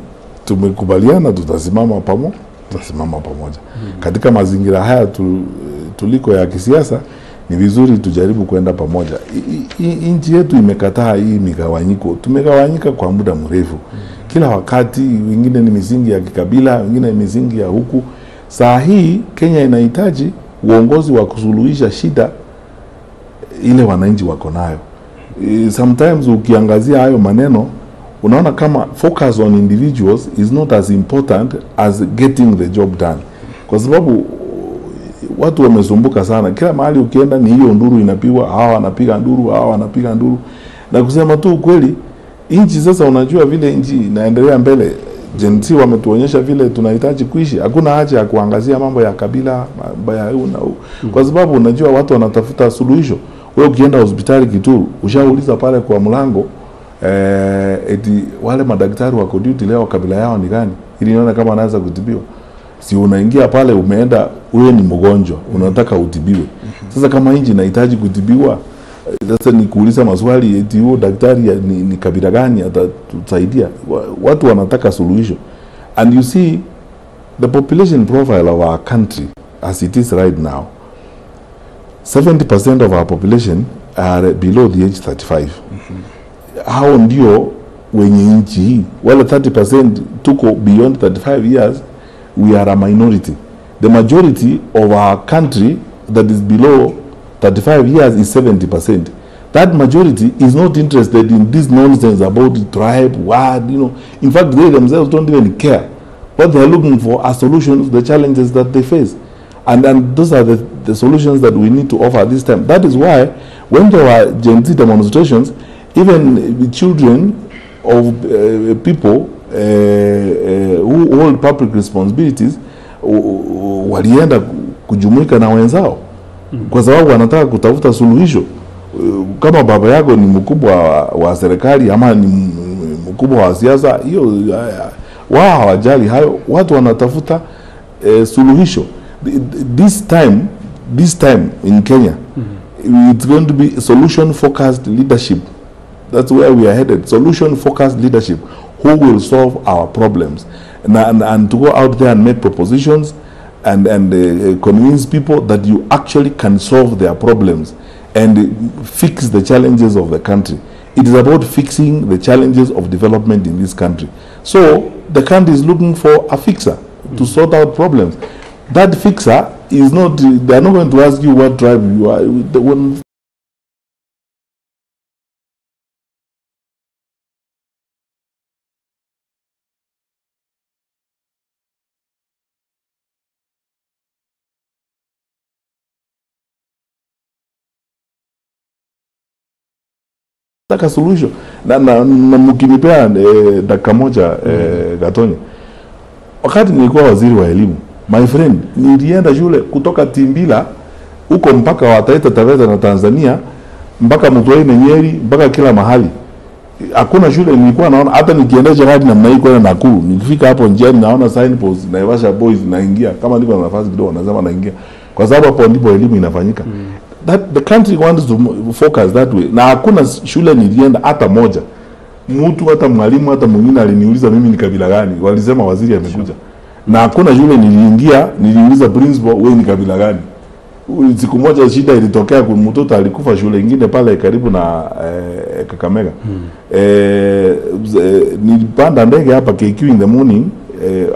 tumekubaliana tutasimama pamoja, tutasimama pamoja. Katika mazingira haya tuliko ya kisiasa ni vizuri tujaribu kwenda pamoja. Nchi yetu imekataa hii migawanyiko. Tumegawanyika kwa muda mrefu. Kila wakati wengine ni misingi ya kikabila, wengine ni misingi ya huku. Saa hii Kenya inahitaji uongozi wa kusuluhisha shida ile wananchi wako nayo. Sometimes ukiangazia hayo maneno unaona kama focus on individuals is not as important as getting the job done. Kwa sababu watu wamesumbuka sana. Kila mahali ukienda ni hiyo nduru inapigwa, hawa wanapiga nduru, hawa wanapiga nduru. Na kusema tu ukweli, nchi sasa unajua vile nchi inaendelea mbele, Gen Z wametuonyesha vile tunahitaji kuishi. Hakuna haja ya kuangazia mambo ya kabila, mambo ya huu na huu. Kwa sababu unajua watu wanatafuta suluhisho. Wewe ukienda hospitali Kituru, ushauliza pale kwa mlango eti wale madaktari wako duty leo kabila yao ni gani, ili nione kama anaweza kutibiwa. Si unaingia pale umeenda, wewe ni mgonjwa, unataka utibiwe. Sasa kama nchi inahitaji kutibiwa, sasa ni kuuliza maswali eti huyo daktari ni kabila gani atatusaidia. Watu wanataka suluhisho. And you see the population profile of our country as it is right now, 70% of our population are below the age 35. Hao ndio wenye nchi hii. Wale 30% tuko beyond 35 years, we are a minority. The majority of our country that is below 35 years is 70%. That majority is not interested in this nonsense about the tribe, what, you know. In fact, they themselves don't even care. What they are looking for are solutions to the challenges that they face. And those are the solutions that we need to offer at this time. That is why when there were Gen Z demonstrations, even the children of people who hold public responsibilities walienda kujumuika na wenzao kwa sababu wanataka kutafuta suluhisho. Kama baba yako ni mkubwa wa serikali ama ni mkubwa wa siasa, hiyo wao hawajali hayo. Watu wanatafuta suluhisho. This time in Kenya, it's going to be solution focused leadership. That's where we are headed. Solution focused leadership who will solve our problems, and to go out there and make propositions and convince people that you actually can solve their problems and fix the challenges of the country. It is about fixing the challenges of development in this country. So the country is looking for a fixer to sort out problems. That fixer is not, they are not going to ask you what tribe you are. The one taka solution. Na mkinipea dakika moja, Gatonye, wakati nilikuwa waziri wa elimu, my friend, nilienda shule kutoka Timbila huko mpaka wa Taita Taveta na Tanzania, mpaka Mtwaini Nyeri, mpaka kila mahali. Hakuna shule nilikuwa naona, hata nikiendesha gari namna hii kwenda Nakuru, nikifika hapo njiani naona signpost Naivasha Boys, naingia. Kama niko na nafasi kidogo nasema naingia, kwa sababu hapo ndipo elimu inafanyika. That the country wants to focus that way. Na hakuna shule nilienda hata moja, mtu hata mwalimu hata mwingine aliniuliza mimi ni kabila gani, walisema waziri amekuja. Na hakuna shule niliingia niliuliza principal, wewe ni kabila gani? Siku moja shida ilitokea, kwa mtoto alikufa shule nyingine pale karibu na Kakamega. Nilipanda ndege hapa KQ in the morning.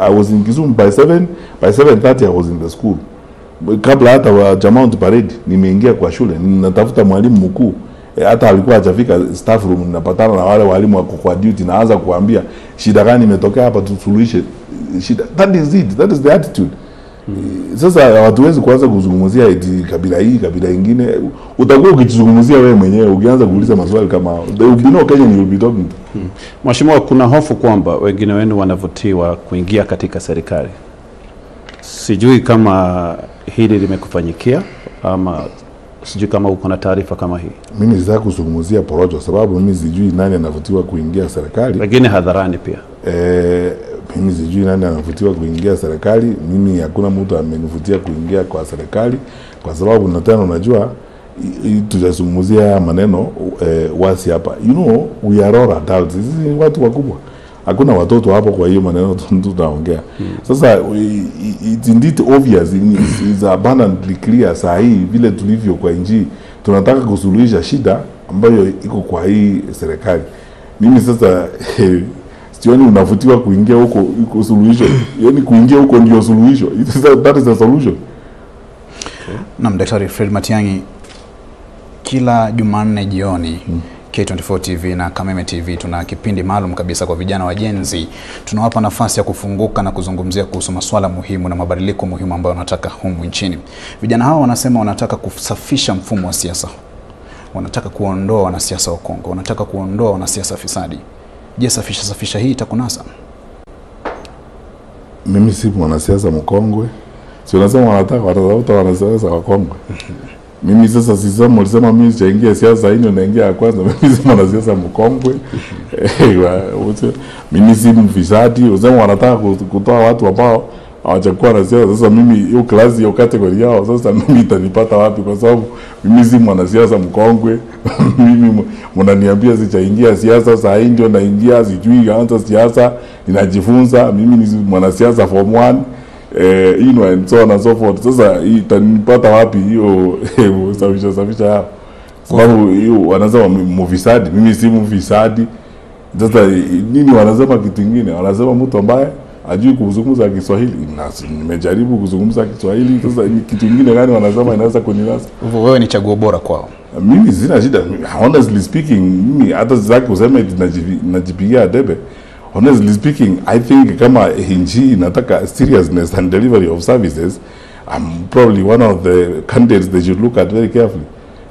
I was in Kisumu by 7, by 7:30 I was in the school. Kabla hata wa jamaa parade nimeingia kwa shule, ninatafuta mwalimu mkuu. Hata alikuwa hajafika staff room, ninapatana na wale walimu wako kwa duty, naanza kuambia shida gani imetokea hapa, tusuluhishe shida. That is it. That is the attitude. Sasa hatuwezi kuanza kuzungumzia eti kabila hii kabila ingine. Utakuwa ukijizungumzia wewe mwenyewe ukianza kuuliza maswali kama there will be no Kenyan you will be talking to. Mheshimiwa, kuna hofu kwamba wengine wenu wanavutiwa kuingia katika serikali. Sijui kama hili limekufanyikia ama sijui kama uko na taarifa kama hii. Mimi sitaki kuzungumzia porojo sababu mimi sijui nani anavutiwa kuingia serikali. Wengine hadharani pia. Mimi sijui nani anavutiwa kuingia serikali. Mimi hakuna mtu amenivutia kuingia kwa serikali kwa sababu na tena unajua tutazungumzia maneno wasi hapa. You know, we are all adults. Sisi ni watu wakubwa. Hakuna watoto hapo kwa hiyo maneno tunaongea. Sasa it's indeed obvious, it's abundantly clear saa hii vile tulivyo kwa nchi tunataka kusuluhisha shida ambayo iko kwa hii serikali. Mimi sasa sioni unavutiwa kuingia huko iko suluhisho. Yaani kuingia huko ndio suluhisho. That is the solution. Okay. Naam, Daktari Fred Matiang'i, kila Jumanne jioni K24 TV na Kameme TV tuna kipindi maalum kabisa kwa vijana wa Gen Z. Tunawapa nafasi ya kufunguka na kuzungumzia kuhusu masuala muhimu na mabadiliko muhimu ambayo wanataka humu nchini. Vijana hawa wanasema wanataka kusafisha mfumo wa siasa. Wanataka kuondoa wanasiasa wa Kongo, wanataka kuondoa wanasiasa fisadi. Je, safisha hii itakunasa? Mimi si mwanasiasa mkongwe. Si unasema wanataka watatafuta wanasiasa wa Kongo. Mimi sasa sisema ulisema mimi sijaingia siasa hii ndio naingia ya kwanza. Mimi si mwanasiasa mkongwe. Mimi si mfisadi. Unasema wanataka kutoa watu ambao hawajakuwa na siasa. Sasa mimi hiyo klasi hiyo category yao sasa mimi itanipata wapi? Kwa sababu mimi si mwanasiasa mkongwe. Mimi mnaniambia sijaingia siasa saa hii ndio naingia, sijui anza siasa, ninajifunza. Mimi ni mwanasiasa form 1. You know, and so on and so forth. Sasa itanipata wapi hiyo safisha hapo? Sababu hiyo wanasema mfisadi, mimi si mfisadi. Sasa nini wanasema kitu kingine? Wanasema mtu ambaye hajui kuzungumza Kiswahili. Nimejaribu kuzungumza Kiswahili. Sasa ni kitu kingine gani wanasema inaweza kunilasa? Wewe ni chaguo bora kwao. Mimi sina shida. Honestly speaking, mimi hata sitaki kusema najipigia debe. Honestly speaking, I think kama nchi inataka seriousness and delivery of services, I'm probably one of the candidates they should look at very carefully.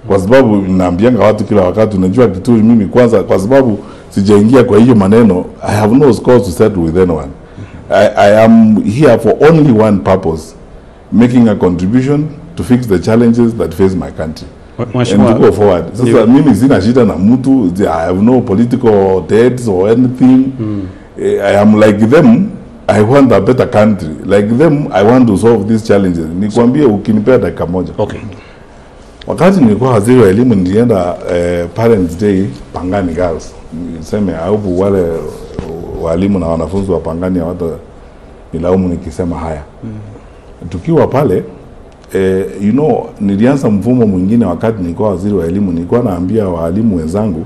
Kwa sababu naambianga watu kila wakati, unajua kitu mimi kwanza, kwa sababu sijaingia kwa hiyo maneno, I have no score to settle with anyone. I am here for only one purpose, making a contribution to fix the challenges that face my country. And to go forward. Sasa mimi sina shida na mtu, I have no political debts or anything. I am like them, I want a better country. Like them, I want to solve these challenges. Nikwambie ukinipea dakika moja. Okay. Wakati nilikuwa waziri wa elimu nilienda Parents Day Pangani Girls. Niseme au wale walimu na wanafunzi wa Pangani hawata nilaumu nikisema haya. Tukiwa pale, you know, nilianza mfumo mwingine wakati nilikuwa waziri wa elimu. Nilikuwa naambia walimu wenzangu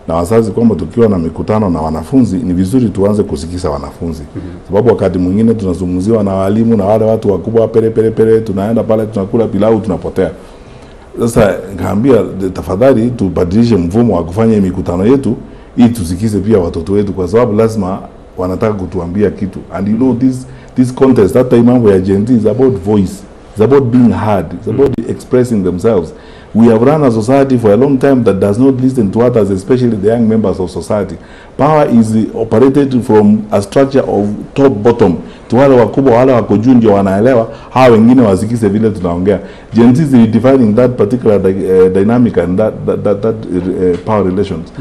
na wazazi kwamba tukiwa na mikutano na wanafunzi ni vizuri tuanze kusikiza wanafunzi. Sababu wakati mwingine tunazungumziwa na walimu na wale watu wakubwa pere pere pere, tunaenda pale tunakula pilau tunapotea. Sasa nikaambia tafadhali tubadilishe mfumo wa kufanya mikutano yetu ili tusikize pia watoto wetu, kwa sababu lazima wanataka kutuambia kitu. And you know, this contest that time mambo ya Gen Z is about voice. It's about being heard. It's about expressing themselves. We have run a society for a long time that does not listen to others, especially the young members of society. Power is operated from a structure of top bottom. To wale wakubwa wale wako juu ndio wanaelewa, hawa wengine wasikize vile tunaongea. Gen Z is redefining that particular dynamic and that power relations.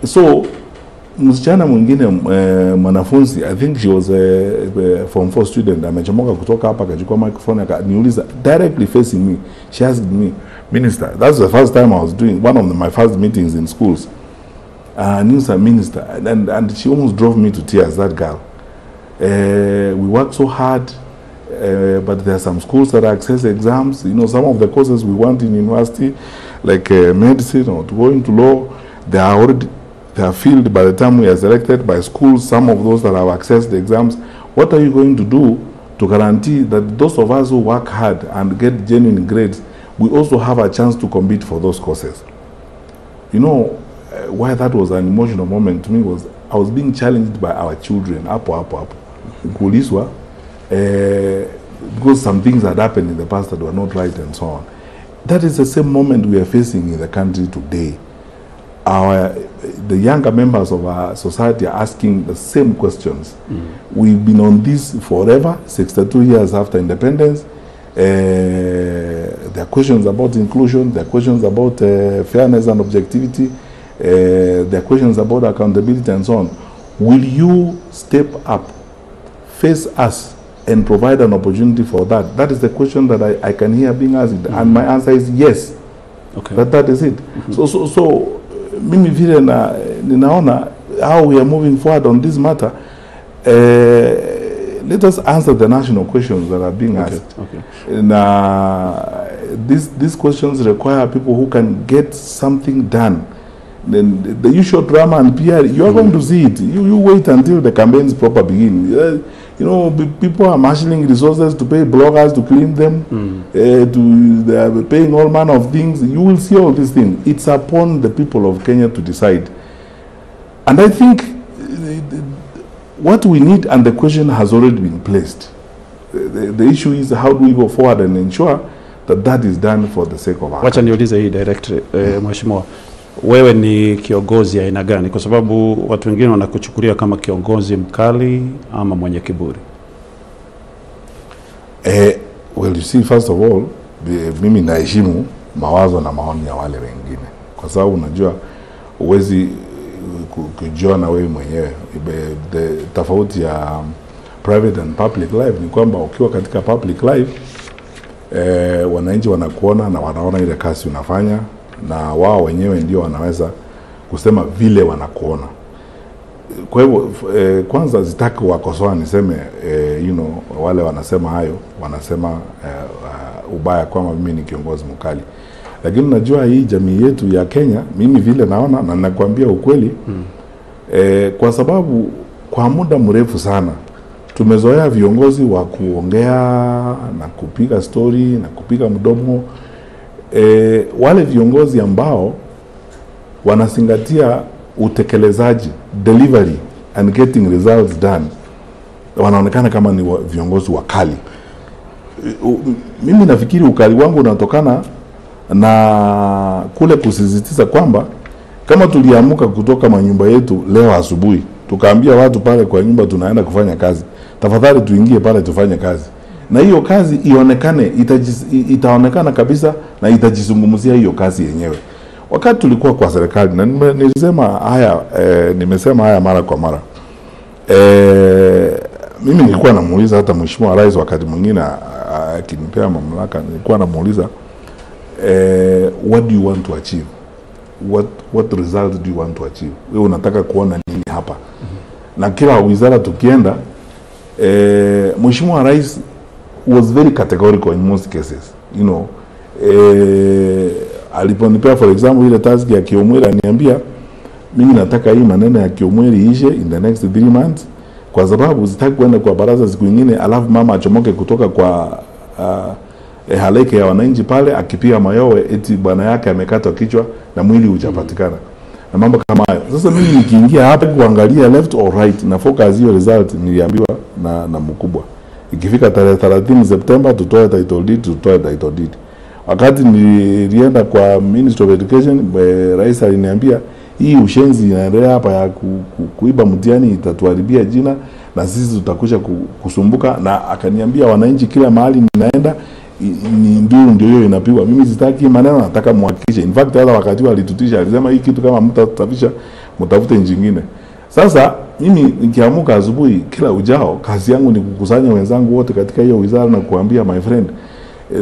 So msichana mwingine mwanafunzi, I think she was a form 4 student, amechomoka kutoka hapa akachukua microphone akaniuliza directly facing me. She asked me, "Minister," that's the first time I was doing one of my first meetings in schools. Minister, and she almost drove me to tears, that girl. We work so hard, but there are some schools that access exams. You know, some of the courses we want in university, like medicine or to go into law, they are filled by the time we are selected by schools, some of those that have accessed the exams. What are you going to do to guarantee that those of us who work hard and get genuine grades, we also have a chance to compete for those courses? You know, why that was an emotional moment to me was I was being challenged by our children. Hapo hapo hapo. Kuulizwa, because some things had happened in the past that were not right and so on. That is the same moment we are facing in the country today. The younger members of our society are asking the same questions. We've been on this forever, 62 years after independence. There are questions about inclusion, there are questions about fairness and objectivity, there are questions about accountability and so on. Will you step up, face us, and provide an opportunity for that? That is the question that I can hear being asked, and my answer is yes. Okay. That is it. So mimi vile na ninaona how we are moving forward on this matter, let us answer the national questions that are being asked. Okay. And these questions require people who can get something done. Then the usual drama and PR, you are going to see it. You wait until the campaigns proper begin. You know, people are marshalling resources to pay bloggers to clean them. They are paying all manner of things. You will see all these things. It's upon the people of Kenya to decide. And I think what we need, and the question has already been placed. The issue is how do we go forward and ensure that that is done for the sake of our Wacha niulize hii directly, mheshimiwa. Wewe ni kiongozi aina gani? Kwa sababu watu wengine wanakuchukulia kama kiongozi mkali ama mwenye kiburi. Well, you see, first of all, mimi naheshimu mawazo na maoni ya wale wengine. Kwa sababu unajua huwezi kujiona wewe mwenyewe. The tofauti ya private and public life ni kwamba ukiwa katika public life, wananchi wanakuona na wanaona ile kazi unafanya, na wao wenyewe ndio wanaweza kusema vile wanakuona. Kwa hivyo kwanza sitaki wakosoa niseme you know, wale wanasema hayo wanasema ubaya kwamba mimi ni kiongozi mkali. Lakini unajua hii jamii yetu ya Kenya, mimi vile naona na nakwambia ukweli, kwa sababu kwa muda mrefu sana tumezoea viongozi wa kuongea na kupiga story na kupiga mdomo. Wale viongozi ambao wanazingatia utekelezaji, delivery and getting results done, wanaonekana kama ni viongozi wakali. Mimi nafikiri ukali wangu unatokana na kule kusisitiza kwamba kama tuliamuka kutoka manyumba yetu leo asubuhi, tukaambia watu pale kwa nyumba tunaenda kufanya kazi, tafadhali tuingie pale tufanye kazi. Na hiyo kazi ionekane, itaonekana kabisa na itajizungumzia hiyo kazi yenyewe. Wakati tulikuwa kwa serikali, na nilisema haya, nimesema haya mara kwa mara. Mimi nilikuwa namuuliza hata Mheshimiwa Rais wakati mwingine akinipea mamlaka, nilikuwa namuuliza what do you want to achieve? What result do you want to achieve? Wewe unataka kuona nini hapa? Na kila wizara tukienda, Mheshimiwa Rais was very categorical in most cases. You know, aliponipea for example ile task ya Kiomweri, aniambia mimi nataka hii maneno ya Kiomweri ishe in the next 3 months, kwa sababu sitaki kwenda kwa baraza siku nyingine alafu mama achomoke kutoka kwa halaiki ya wananchi pale akipiga mayowe eti bwana yake amekatwa kichwa na mwili hujapatikana na mambo kama hayo. Sasa mimi nikiingia hapa kuangalia left or right na focus hiyo result, niliambiwa na mkubwa ikifika tarehe 30 Septemba tutoe title deed, tutoe title deed. Wakati nilienda kwa Ministry of Education, rais aliniambia hii ushenzi inaendelea hapa ya kuiba mtihani itatuharibia jina na sisi tutakuja kusumbuka. Na akaniambia wananchi kila mahali ninaenda ni ndio hiyo inapigwa. Mimi sitaki maneno, nataka muhakikishe. In fact hata wakati alitutisha alisema hii kitu kama mtatafisha mtafute nyingine. Sasa mimi nikiamuka asubuhi kila ujao kazi yangu ni kukusanya wenzangu wote katika hiyo wizara na kuambia my friend,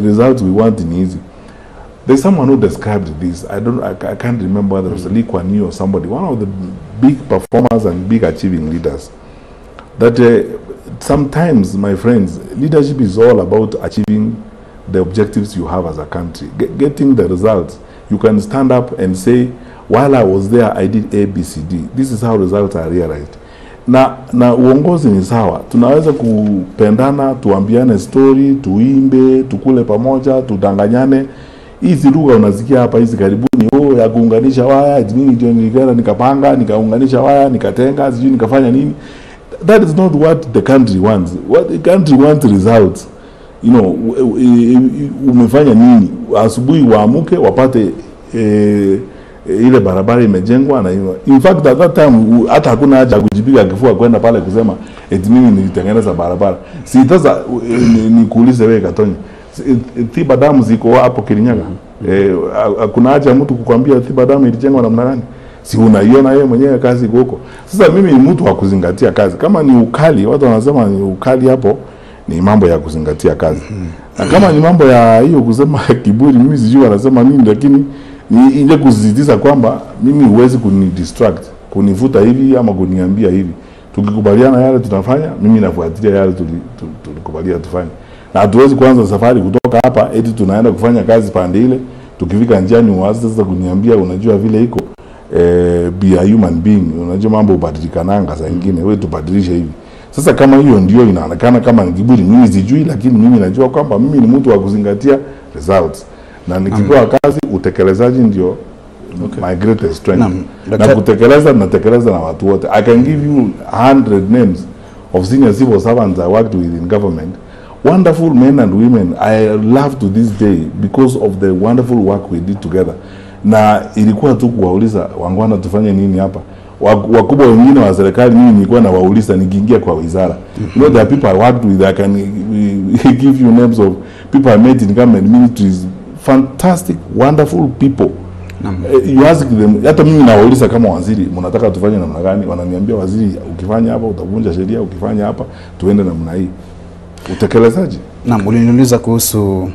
results we want ni hizi. There's someone who described this. I can't remember whether it was Lee Kuan Yew or somebody, one of the big performers and big achieving leaders. That sometimes, my friends, leadership is all about achieving the objectives you have as a country, getting the results. You can stand up and say, while I was there, I did A, B, C, D. This is how results are realized. Na uongozi ni sawa. Tunaweza kupendana, tuambiane story, tuimbe, tukule pamoja, tudanganyane. Hizi lugha unasikia hapa hizi karibuni, oh, ya kuunganisha waya, nini ndio nilikaenda nikapanga, nikaunganisha waya, nikatenga, sijui nikafanya nini. That is not what the country wants. What the country wants results. You know, umefanya nini? Asubuhi waamuke wapate ile barabara imejengwa na hiyo. In fact at that time hata hakuna haja kujipiga kifua kwenda pale kusema eti mimi nilitengeneza barabara. Si sasa nikuulize wewe Katonyi, Thiba Dam ziko hapo Kirinyaga. Kuna haja mtu kukwambia Thiba Dam ilijengwa namna gani? Si unaiona yeye mwenyewe kazi iko huko. Sasa mimi ni mtu wa kuzingatia kazi. Kama ni ukali, watu wanasema ni ukali hapo, ni mambo ya kuzingatia kazi. Na kama ni mambo ya hiyo kusema kiburi, mimi sijui wanasema nini, lakini ni ile kusisitiza kwamba mimi huwezi kunidistract, kunivuta hivi ama kuniambia hivi. Tukikubaliana yale tutafanya, mimi nafuatilia yale tulikubaliana tufanye. Na hatuwezi kuanza safari kutoka hapa eti tunaenda kufanya kazi pande ile, tukifika njiani uanze sasa kuniambia unajua vile iko. Be a human being, unajua mambo hubadilikananga saa nyingine, wewe tubadilishe hivi. Sasa kama hiyo ndio inaonekana kama ni kiburi, mimi sijui, lakini mimi najua kwamba mimi ni mtu wa kuzingatia results. Na nikipewa kazi, utekelezaji ndio my greatest strength. Na kutekeleza, natekeleza na watu wote. I can give you 100 names of senior civil servants I worked with in government. Wonderful men and women I love to this day because of the wonderful work we did together. Na ilikuwa tu kuwauliza wangwana tufanye nini hapa. Wakubwa wengine wa serikali mimi nilikuwa nawauliza nikiingia kwa wizara. You know, there are people I worked with. I can give you names of people I met in government ministries. Fantastic, wonderful people. You ask them, hata mimi nawauliza kama waziri, mnataka tufanye namna gani? Wananiambia waziri, ukifanya hapa utavunja sheria, ukifanya hapa tuende namna hii. Utekelezaji. Naam, uliniuliza kuhusu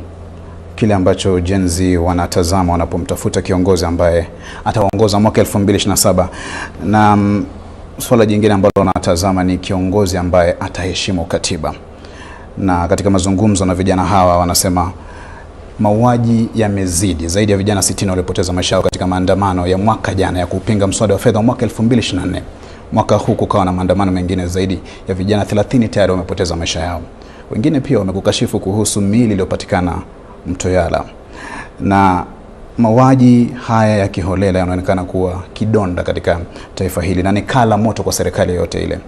kile ambacho Gen Z wanatazama wanapomtafuta kiongozi ambaye ataongoza mwaka 2027. Na swala jingine ambalo wanatazama ni kiongozi ambaye ataheshimu katiba. Na katika mazungumzo na vijana hawa wanasema mauaji yamezidi, zaidi ya vijana 60 walipoteza maisha yao katika maandamano ya mwaka jana ya kupinga mswada wa fedha mwaka 2024. Mwaka huu kukawa na maandamano mengine, zaidi ya vijana 30 tayari wamepoteza maisha yao. Wengine pia wamekukashifu kuhusu miili iliyopatikana Mto Yala. Na mauaji haya ya kiholela yanaonekana kuwa kidonda katika taifa hili na ni kala moto kwa serikali yote ile.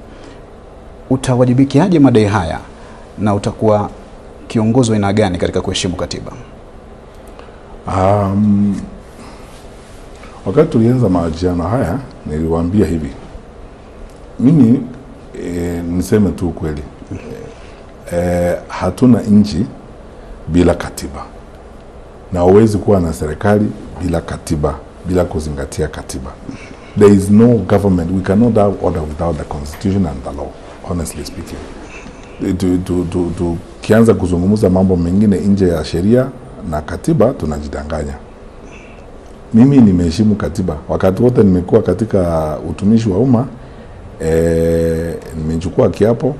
Utawajibikiaje madai haya na utakuwa kiongozi wa aina gani katika kuheshimu katiba? Wakati tulianza mahojiano haya niliwaambia hivi. Mimi niseme tu kweli. Hatuna nchi bila katiba. Na huwezi kuwa na serikali bila katiba, bila kuzingatia katiba. There is no government. We cannot have order without the constitution and the law, honestly speaking. Tukianza kuzungumza mambo mengine nje ya sheria na katiba tunajidanganya. Mimi nimeheshimu katiba. Wakati wote nimekuwa katika utumishi wa umma, nimechukua kiapo.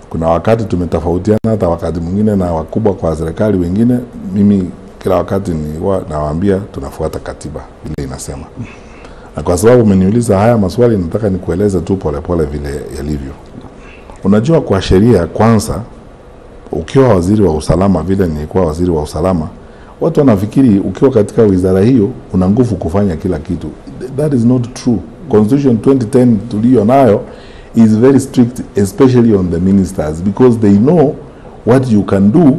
Kuna wakati tumetofautiana hata wakati mwingine na wakubwa kwa serikali wengine, mimi kila wakati nawaambia tunafuata katiba vile inasema. Na kwa sababu umeniuliza haya maswali, nataka nikueleze tu polepole vile yalivyo. Unajua, kwa sheria kwanza, ukiwa waziri wa usalama vile nilikuwa waziri wa usalama, watu wanafikiri ukiwa katika wizara hiyo una nguvu kufanya kila kitu. That is not true. Constitution 2010 tuliyo nayo is very strict, especially on the ministers, because they know what you can do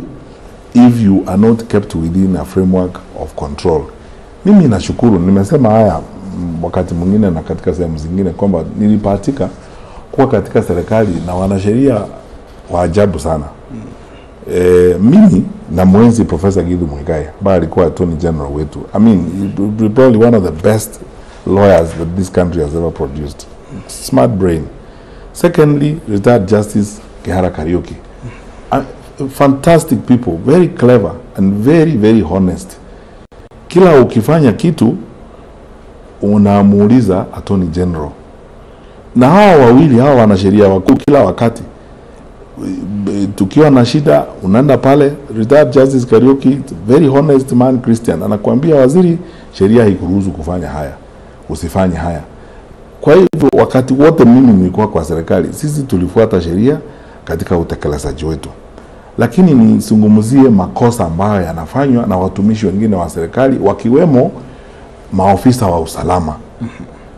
if you are not kept within a framework of control. Mimi nashukuru, nimesema haya wakati mwingine na katika sehemu zingine kwamba nilipatika kuwa katika serikali na wanasheria wa ajabu sana. Mimi na mwenzi Professor Githu Muigai, ambaye alikuwa Attorney General wetu. I mean, probably one of the best lawyers that this country has ever produced. Smart brain. Secondly, retired Justice Kihara Kariuki. Fantastic people, very clever and very, very honest. Kila ukifanya kitu unamuuliza Attorney General. Na hawa wawili hawa wanasheria wakuu, kila wakati tukiwa na shida unaenda pale, retired Justice Kariuki, very honest man, Christian, anakuambia waziri, sheria haikuruhusu kufanya haya, usifanye haya. Kwa hivyo wakati wote mimi nilikuwa kwa serikali, sisi tulifuata sheria katika utekelezaji wetu. Lakini nisungumzie makosa ambayo yanafanywa na watumishi wengine wa serikali, wakiwemo maofisa wa usalama.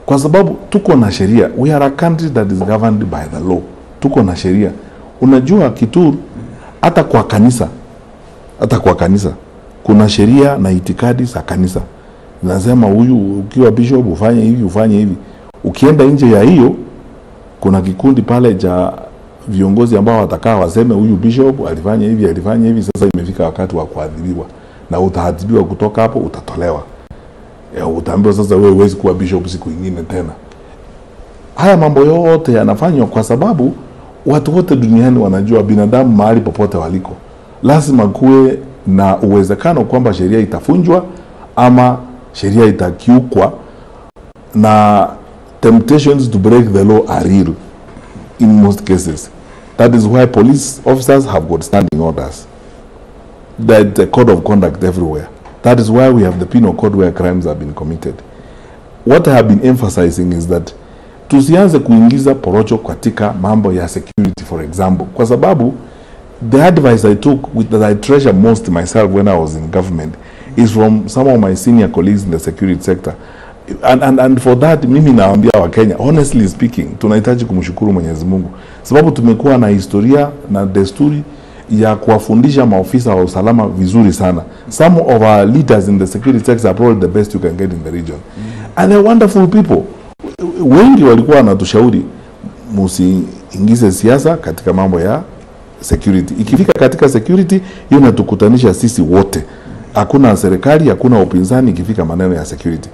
Kwa sababu tuko na sheria. We are a country that is governed by the law. Tuko na sheria. Unajua Kituru, Hata kwa kanisa, hata kwa kanisa kuna sheria na itikadi za kanisa. Nasema huyu ukiwa bishop ufanye hivi, ufanye hivi. Ukienda nje ya hiyo, kuna kikundi pale cha viongozi ambao watakaa waseme huyu bishop alifanya hivi, alifanya hivi, sasa imefika wakati wa kuadhibiwa. Na utaadhibiwa kutoka hapo, utatolewa. Utaambiwa sasa wewe huwezi kuwa bishop siku nyingine tena. Haya mambo yote yanafanywa kwa sababu watu wote duniani wanajua binadamu mahali popote waliko lazima kuwe na uwezekano kwamba sheria itafunjwa ama sheria itakiukwa, na temptations to break the law are real in most cases. That is why police officers have got standing orders. There's a code of conduct everywhere. That is why we have the penal code where crimes have been committed. What I have been emphasizing is that tusianze kuingiza porocho katika mambo ya security, for example, kwa sababu the advice I took, with that I treasure most myself when I was in government, is from some of my senior colleagues in the security sector. And for that, mimi naambia wa Kenya, honestly speaking, tunahitaji kumshukuru Mwenyezi Mungu, sababu tumekuwa na historia na desturi ya kuwafundisha maofisa wa usalama vizuri sana. Some of our leaders in the security sector are probably the best you can get in the region. And they're wonderful people. Wengi walikuwa wanatushauri msiingize siasa katika mambo ya security. Ikifika katika security, hiyo inatukutanisha sisi wote. Hakuna serikali, hakuna upinzani ikifika maneno ya security.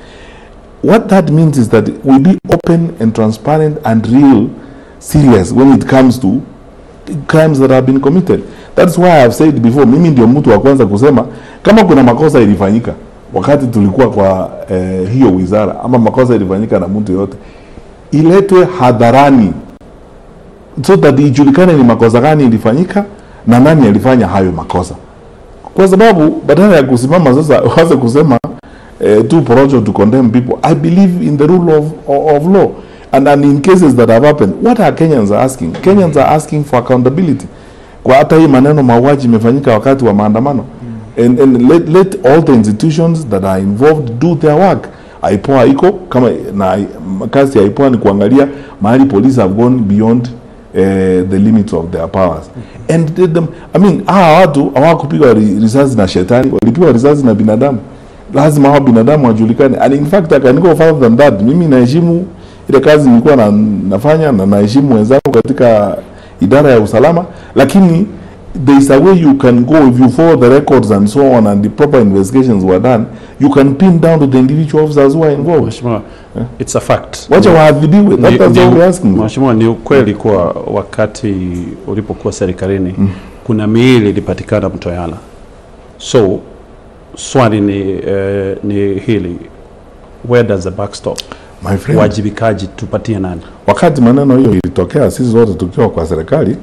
What that means is that we be open and transparent and real serious when it comes to crimes that have been committed. That's why I have said before, mimi ndio mtu wa kwanza kusema kama kuna makosa ilifanyika wakati tulikuwa kwa hiyo wizara, ama makosa ilifanyika na mtu yote, iletwe hadharani so that ijulikane ni makosa gani ilifanyika na nani alifanya hayo makosa. Kwa sababu badala ya kusimama sasa waanze kusema tu porojo to condemn people, I believe in the rule of law. And in cases that have happened, what are Kenyans asking? Kenyans are asking for accountability. Kwa hata hii maneno mauaji imefanyika wakati wa maandamano. And let all the institutions that are involved do their work. IPOA iko kama, na kazi ya IPOA ni kuangalia mahali police have gone beyond the limits of their powers. And them, I mean, hawa watu hawakupigwa risasi na shetani, walipigwa risasi na binadamu. Lazima hawa binadamu wajulikane. And in fact, I can go further than that. Mimi naheshimu ile kazi nilikuwa nafanya na naheshimu wenzangu katika idara ya usalama, lakini there is a way you can go if you follow the records and so on and the proper investigations were done, you can pin down to the individual officers who are involved. Mheshimiwa, it's a fact. Wacha waadhibiwe. That's all we're asking. Mheshimiwa, ni ukweli kwa wakati ulipokuwa serikalini kuna miili ilipatikana Mto Yala. So swali ni hili, where does the buck stop? My friend, wajibikaji tupatie nani? Wakati maneno hiyo ilitokea, sisi wote tukiwa kwa serikali,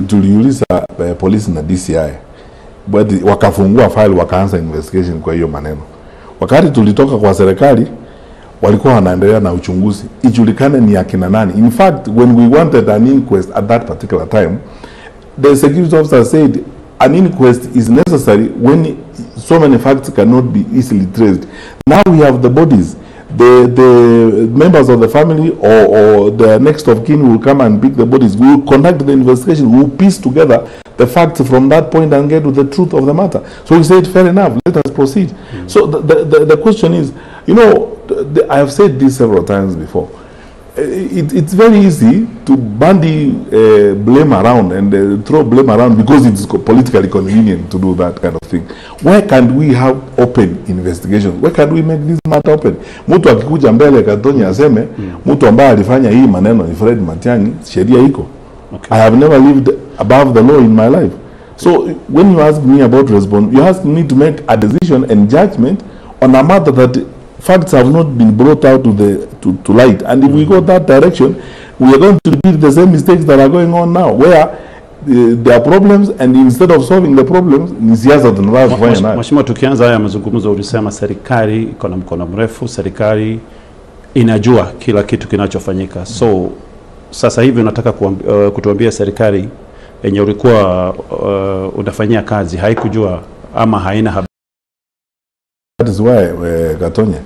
tuliuliza polisi na DCI, but wakafungua file wakaanza investigation kwa hiyo maneno. Wakati tulitoka kwa serikali, walikuwa wanaendelea na uchunguzi ijulikane ni akina nani. In fact, when we wanted an inquest at that particular time, the security officer said an inquest is necessary when so many facts cannot be easily traced. Now we have the bodies. The members of the family or the next of kin will come and pick the bodies. We will conduct the investigation. We will piece together the facts from that point and get to the truth of the matter. So we said, fair enough, let us proceed. So the question is, you know, I have said this several times before. It's very easy to bandy blame around and throw blame around because it's politically convenient to do that kind of thing. Why can't we have open investigations? Why can't we make this matter open? Mtu akikuja mbele Katonyi aseme, mtu ambaye alifanya hii maneno ni Fred Matiang'i, sheria iko. Okay. I have never lived above the law in my life. So when you ask me about response, you ask me to make a decision and judgment on a matter that facts have not been brought out to the to light. And if we go that direction, we are going to repeat the same mistakes that are going on now, where there are problems and instead of solving the problems, ni siasa tunataka kufanya nayo. Mheshimiwa, tukianza haya mazungumzo ulisema serikali iko na mkono mrefu, serikali inajua kila kitu kinachofanyika. So sasa hivi unataka kutuambia serikali yenye ulikuwa unafanyia kazi haikujua ama haina habari? That is why Gatonye,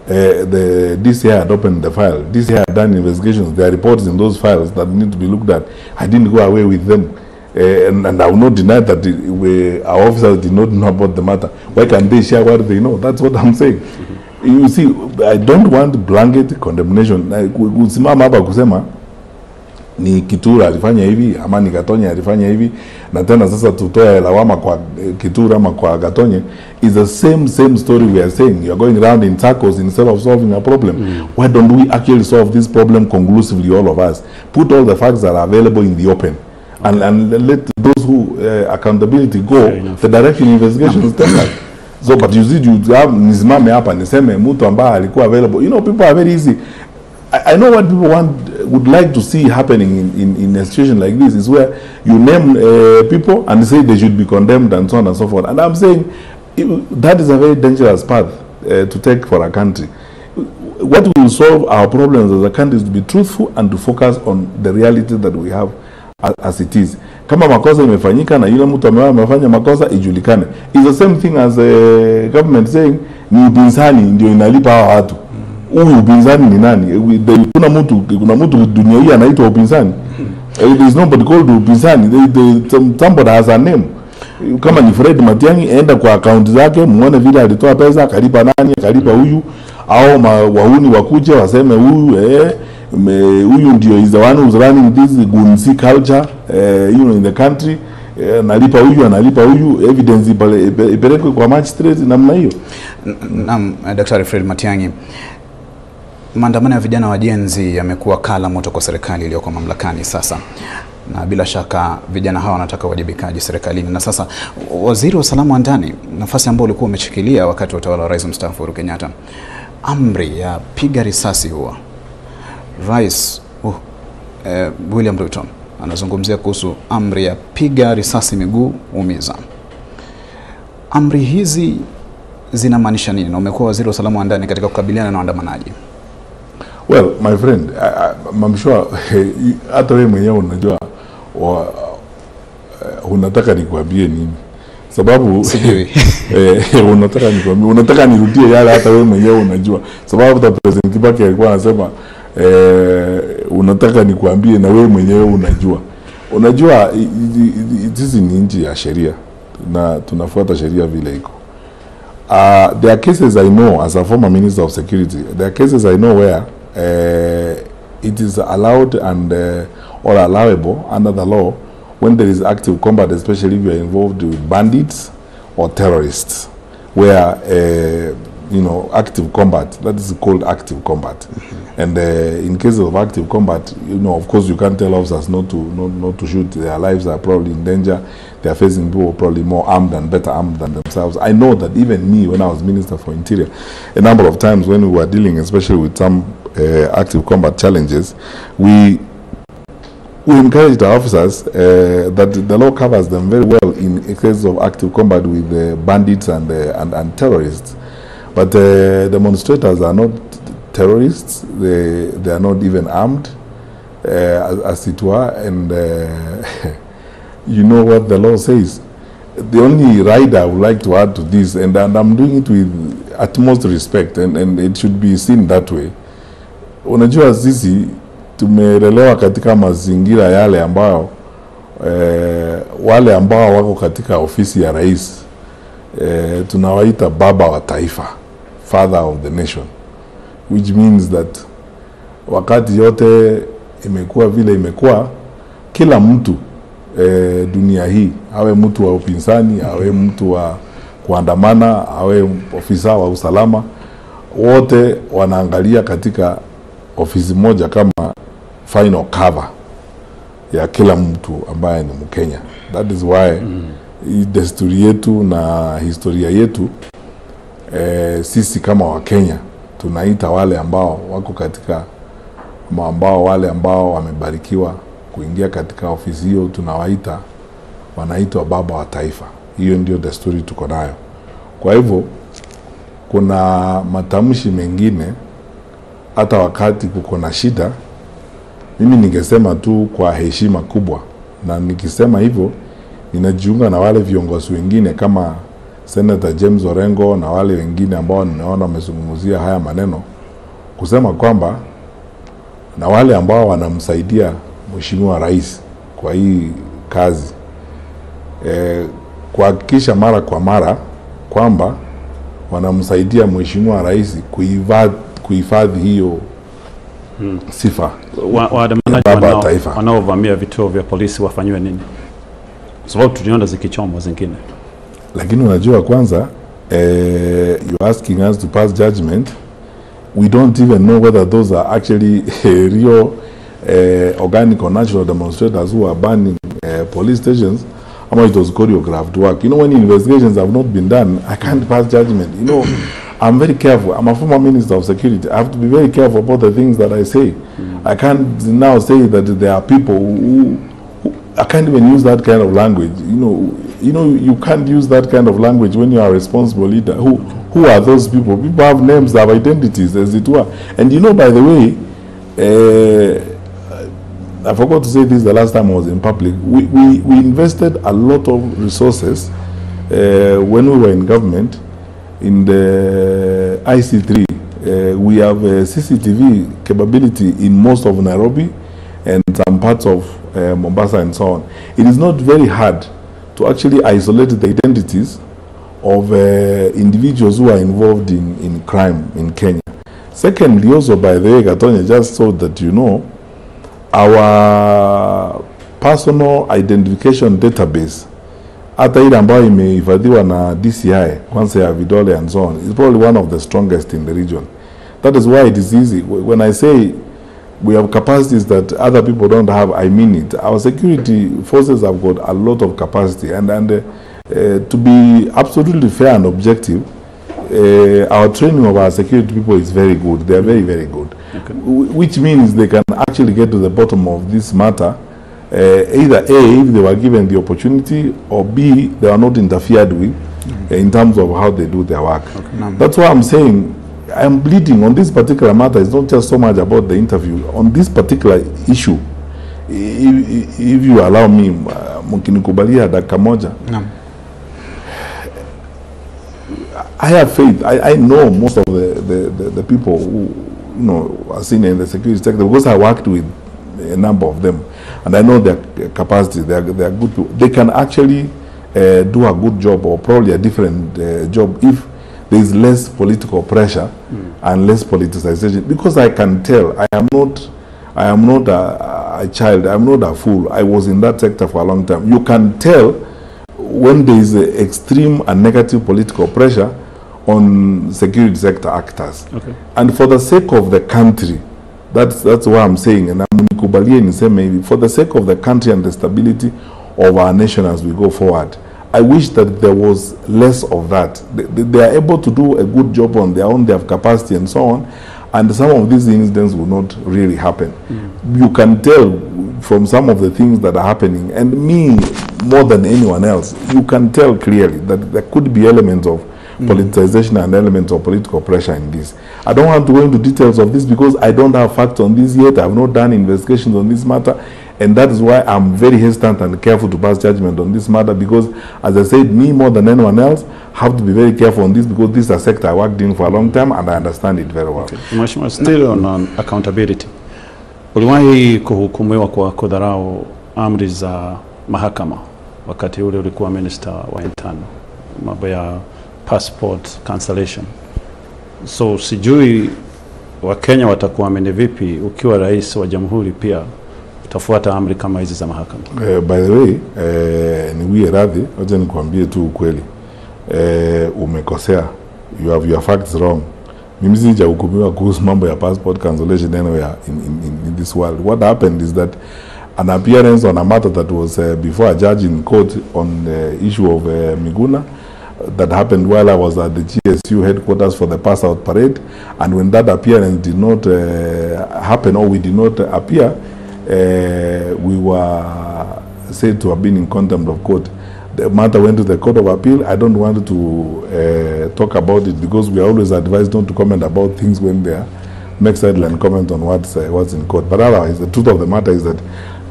the DCI had opened the file. DCI had done investigations. There are reports in those files that need to be looked at. I didn't go away with them. And I will not deny that our officers did not know about the matter. Why can't they share what they know? That's what I'm saying. You see, I don't want blanket condemnation. Kusimama hapa kusema ni Kitura alifanya hivi ama ni Gatonye alifanya hivi, na tena sasa tutoe lawama kwa Kitura ama kwa Gatonye, is the same story we are saying. You are going round in circles instead of solving a problem. Why don't we actually solve this problem conclusively, all of us? Put all the facts that are available in the open. And let those who accountability go the direction investigation is taken. So, but you see, you have nisimame hapa niseme mtu ambaye alikuwa available. You know, people are very easy. I know what people would like to see happening in a situation like this is where you name people and say they should be condemned and so on and so forth. And I'm saying that is a very dangerous path to take for a country. What will solve our problems as a country is to be truthful and to focus on the reality that we have as it is. Kama makosa imefanyika na yule mtu ambaye amefanya makosa ijulikane. It's the same thing as a government saying ni upinzani ndio inalipa hawa watu. Huyu upinzani ni nani? Kuna mtu dunia hii anaitwa upinzani. There is nobody called upinzani. Somebody has a name. Kama ni Fred Matiang'i, enda kwa account zake muone vile alitoa pesa, akalipa nani, akalipa huyu, au wahuni wakuje waseme huyu huyu ndio is the one who's running this gunzi culture you know, in the country. Analipa huyu, analipa huyu, evidence ipelekwe kwa magistrate namna hiyo. Naam, Daktari Fred Matiang'i, maandamano ya vijana wa Gen Z yamekuwa kala moto kwa serikali iliyoko mamlakani sasa, na bila shaka vijana hawa wanataka uwajibikaji serikalini. Na sasa waziri wa usalama wa ndani, nafasi ambayo ulikuwa umeshikilia wakati wa utawala wa Rais mstaafu Uhuru Kenyatta, amri ya piga risasi huwa Rais William Ruto anazungumzia kuhusu amri ya piga risasi miguu umiza. Amri hizi zinamaanisha nini? Na umekuwa waziri wa usalama wa ndani katika kukabiliana na waandamanaji. Well, my friend, I'm sure hata wewe mwenyewe unajua unataka nikuambie nini. Sababu sijui. Unataka nikuambie, unataka nirudie yale hata wewe mwenyewe unajua. Sababu hata President Kibaki alikuwa anasema unataka nikuambie na wewe mwenyewe unajua. Unajua sisi ni nchi ya sheria na tunafuata sheria vile iko. There are cases I know as a former minister of security, there are cases I know where it is allowed and or allowable under the law when there is active combat, especially if you are involved with bandits or terrorists, where you know, active combat, that is called active combat. And in cases of active combat, you know, of course you can't tell officers not to shoot. Their lives are probably in danger. They are facing people probably more armed and better armed than themselves. I know that even me, when I was Minister for Interior, a number of times when we were dealing, especially with some active combat challenges, we encouraged our officers that the law covers them very well in cases of active combat with bandits and terrorists. But demonstrators are not terrorists. They are not even armed, as it were. And you know what the law says. The only rider I would like to add to this, and I'm doing it with utmost respect, and it should be seen that way. Unajua sisi tumelelewa katika mazingira yale ambao wale ambao wako katika ofisi ya rais, tunawaita baba wa taifa, father of the nation, which means that wakati yote imekuwa vile imekuwa, kila mtu dunia hii, awe mtu wa upinzani, awe mtu wa kuandamana, awe ofisa wa usalama, wote wanaangalia katika ofisi moja kama final cover ya kila mtu ambaye ni Mkenya. That is why desturi yetu na historia yetu, sisi kama Wakenya tunaita wale ambao wako katika ambao wale ambao wamebarikiwa kuingia katika ofisi hiyo, tunawaita, wanaitwa baba wa taifa. Hiyo ndio desturi tuko nayo. Kwa hivyo kuna matamshi mengine hata wakati kuko na shida, mimi ningesema tu kwa heshima kubwa, na nikisema hivyo ninajiunga na wale viongozi wengine kama Senator James Orengo na wale wengine ambao nimeona wamezungumzia haya maneno, kusema kwamba na wale ambao wanamsaidia Mheshimiwa Rais kwa hii kazi, kuhakikisha mara kwa mara kwamba wanamsaidia Mheshimiwa Rais kuhifadhi hiyo sifa. Waandamanaji wanaovamia vituo vya polisi wafanywe nini? Sababu tuliona zikichomwa zingine. Lakini unajua kwanza, you're asking us to pass judgment. We don't even know whether those are actually real organic or natural demonstrators who are burning police stations, or it was choreographed work. You know, when investigations have not been done, I can't pass judgment. You know, I'm very careful. I'm a former minister of security. I have to be very careful about the things that I say. I can't now say that there are people who I can't even use that kind of language. You know, you can't use that kind of language when you are a responsible leader. Who are those people? People have names, they have identities, as it were. And you know, by the way, I forgot to say this the last time I was in public. We invested a lot of resources when we were in government in the IC3. We have a CCTV capability in most of Nairobi and some parts of Mombasa and so on. It is not very hard to actually isolate the identities of individuals who are involved in crime in Kenya. Secondly, also, by the way, Gatonye, just so that you know, our personal identification database, hata ile ambayo imehifadhiwa na DCI, kwanza ya vidole and so on, is probably one of the strongest in the region. That is why it is easy. When I say we have capacities that other people don't have, I mean it. Our security forces have got a lot of capacity, and to be absolutely fair and objective, our training of our security people is very good. They are very, very good. Okay. Which means they can actually get to the bottom of this matter, either A, if they were given the opportunity, or B, they are not interfered with in terms of how they do their work. Okay. That's why I'm saying I'm bleeding on this particular matter. It's not just so much about the interview. On this particular issue, if you allow me, mkinikubalia dakika moja. I have faith. I know most of the people who, you know, are seen in the security sector, because I worked with a number of them, and I know their capacity. They are good people. They can actually do a good job, or probably a different job, if there is less political pressure and less politicization. Because I can tell, I am not a child. I am not a fool. I was in that sector for a long time. You can tell when there is extreme and negative political pressure on security sector actors. Okay. And for the sake of the country, that's what I'm saying, and I'm for the sake of the country and the stability of our nation as we go forward, I wish that there was less of that. They are able to do a good job on their own, they have capacity and so on, and some of these incidents will not really happen. You can tell from some of the things that are happening, and me more than anyone else, you can tell clearly that there could be elements of politicization and elements of political pressure in this. I don't want to go into details of this because I don't have facts on this yet. I have not done investigations on this matter, and that is why I'm very hesitant and careful to pass judgment on this matter, because, as I said, me more than anyone else have to be very careful on this, because this is a sector I worked in for a long time and I understand it very well. Okay. Mheshimiwa, still on accountability, uliwahi kuhukumiwa kwa kudharau amri za mahakama wakati ule ulikuwa minister wa internal, mambo ya passport cancellation. So sijui Wakenya watakuamini vipi ukiwa rais wa jamhuri pia utafuata amri kama hizi za mahakama? By the way, niwie radhi, wacha nikwambie tu ukweli. Umekosea. You have your facts wrong. Mimi sijahukumiwa kuhusu mambo ya passport cancellation anywhere in this world. What happened is that an appearance on a matter that was before a judge in court on the issue of Miguna, that happened while I was at the GSU headquarters for the pass out parade, and when that appearance did not happen, or we did not appear, we were said to have been in contempt of court. The matter went to the Court of Appeal. I don't want to talk about it because we are always advised not to comment about things when they are make sideline comment on what's in court. But otherwise, the truth of the matter is that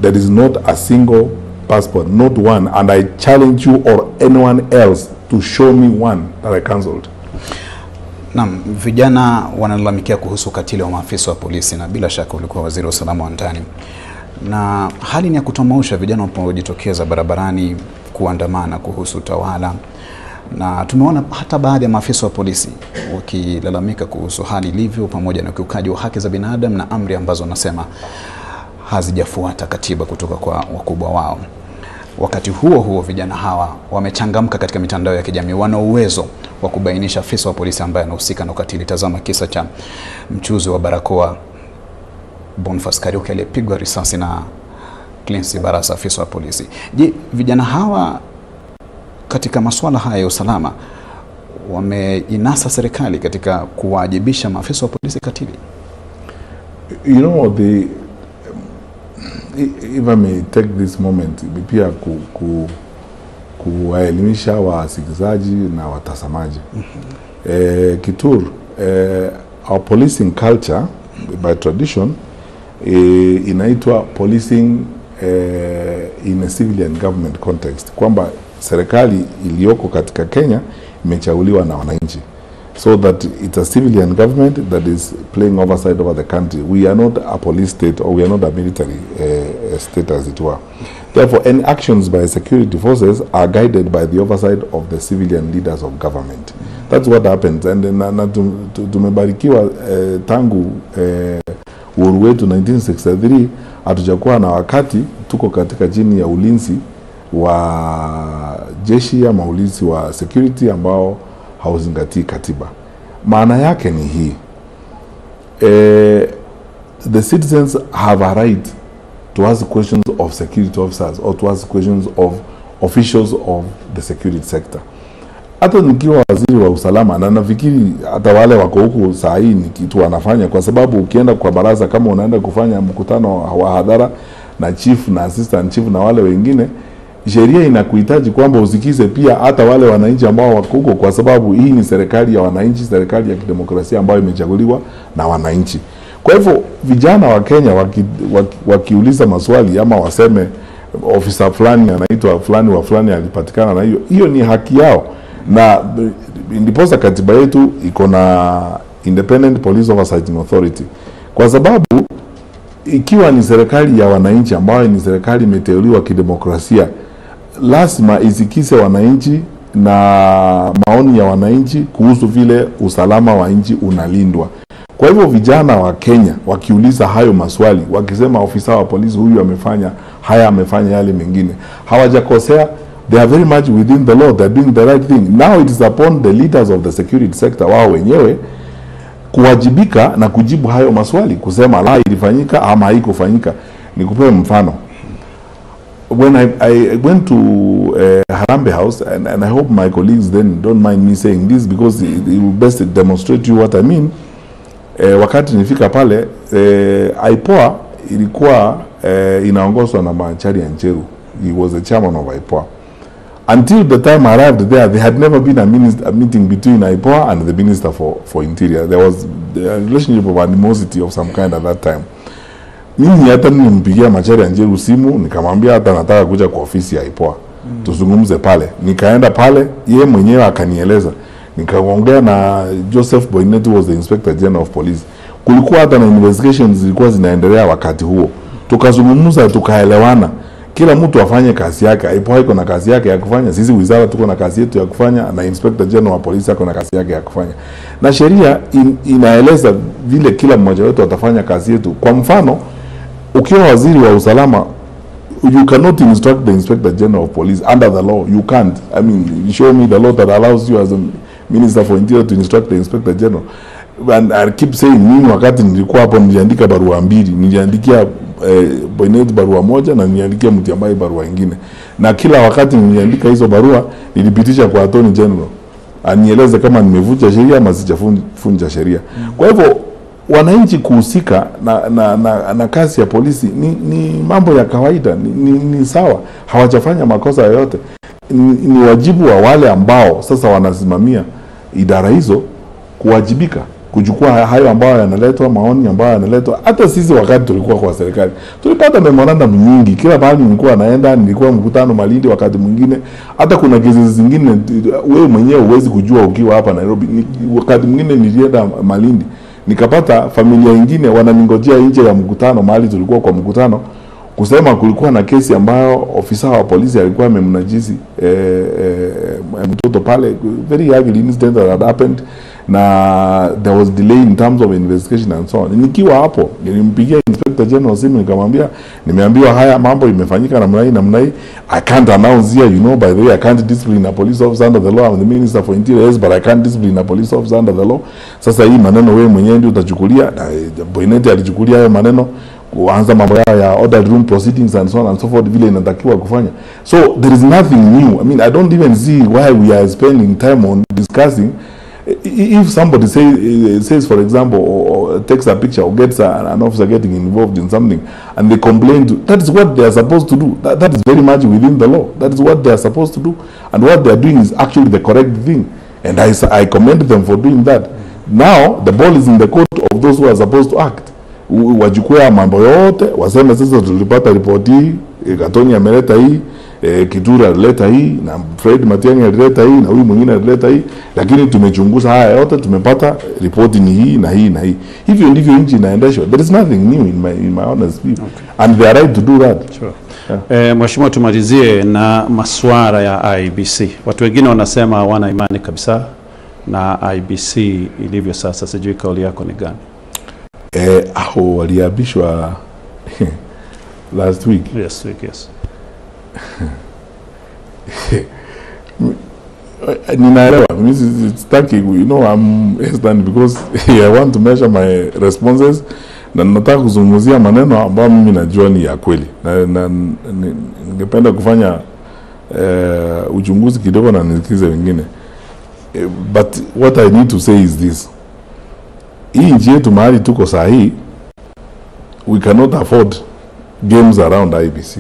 there is not a single passport, not one, and I challenge you or anyone else to show me one that I cancelled. Naam, vijana wanalalamikia kuhusu ukatili wa maafisa wa polisi, na bila shaka ulikuwa waziri wa usalama wa ndani, na hali ni ya kutamausha. Vijana wanapojitokeza barabarani kuandamana kuhusu utawala, na tumeona hata baadhi ya maafisa wa polisi wakilalamika kuhusu hali ilivyo pamoja na ukiukaji wa haki za binadamu na amri ambazo wanasema hazijafuata katiba kutoka kwa wakubwa wao. Wakati huo huo, vijana hawa wamechangamka katika mitandao ya kijamii, wana uwezo wa kubainisha afisa wa polisi ambaye anahusika na ukatili. Tazama kisa cha mchuzi wa barakoa Boniface Kariuki aliyepigwa risasi na Clancy Barasa, afisa wa polisi. Je, vijana hawa katika masuala haya ya usalama wameinasa serikali katika kuwajibisha maafisa wa polisi katili? You know, if I may take this moment pia kuwaelimisha wasikilizaji na watazamaji. Kitur, our policing culture by tradition inaitwa policing in a civilian government context, kwamba serikali iliyoko katika Kenya imechaguliwa na wananchi, so that it's a civilian government that is playing oversight over the country. We are not a police state, or we are not a military state as it were. Therefore, any actions by security forces are guided by the oversight of the civilian leaders of government. That's what happens. And na tumebarikiwa tangu uhuru wetu 1963, hatujakuwa na wakati tuko katika chini ya ulinzi wa jeshi ama ulinzi wa security ambao hauzingatii katiba. Maana yake ni hii: the citizens have a right to ask questions of security officers or to ask questions of officials of the security sector. Hata nikiwa waziri wa usalama, na nafikiri hata wale wako huku saa hii ni kitu wanafanya, kwa sababu ukienda kwa baraza, kama unaenda kufanya mkutano wa hadhara na chief na assistant chief na wale wengine, sheria inakuhitaji kwamba usikize pia hata wale wananchi ambao wako huko, kwa sababu hii ni serikali ya wananchi, serikali ya kidemokrasia ambayo imechaguliwa na wananchi. Kwa hivyo vijana wa Kenya wakiuliza maswali ama waseme ofisa fulani anaitwa fulani wa fulani alipatikana na hiyo, hiyo ni haki yao. Na ndiposa katiba yetu iko na Independent Police Oversight Authority, kwa sababu ikiwa ni serikali ya wananchi ambayo ni serikali imeteuliwa kidemokrasia, lazima isikize wananchi na maoni ya wananchi kuhusu vile usalama wa nchi unalindwa. Kwa hivyo vijana wa Kenya wakiuliza hayo maswali, wakisema ofisa wa polisi huyu amefanya haya, amefanya yale mengine, hawajakosea. They are very much within the law, they are doing the right thing. Now it is upon the leaders of the security sector wao wenyewe kuwajibika na kujibu hayo maswali, kusema la, ilifanyika ama haikufanyika. Nikupe mfano. When I went to Harambee House, and I hope my colleagues then don't mind me saying this because it will best demonstrate to you what I mean. Wakati nifika pale, IPOA ilikuwa inaongozwa na Macharia Njeru. He was the chairman of IPOA. Until the time I arrived there, there had never been a meeting between IPOA and the Minister for Interior. There was a relationship of animosity of some kind at that time. Mimi hata nilimpigia Macharia Njeru simu, nikamwambia hata nataka kuja kwa ofisi ya IPOA. Tuzungumze pale. Nikaenda pale, yeye mwenyewe akanieleza. Nikaongea na Joseph Boynet, was the Inspector General of Police. Kulikuwa hata na investigations zilikuwa zinaendelea wakati huo. Tukazungumza, tukaelewana. Kila mtu afanye kazi yake. IPOA iko na kazi yake ya kufanya, sisi wizara tuko na kazi yetu ya kufanya, na Inspector General wa Polisi ako na kazi yake ya kufanya. Na sheria inaeleza vile kila mmoja wetu atafanya kazi yetu. Kwa mfano, ukiwa waziri wa usalama, you cannot instruct the Inspector General of Police under the law. You can't. I mean, show me the law that allows you as a Minister for Interior to instruct the Inspector General. And I keep saying, mimi wakati nilikuwa hapo niliandika barua mbili, niliandikia Boynet barua moja na niliandikia Mutyambai barua nyingine. Na kila wakati niliandika hizo barua nilipitisha kwa Attorney General anieleze kama nimevunja sheria ama sijavunja sheria. Kwa hivyo wananchi kuhusika na kazi ya polisi ni mambo ya kawaida, ni sawa, hawajafanya makosa yoyote. Ni wajibu wa wale ambao sasa wanasimamia idara hizo kuwajibika, kuchukua hayo ambayo yanaletwa, maoni ambayo yanaletwa. Hata sisi wakati tulikuwa kwa serikali tulipata memorandum nyingi, kila mahali nilikuwa naenda, nilikuwa mkutano Malindi wakati mwingine, hata kuna kesi zingine wewe mwenyewe huwezi kujua ukiwa hapa Nairobi. Wakati mwingine nilienda Malindi nikapata familia nyingine wananingojea nje ya mkutano, mahali tulikuwa kwa mkutano, kusema kulikuwa na kesi ambayo ofisa wa polisi alikuwa amemnajisi mtoto pale, very ugly incident that had happened, na there was delay in terms of investigation and so on. Nikiwa hapo nilimpigia Inspector General simu nikamwambia, nimeambiwa haya mambo imefanyika namna hii namna hii, I can't announce here, you know, by the way I can't discipline a police officer under the law, I'm the Minister for Interior, yes, but I can't discipline a police officer under the law. Sasa hii maneno wewe mwenyewe ndio utachukulia. Na Boinnet alichukulia hayo maneno kuanza mambo yao ya ordered room proceedings and so on and so forth vile inatakiwa kufanya. So there is nothing new. I mean, I don't even see why we are spending time on discussing. If somebody says for example, or takes a picture or gets an officer getting involved in something and they complain, that is what they are supposed to do. That is very much within the law. That is what they are supposed to do. And what they are doing is actually the correct thing. And I commend them for doing that. Now, the ball is in the court of those who are supposed to act. Wachukue mambo yote, waseme sasa tulipata ripoti hii, Katoni ameleta hii, Kithure alileta hii, na Fred Matiang'i alileta hii, na huyu mwingine alileta hii, lakini tumechunguza haya yote, tumepata ripoti ni hii na hii na hii. Hivyo ndivyo nchi inaendeshwa. There is nothing new in my honest view. Okay. And they are right to do that. Sure. Yeah. Mheshimiwa, tumalizie na masuala ya IEBC. Watu wengine wanasema hawana imani kabisa na IEBC ilivyo sasa. Sijui kauli yako ni gani? Hao waliabishwa last week. Yes, week, yes. Ninaelewa, mimi sitaki, you know, I'm hesitant because I want to measure my responses na nataka kuzungumzia maneno ambayo mimi najua ni ya kweli, na ningependa kufanya uchunguzi kidogo na nisikize wengine. But what I need to say is this: hii nchi yetu mahali tuko saa hii, we cannot afford games around IEBC.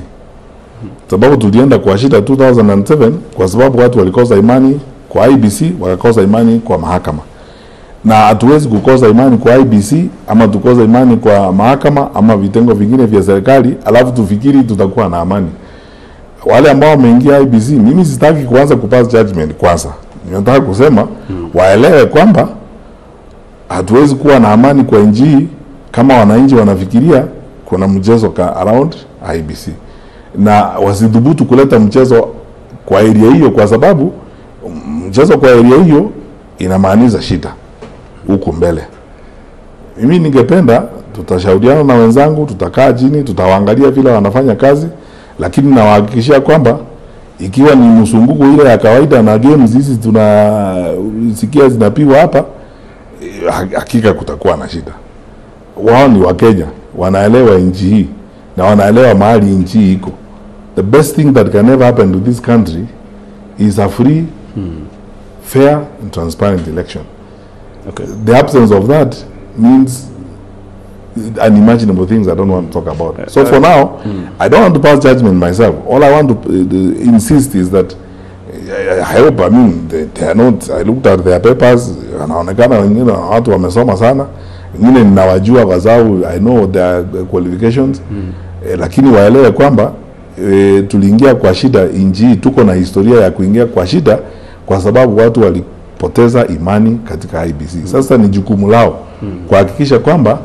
Sababu tulienda kwa shida 2007 kwa sababu watu walikosa imani kwa IEBC, wakakosa imani kwa mahakama. Na hatuwezi kukosa imani kwa IEBC ama tukosa imani kwa mahakama ama vitengo vingine vya serikali alafu tufikiri tutakuwa na amani. Wale ambao wameingia IEBC, mimi sitaki kuanza kupass judgment kwanza. Ninataka kusema waelewe kwamba hatuwezi kuwa na amani kwa nchi kama wananchi wanafikiria kuna mchezo around IEBC. Na wasidhubutu kuleta mchezo kwa area hiyo, kwa sababu mchezo kwa area hiyo inamaanisha shida huko mbele. Mimi ningependa tutashauriana na wenzangu, tutakaa chini, tutawaangalia vile wanafanya kazi, lakini nawahakikishia kwamba ikiwa ni msunguko ile ya kawaida na games hizi tunasikia zinapigwa hapa, hakika kutakuwa na shida. Wao ni Wakenya, wanaelewa nchi hii na wanaelewa mahali nchi hii iko. The best thing that can ever happen to this country is a free, fair and transparent election. Okay. The absence of that means unimaginable things I don't want to talk about. So for now, I don't want to pass judgment myself. All I want to insist is that I hope, I mean, they are not, I looked at their papers, wanaonekana wengine watu wamesoma sana, wengine ninawajua kwa sababu I know their qualifications. Lakini waelewe kwamba tuliingia kwa shida nchi, tuko na historia ya kuingia kwa shida kwa sababu watu walipoteza imani katika IEBC. Sasa ni jukumu lao kuhakikisha kwamba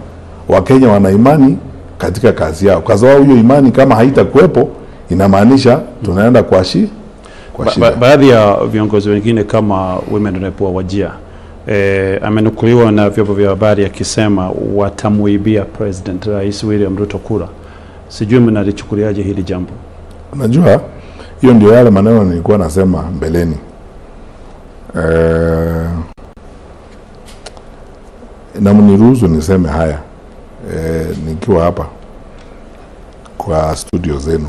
Wakenya wana imani katika kazi yao, kwa sababu hiyo imani kama haitakuwepo inamaanisha tunaenda kwa shida. Baadhi ya viongozi wengine kama Women Rep wa Wajir amenukuliwa na vyombo vya habari akisema watamuibia President Rais William Ruto kura. Sijui mnalichukuliaje hili jambo? Unajua, hiyo ndio yale maneno nilikuwa nasema mbeleni. Na mniruhusu niseme haya nikiwa hapa kwa studio zenu.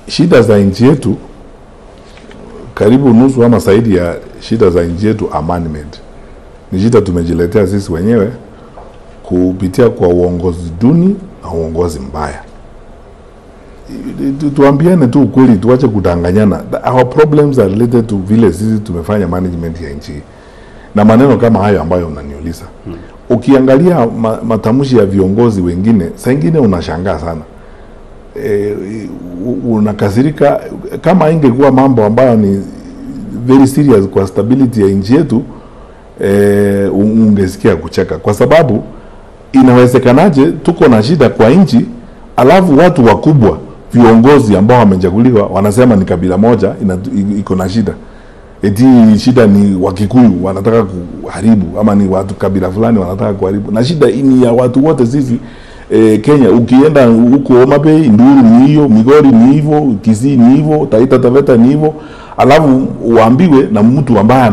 Shida za nchi yetu, karibu nusu ama zaidi ya shida za nchi yetu amendment, ni shida tumejiletea sisi wenyewe kupitia kwa uongozi duni na uongozi mbaya. Tuambiane tu ukweli, tuache kudanganyana. Our problems are related to vile sisi tumefanya management ya nchi na maneno kama hayo ambayo unaniuliza. Ukiangalia matamshi ya viongozi wengine, saa ingine unashangaa sana. Unakasirika. Kama ingekuwa mambo ambayo ni very serious kwa stability ya nchi yetu, ungesikia kucheka, kwa sababu Inawezekanaje tuko na shida kwa nchi, alafu watu wakubwa viongozi ambao wamechaguliwa wanasema ni kabila moja iko na shida? Eti shida ni Wakikuyu wanataka kuharibu, ama ni watu kabila fulani wanataka kuharibu, na shida ni ya watu wote sisi Kenya. Ukienda huko Homa Bay, Nduru ni hiyo, Migori ni hivyo, Kisii ni hivyo, Taita Taveta ni hivyo, alafu uambiwe na mtu ambaye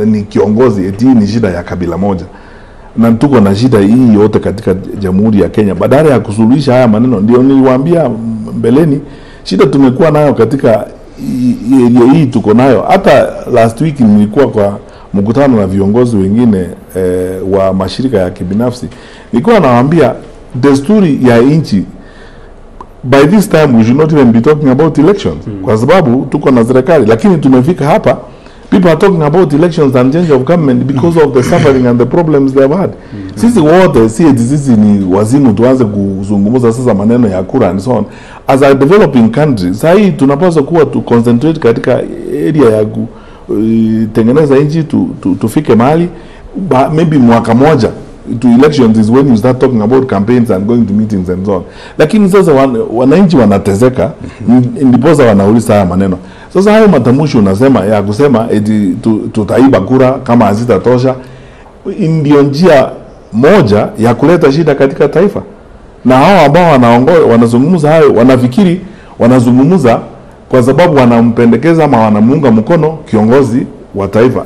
ni kiongozi eti ni shida ya kabila moja. Na tuko na shida hii yote katika Jamhuri ya Kenya. Badala ya kusuluhisha haya maneno, ndio niliwaambia mbeleni, shida tumekuwa nayo katika area hii tuko nayo. Hata last week nilikuwa kwa mkutano na viongozi wengine wa mashirika ya kibinafsi, nilikuwa nawaambia desturi ya nchi, by this time we should not even be talking about elections, kwa sababu tuko na serikali. Lakini tumefika hapa, people are talking about elections and change of government because of the suffering and the problems they have had. Sisi wote si eti sisi ni wazimu tuanze kuzungumza sasa maneno ya kura and so on. As a developing country, saa hii tunapaswa kuwa tu concentrate katika area ya kutengeneza nchi, tufike mahali maybe mwaka moja to elections is when you start talking about campaigns and going to meetings and so on. Lakini sasa wananchi wanateseka, ndiposa wanauliza haya maneno. Sasa hayo matamshi unasema ya kusema eti tutaiba kura kama hazitatosha, ndio njia moja ya kuleta shida katika taifa. Na hao ambao wanazungumza hayo wanafikiri wanazungumza kwa sababu wanampendekeza ama wanamuunga mkono kiongozi wa taifa,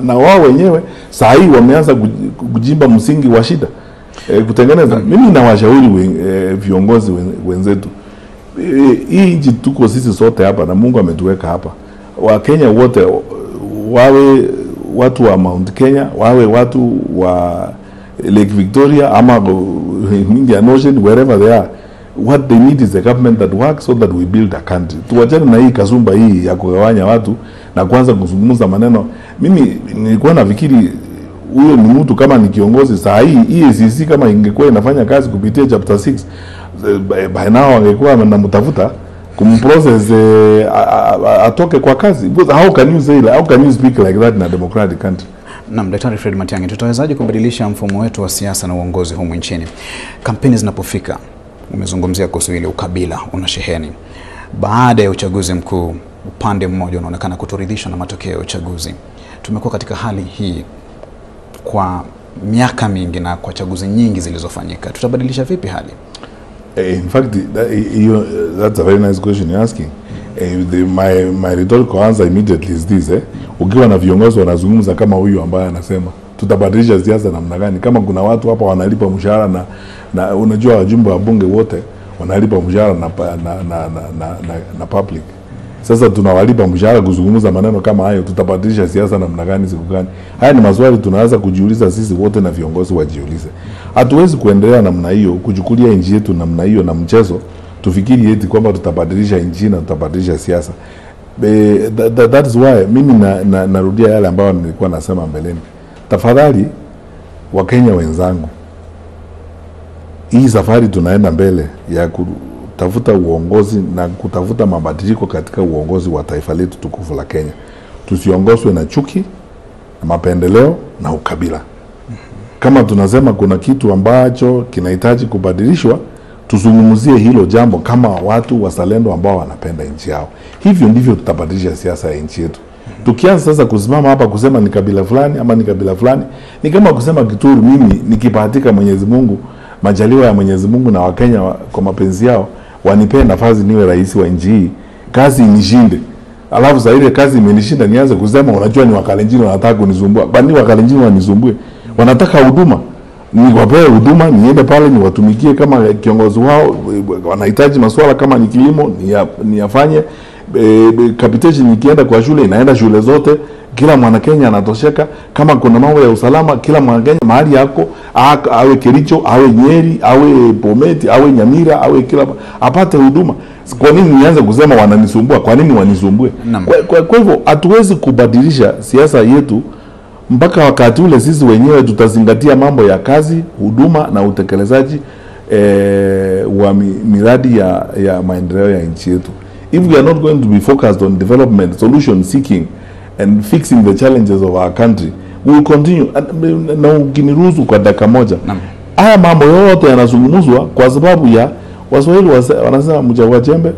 na wao wenyewe saa hii wameanza kujimba msingi wa shida kutengeneza. Mimi nawashauri viongozi wenzetu, hii nchi tuko sisi sote hapa na Mungu ametuweka hapa. Wakenya wote, wawe watu wa Mount Kenya, wawe watu wa Lake Victoria ama Indian Ocean, wherever they are, what they need is a government that works so that we build a country. Tuwachane na hii kasumba hii ya kugawanya watu na kuanza kuzungumza maneno. Mimi nilikuwa nafikiri huyo ni mtu kama ni kiongozi saa hii EACC kama ingekuwa inafanya kazi kupitia chapter 6, by now angekuwa anamtafuta kumprocess atoke kwa kazi. Because how can you say, how can you speak like that in a democratic country? Naam, Daktari Fred Matiang'i, tutawezaje kubadilisha mfumo wetu wa siasa na uongozi humu nchini? Kampeni zinapofika, umezungumzia kuhusu ile ukabila unasheheni. Baada ya uchaguzi mkuu, upande mmoja unaonekana kutoridhishwa na matokeo ya uchaguzi. Tumekuwa katika hali hii kwa miaka mingi na kwa chaguzi nyingi zilizofanyika. Tutabadilisha vipi hali? In fact, that's a very nice question you're asking. My rhetorical answer immediately is this. Ukiwa na viongozi wanazungumza kama huyu ambaye anasema tutabadilisha siasa namna gani, kama kuna watu hapa wanalipa mshahara na unajua wajumbe wa bunge wote wanalipa mshahara na public. Sasa tunawalipa mshahara kuzungumza maneno kama hayo, tutabadilisha siasa namna gani siku gani? Haya ni maswali tunaweza kujiuliza sisi wote na viongozi wajiulize. Hatuwezi kuendelea namna hiyo, kuchukulia nchi yetu namna hiyo na mchezo, tufikiri eti kwamba tutabadilisha nchi na tutabadilisha siasa. That is why mimi narudia yale ambayo nilikuwa nasema mbeleni. Tafadhali Wakenya wenzangu, hii safari tunaenda mbele ya kutafuta uongozi na kutafuta mabadiliko katika uongozi wa taifa letu tukufu la Kenya. Tusiongozwe na chuki, na mapendeleo na ukabila. Kama tunasema kuna kitu ambacho kinahitaji kubadilishwa, tuzungumzie hilo jambo kama watu wazalendo ambao wanapenda nchi yao. Hivyo ndivyo tutabadilisha siasa ya nchi yetu. Tukianza sasa kusimama hapa kusema ni kabila fulani ama ni kabila fulani, ni kama kusema Kituru. Mimi nikibahatika Mwenyezi Mungu, majaliwa ya Mwenyezi Mungu na Wakenya kwa mapenzi yao wanipee nafasi niwe rais wa nchi hii, kazi inishinde. Alafu sasa ile kazi imenishinda nianze kusema unajua ni Wakalenjin wanataka kunisumbua. Bali Wakalenjin wanisumbue. Wanataka huduma. Niwape huduma, niende pale niwatumikie kama kiongozi wao. Wanahitaji masuala kama ni kilimo niyafanye. Capitation ikienda kwa shule inaenda shule zote, kila mwana Kenya anatosheka. Kama kuna mambo ya usalama, kila mwana Kenya mahali yako, awe Kericho, awe Nyeri, awe Bomet, awe Nyamira, awe kila apate huduma. Kwa nini nianze kusema wananisumbua? Kwa nini wanisumbue? Kwa hivyo hatuwezi kubadilisha siasa yetu mpaka wakati ule sisi wenyewe tutazingatia mambo ya kazi, huduma na utekelezaji wa miradi ya maendeleo ya nchi yetu. If we are not going to be focused on development, solution seeking and fixing the challenges of our country, we will continue. Na ukiniruhusu kwa dakika moja, Haya mambo yote yanazungumzwa kwa sababu ya Waswahili wanasema mchagua jembe.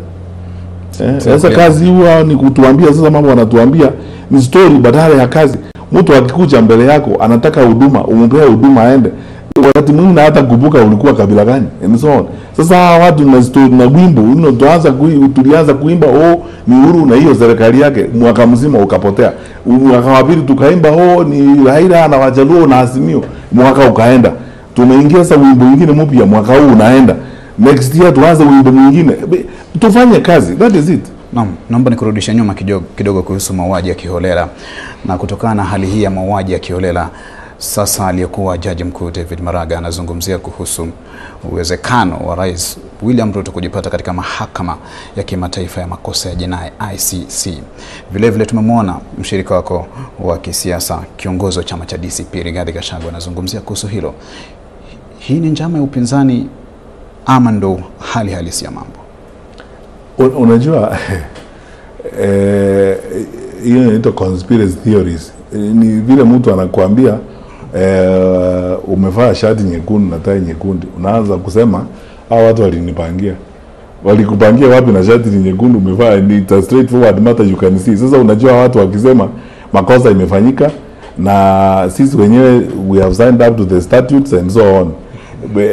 Sasa kazi huwa ni kutuambia, sasa mambo wanatuambia ni story badala ya kazi. Mtu akikuja mbele yako anataka huduma, umpee huduma aende. Wakati mwingine hata kubuka ulikuwa kabila gani and so on. Sasa watu na story na wimbo, tulianza kuimba oh ni Uhuru na hiyo serikali yake, mwaka mzima ukapotea. Mwaka wa pili tukaimba oh ni Raila na Wajaluo na Azimio, mwaka ukaenda. Tumeingia sasa wimbo mwingine mpya, mwaka huu unaenda. Next year tuanze wimbo mwingine. Tufanye kazi, that is it. Naam, naomba nikurudishe nyuma kidogo kuhusu mauaji ya kiholela. Na kutokana na hali hii ya mauaji ya kiholela, sasa aliyekuwa Jaji Mkuu David Maraga anazungumzia kuhusu uwezekano wa Rais William Ruto kujipata katika mahakama ya kimataifa ya makosa ya jinai ICC. Vile vile tumemwona mshirika wako wa kisiasa, kiongozi wa chama cha DCP Rigathi Gachagua anazungumzia kuhusu hilo. Hii ni njama ya upinzani ama ndo hali halisi ya mambo? Unajua hiyo inaitwa conspiracy theories. Ni vile mtu anakuambia umevaa shati nyekundu na tai nyekundu, unaanza kusema hao watu walinipangia. Walikupangia wapi na shati ni nyekundu umevaa? Ni straightforward matter, you can see. Sasa unajua watu wakisema makosa imefanyika na sisi wenyewe we have signed up to the statutes and so on.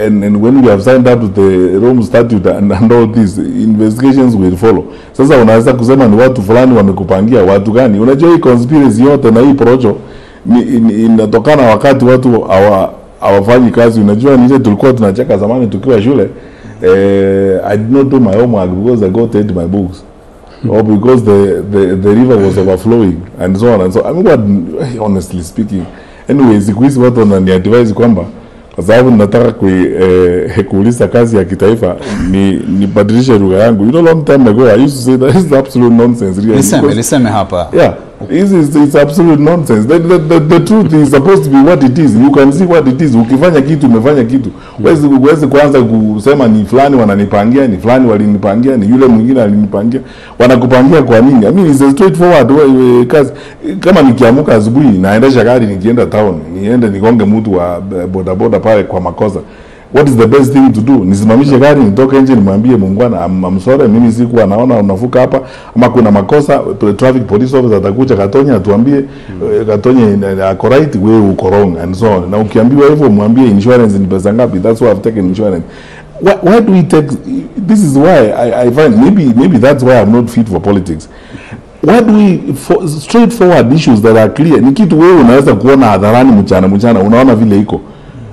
And when we have signed up to the Rome Statute and all these investigations will follow. Sasa unaweza kusema ni watu fulani wamekupangia, watu gani? Unajua hii conspiracy yote na hii projo inatokana wakati watu hawafanyi kazi. Unajua ni ile tulikuwa tunacheka zamani tukiwa shule. I did not do my homework because I got into my books, or because the river was overflowing and so on and so. I mean, what, honestly speaking, anyway, siku hizi watu wananiadvise kwamba kwa sababu nataka kuuliza kazi ya kitaifa nibadilishe lugha yangu. You know, long time ago I used to say that is absolute nonsense really. Niseme hapa. Yeah, it's absolute nonsense. The truth is supposed to be what it is. You can see what it is. Ukifanya kitu umefanya kitu. Huwezi kuanza kusema ni fulani wananipangia, ni fulani walinipangia, ni yule mwingine alinipangia. Wanakupangia kwa nini? I mean, it's a straightforward kazi. Kama nikiamka asubuhi naendesha gari nikienda town, niende nigonge mtu wa boda boda pale kwa makosa. What is the best thing to do? Nisimamishe gari nitoke nje nimwambie muungwana, I'm sorry, mimi sikuwa naona unavuka hapa ama kuna makosa. Traffic police officer atakuja Katonya atuambie Katonya ako right, wewe uko wrong and so on. Na ukiambiwa hivyo mwambie insurance ni pesa ngapi? That's why I've taken insurance. Why do we take this? Is why I find maybe that's why I'm not fit for politics. Why do we for straightforward issues that are clear? Ni kitu wewe unaweza kuona hadharani mchana mchana, unaona vile iko.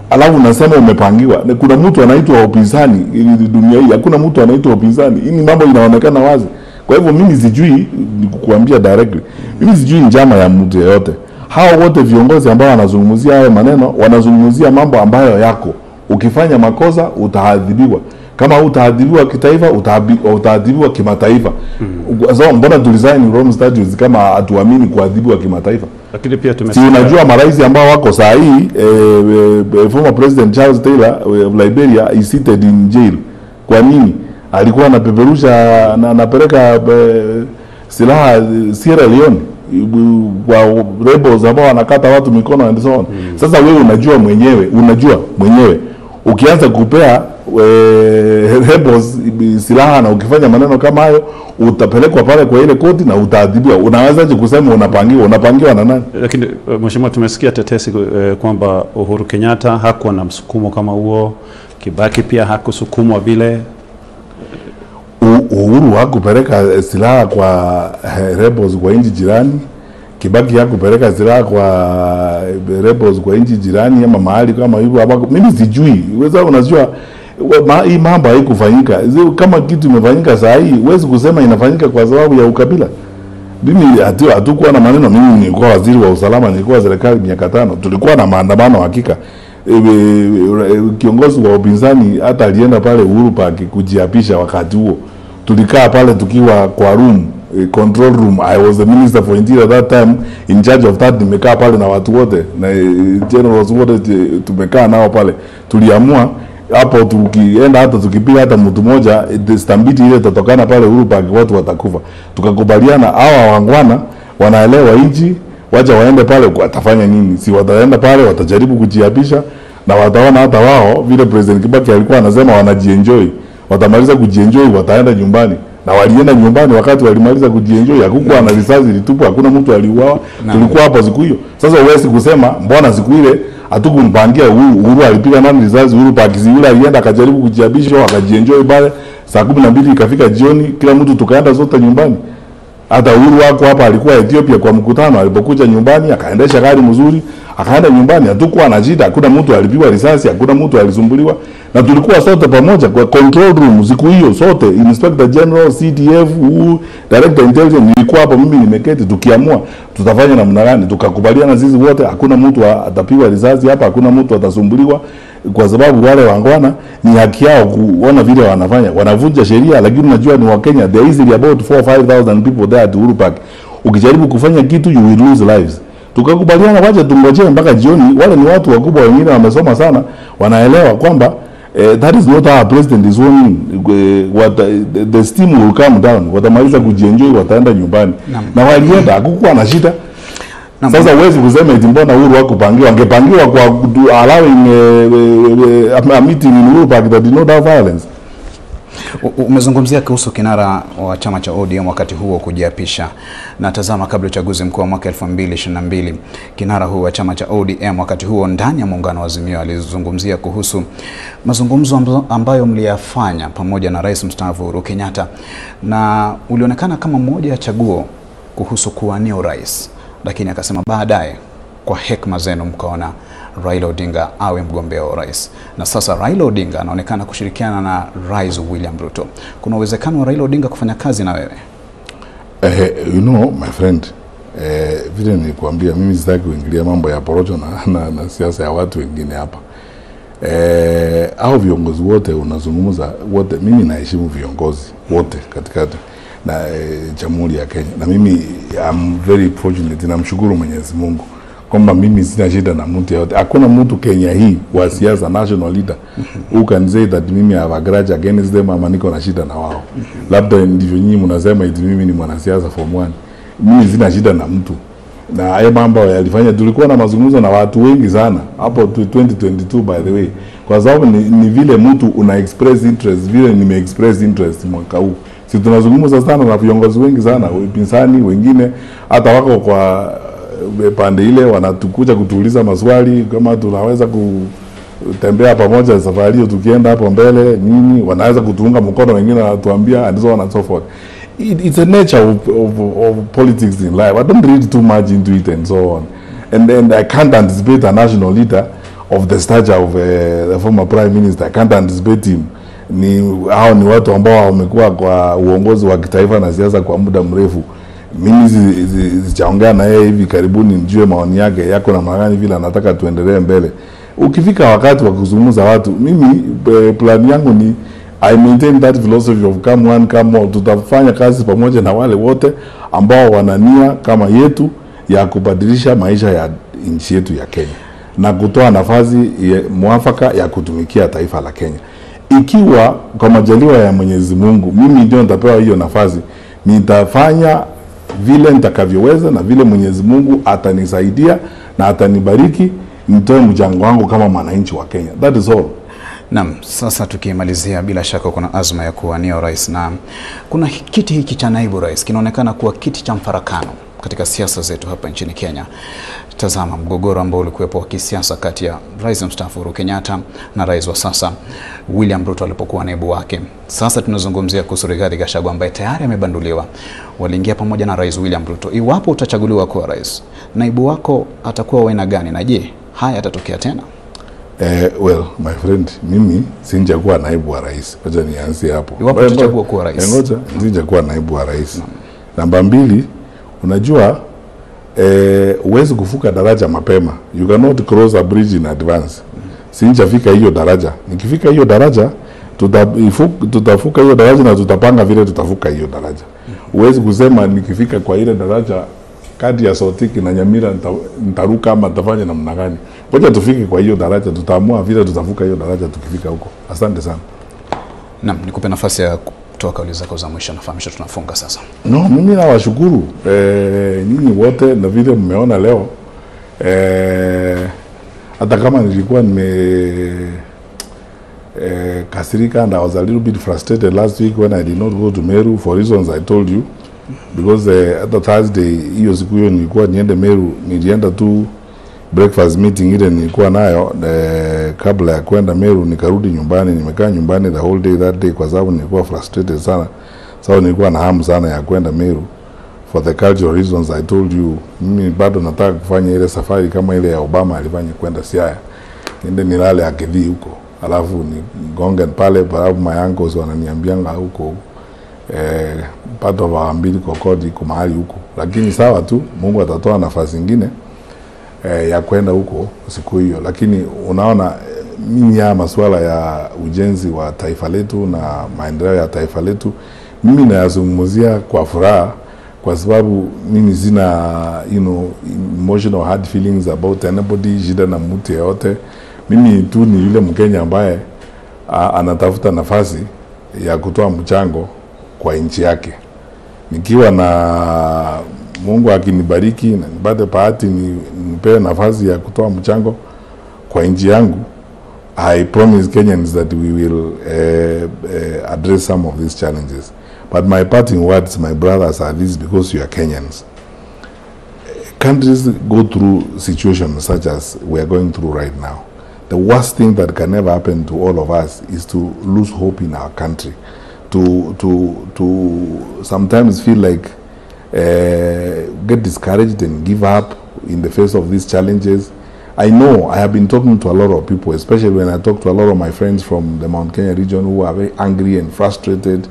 Alafu unasema umepangiwa. Kuna mtu anaitwa upinzani dunia hii. Hakuna mtu anaitwa upinzani. Hii ni mambo inaonekana wazi. Kwa hivyo mimi sijui kukuambia directly. Mimi sijui njama ya mtu yeyote. Hao wote viongozi ambao wanazungumzia hayo maneno, wanazungumzia mambo ambayo yako. Ukifanya makosa utaadhibiwa. Kama utaadhibiwa kitaifa, utaadhibiwa kimataifa. So mbona tulisign Rome Statutes kama hatuamini kuadhibiwa kimataifa? Lakini pia tumesikia, si unajua marais ambao wako saa hii, former President Charles Taylor of Liberia is seated in jail. Kwa nini? Alikuwa anapeperusha na anapeleka silaha Sierra Leone kwa rebels ambao wanakata watu mikono and so on. Sasa wewe unajua mwenyewe, ukianza kupea rebels silaha na ukifanya maneno kama hayo utapelekwa pale kwa ile koti na utaadhibiwa. Unawezaje kusema unapangiwa? Unapangiwa na nani? Lakini mheshimiwa, tumesikia tetesi kwamba Uhuru Kenyatta hakuwa na msukumo kama huo, Kibaki pia hakusukumwa vile. Uhuru hakupeleka silaha kwa rebels kwa nchi jirani, Kibaki hakupeleka silaha kwa rebels kwa nchi jirani ama mahali kama hivyo. Mimi sijui. Wewe unajua hii mambo haikufanyika. Kama kitu imefanyika saa hii, huwezi kusema inafanyika kwa sababu ya ukabila. Mimi hatukuwa na maneno. Mimi nilikuwa waziri wa usalama, nilikuwa serikali miaka 5. Tulikuwa na maandamano hakika. Kiongozi wa upinzani hata alienda pale Uhuru Park kujiapisha wakati huo. Tulikaa pale tukiwa kwa room, control room. I was the minister for interior that time, in charge of that. Nimekaa pale na watu wote na generals wote tumekaa nao pale. Tuliamua hapo tukienda hata tukipiga hata mtu mmoja, stampede ile itatokana pale Uhuru Park, watu watakufa. Tukakubaliana hawa wangwana wanaelewa nchi, wacha waende pale, watafanya nini? Si wataenda pale watajaribu kujiapisha. Na wataona hata wao vile President Kibaki alikuwa anasema wanajienjoy. Watamaliza kujienjoy wataenda nyumbani. Na walienda nyumbani wakati walimaliza kujienjoy, hakukuwa na risasi ilitupwa, hakuna mtu aliuawa. Tulikuwa hapo siku hiyo. Sasa huwezi kusema mbona siku ile hatukumpangia Uhuru. Uhuru alipiga nani risasi? Uhuru Park yule alienda akajaribu kujiabisha, akajienjoy pale. Saa 12 ikafika jioni, kila mtu tukaenda zote nyumbani. Hata Uhuru wako hapa alikuwa Ethiopia kwa mkutano, alipokuja nyumbani akaendesha gari mzuri, akaenda nyumbani, hatukuwa na shida, hakuna mtu alipigwa risasi, hakuna mtu alisumbuliwa. Na tulikuwa sote pamoja kwa control room siku hiyo sote, Inspector General, CDF, Director Intelligence, nilikuwa hapo mimi nimeketi, tukiamua tutafanya namna gani, tukakubaliana sisi wote, hakuna mtu atapigwa risasi hapa, hakuna mtu atasumbuliwa, kwa sababu wale wangwana ni haki yao kuona vile wanafanya, wanavunja sheria, lakini unajua ni Wakenya, there is about 4 or 5,000 people there at Uhuru Park. Ukijaribu kufanya kitu you will lose lives. Tukakubaliana wacha tungojee mpaka jioni. Wale ni watu wakubwa, wengine wamesoma sana, wanaelewa kwamba that is not our president is warning. The steam will come down. Watamaliza kujienjoy, wataenda nyumbani. Na walienda, hakukuwa na shida. Sasa huwezi kusema eti mbona Uhuru hakupangiwa. Angepangiwa kwa allowing a meeting in Uhuru Park that did not have violence. Umezungumzia kuhusu kinara wa chama cha ODM wakati huo kujiapisha. Na tazama, kabla uchaguzi mkuu wa mwaka 2022, kinara huo wa chama cha ODM wakati huo ndani ya muungano wa Azimio alizungumzia kuhusu mazungumzo ambayo mliyafanya pamoja na Rais mstaafu Uhuru Kenyatta, na ulionekana kama moja ya chaguo kuhusu kuwania urais, lakini akasema baadaye kwa hekima zenu mkaona Raila Odinga awe mgombea wa urais. Na sasa Raila Odinga anaonekana kushirikiana na Rais William Ruto. Kuna uwezekano wa Raila Odinga kufanya kazi na wewe? You know, my friend, vile nilikuambia mimi sitaki kuingilia mambo ya porojo na siasa ya watu wengine hapa. Au viongozi wote unazungumza wote, mimi naheshimu viongozi wote katika na Jamhuri ya Kenya. Na mimi I'm very fortunate, namshukuru Mwenyezi Mungu kwamba mimi sina shida na mtu yote. Hakuna mtu Kenya hii wa siasa, national leader, who can say that mimi have a grudge against them ama niko na shida na wao. Labda ndivyo nyinyi mnasema eti mimi ni mwanasiasa form 1. Mimi sina shida na mtu. Na hayo mambo yalifanya, tulikuwa na mazungumzo na watu wengi sana hapo 2022 by the way. Kwa sababu ni vile mtu una express interest, vile nime express interest mwaka huu. Si tunazungumza sana na viongozi wengi sana, wapinzani wengine hata wako kwa pande ile wanatukuja kutuuliza maswali kama tunaweza kutembea pamoja safari hiyo tukienda hapo mbele nini, wanaweza kutuunga mkono, wengine wanatuambia and so on and so forth. It's a nature of politics in life. I don't read too much into it and so on. And then I can't anticipate a national leader of the stature of the former prime minister. I can't anticipate him. Hao ni watu ambao wamekuwa kwa uongozi wa kitaifa na siasa kwa muda mrefu. Mimi sijaongea na yeye hivi karibuni nijue maoni yake yako na magani vile anataka tuendelee mbele. Ukifika wakati wa kuzungumza watu, mimi plan yangu ni I maintain that philosophy of come one come all. Tutafanya kazi pamoja na wale wote ambao wanania kama yetu ya kubadilisha maisha ya nchi yetu ya Kenya na kutoa nafasi mwafaka ya kutumikia taifa la Kenya. Ikiwa kwa majaliwa ya Mwenyezi Mungu mimi ndio nitapewa hiyo nafasi, nitafanya vile nitakavyoweza na vile Mwenyezi Mungu atanisaidia na atanibariki, nitoe mchango wangu kama mwananchi wa Kenya. That is all. Naam, sasa tukimalizia, bila shaka kuna azma ya kuwania urais na kuna kiti hiki cha naibu rais kinaonekana kuwa kiti cha mfarakano katika siasa zetu hapa nchini Kenya. Tazama mgogoro ambao ulikuwepo wa kisiasa kati ya Rais mstaafu Uhuru Kenyatta na rais wa sasa William Ruto alipokuwa naibu wake. Sasa tunazungumzia kuhusu Rigathi Gachagua ambaye tayari amebanduliwa. Waliingia pamoja na Rais William Ruto. Iwapo utachaguliwa kuwa rais, naibu wako atakuwa wa aina gani na je, haya yatatokea tena? Well, my friend, mimi sinjakuwa naibu wa rais. Wacha nianzie hapo. Iwapo utachagua kuwa rais. Ngoja, sinjakuwa naibu wa rais. Namba mbili, unajua huwezi kuvuka daraja mapema. You cannot cross a bridge in advance. Sinjafika hiyo daraja. Nikifika hiyo daraja, tutavuka hiyo daraja na tutapanga vile tutavuka hiyo daraja. Huwezi kusema nikifika kwa ile daraja kati ya Sotiki na Nyamira nitaruka ama nitafanya namna gani. Ngoja tufike kwa hiyo daraja, tutaamua vile tutavuka hiyo daraja tukifika huko. Asante sana. Naam, nikupe nafasi ya kutoa kauli zako za mwisho, nafahamisha tunafunga sasa. No, mimi nawashukuru nyinyi wote na vile mmeona leo. Hata kama nilikuwa nime kasirika and I was a little bit frustrated last week when I did not go to Meru for reasons I told you, because hata Thursday hiyo siku hiyo nilikuwa niende Meru, nilienda tu breakfast meeting ile nilikuwa nayo kabla ya kwenda Meru, nikarudi nyumbani. Nimekaa nyumbani the whole day that day kwa sababu nilikuwa frustrated sana. Sababu nilikuwa na hamu sana ya kwenda Meru for the cultural reasons I told you. Mimi bado nataka kufanya ile safari kama ile ya Obama alifanya kwenda Siaya, niende nilale Akidhi huko, alafu nigonge pale, alafu my uncles wananiambianga huko part of our umbilical cord iko mahali huko. Lakini sawa tu, Mungu atatoa nafasi nyingine ya kwenda huko siku hiyo. Lakini unaona, mimi ya masuala ya ujenzi wa taifa letu na maendeleo ya taifa letu mimi nayazungumzia kwa furaha, kwa sababu mimi sina emotional hard feelings about anybody, shida na mtu yeyote. Mimi tu ni yule Mkenya ambaye anatafuta nafasi ya kutoa mchango kwa nchi yake. Nikiwa na Mungu akinibariki na nipate bahati nipewe nafasi ya kutoa mchango kwa nchi yangu, I promise Kenyans that we will address some of these challenges. But my parting words, my brothers, are these, because you are Kenyans. Countries go through situations such as we are going through right now. The worst thing that can ever happen to all of us is to lose hope in our country, to sometimes feel like get discouraged and give up in the face of these challenges. I know I have been talking to a lot of people, especially when I talk to a lot of my friends from the Mount Kenya region who are very angry and frustrated.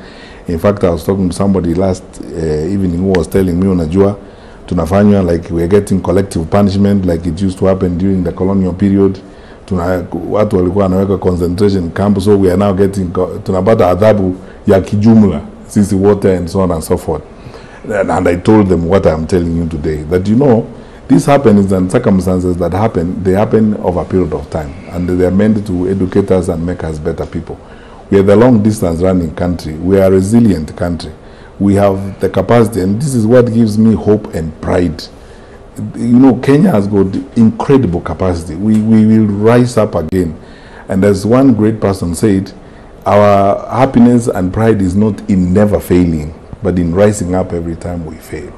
In fact, I was talking to somebody last evening who was telling me, unajua, tunafanywa like we are getting collective punishment like it used to happen during the colonial period. Watu walikuwa wanaweka concentration camp, so we are now getting, tunapata adhabu ya kijumla sisi wote, and so on and so forth. And I told them what I'm telling you today, that you know, these happenings and circumstances that happen, they happen over a period of time, and they are meant to educate us and make us better people. We are the long distance running country. We are a resilient country. We have the capacity, and this is what gives me hope and pride. You know, Kenya has got incredible capacity. We will rise up again. And as one great person said, our happiness and pride is not in never failing, but in rising up every time we fail.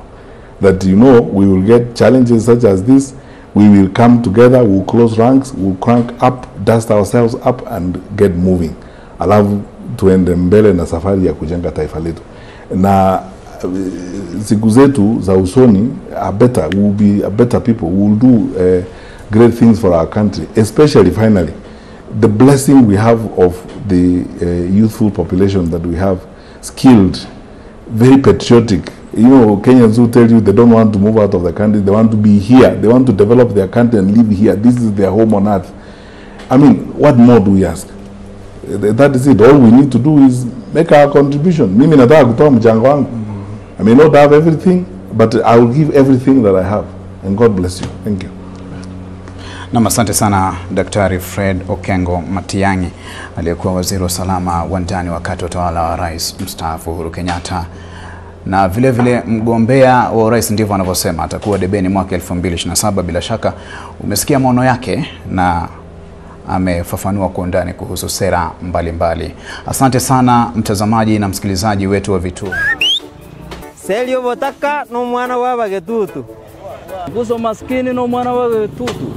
That, you know, we will get challenges such as this. We will come together, we'll close ranks, we'll crank up, dust ourselves up and get moving. Alafu tuende mbele na safari ya kujenga taifa letu. Na siku zetu za usoni are better, we will be a better people, we will do great things for our country, especially finally the blessing we have of the youthful population that we have, skilled, very patriotic. You know, Kenyans who tell you they don't want to move out of the country, they want to be here, they want to develop their country and live here. This is their home on earth. I mean, what more do we ask? That is it. All we need to do is make our contribution. Mimi nataka kutoa mchango wangu. I may not have everything, but I will give everything that I have. And God bless you. Thank you. Na asante sana Daktari Fred Okengo Matiang'i, aliyekuwa waziri wa usalama wa ndani wakati wa utawala wa Rais mstaafu Uhuru Kenyatta, na vile vile mgombea wa urais, ndivyo anavyosema, atakuwa debeni mwaka 2027. Bila shaka umesikia maono yake na amefafanua kwa undani kuhusu sera mbalimbali mbali. Asante sana mtazamaji na msikilizaji wetu wa Vituo. Selio botaka no mwana wa bagetutu. Kuso maskini no mwana wa bagetutu.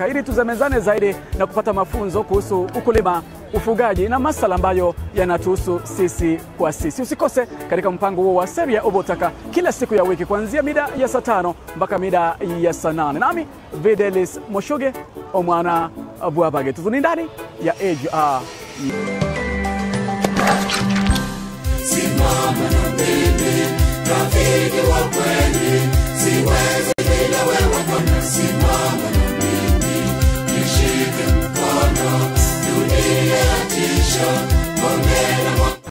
Ili tuzamezane zaidi na kupata mafunzo kuhusu ukulima, ufugaji na masuala ambayo yanatuhusu sisi kwa sisi. Usikose katika mpango huo wa Seria Obotaka kila siku ya wiki kuanzia mida ya saa 5 mpaka mida ya saa 8. Nami Videlis Moshoge omwana Bwabage. Tuzuni ndani ya AGR. Simama na mimi, rafiki wa kweli.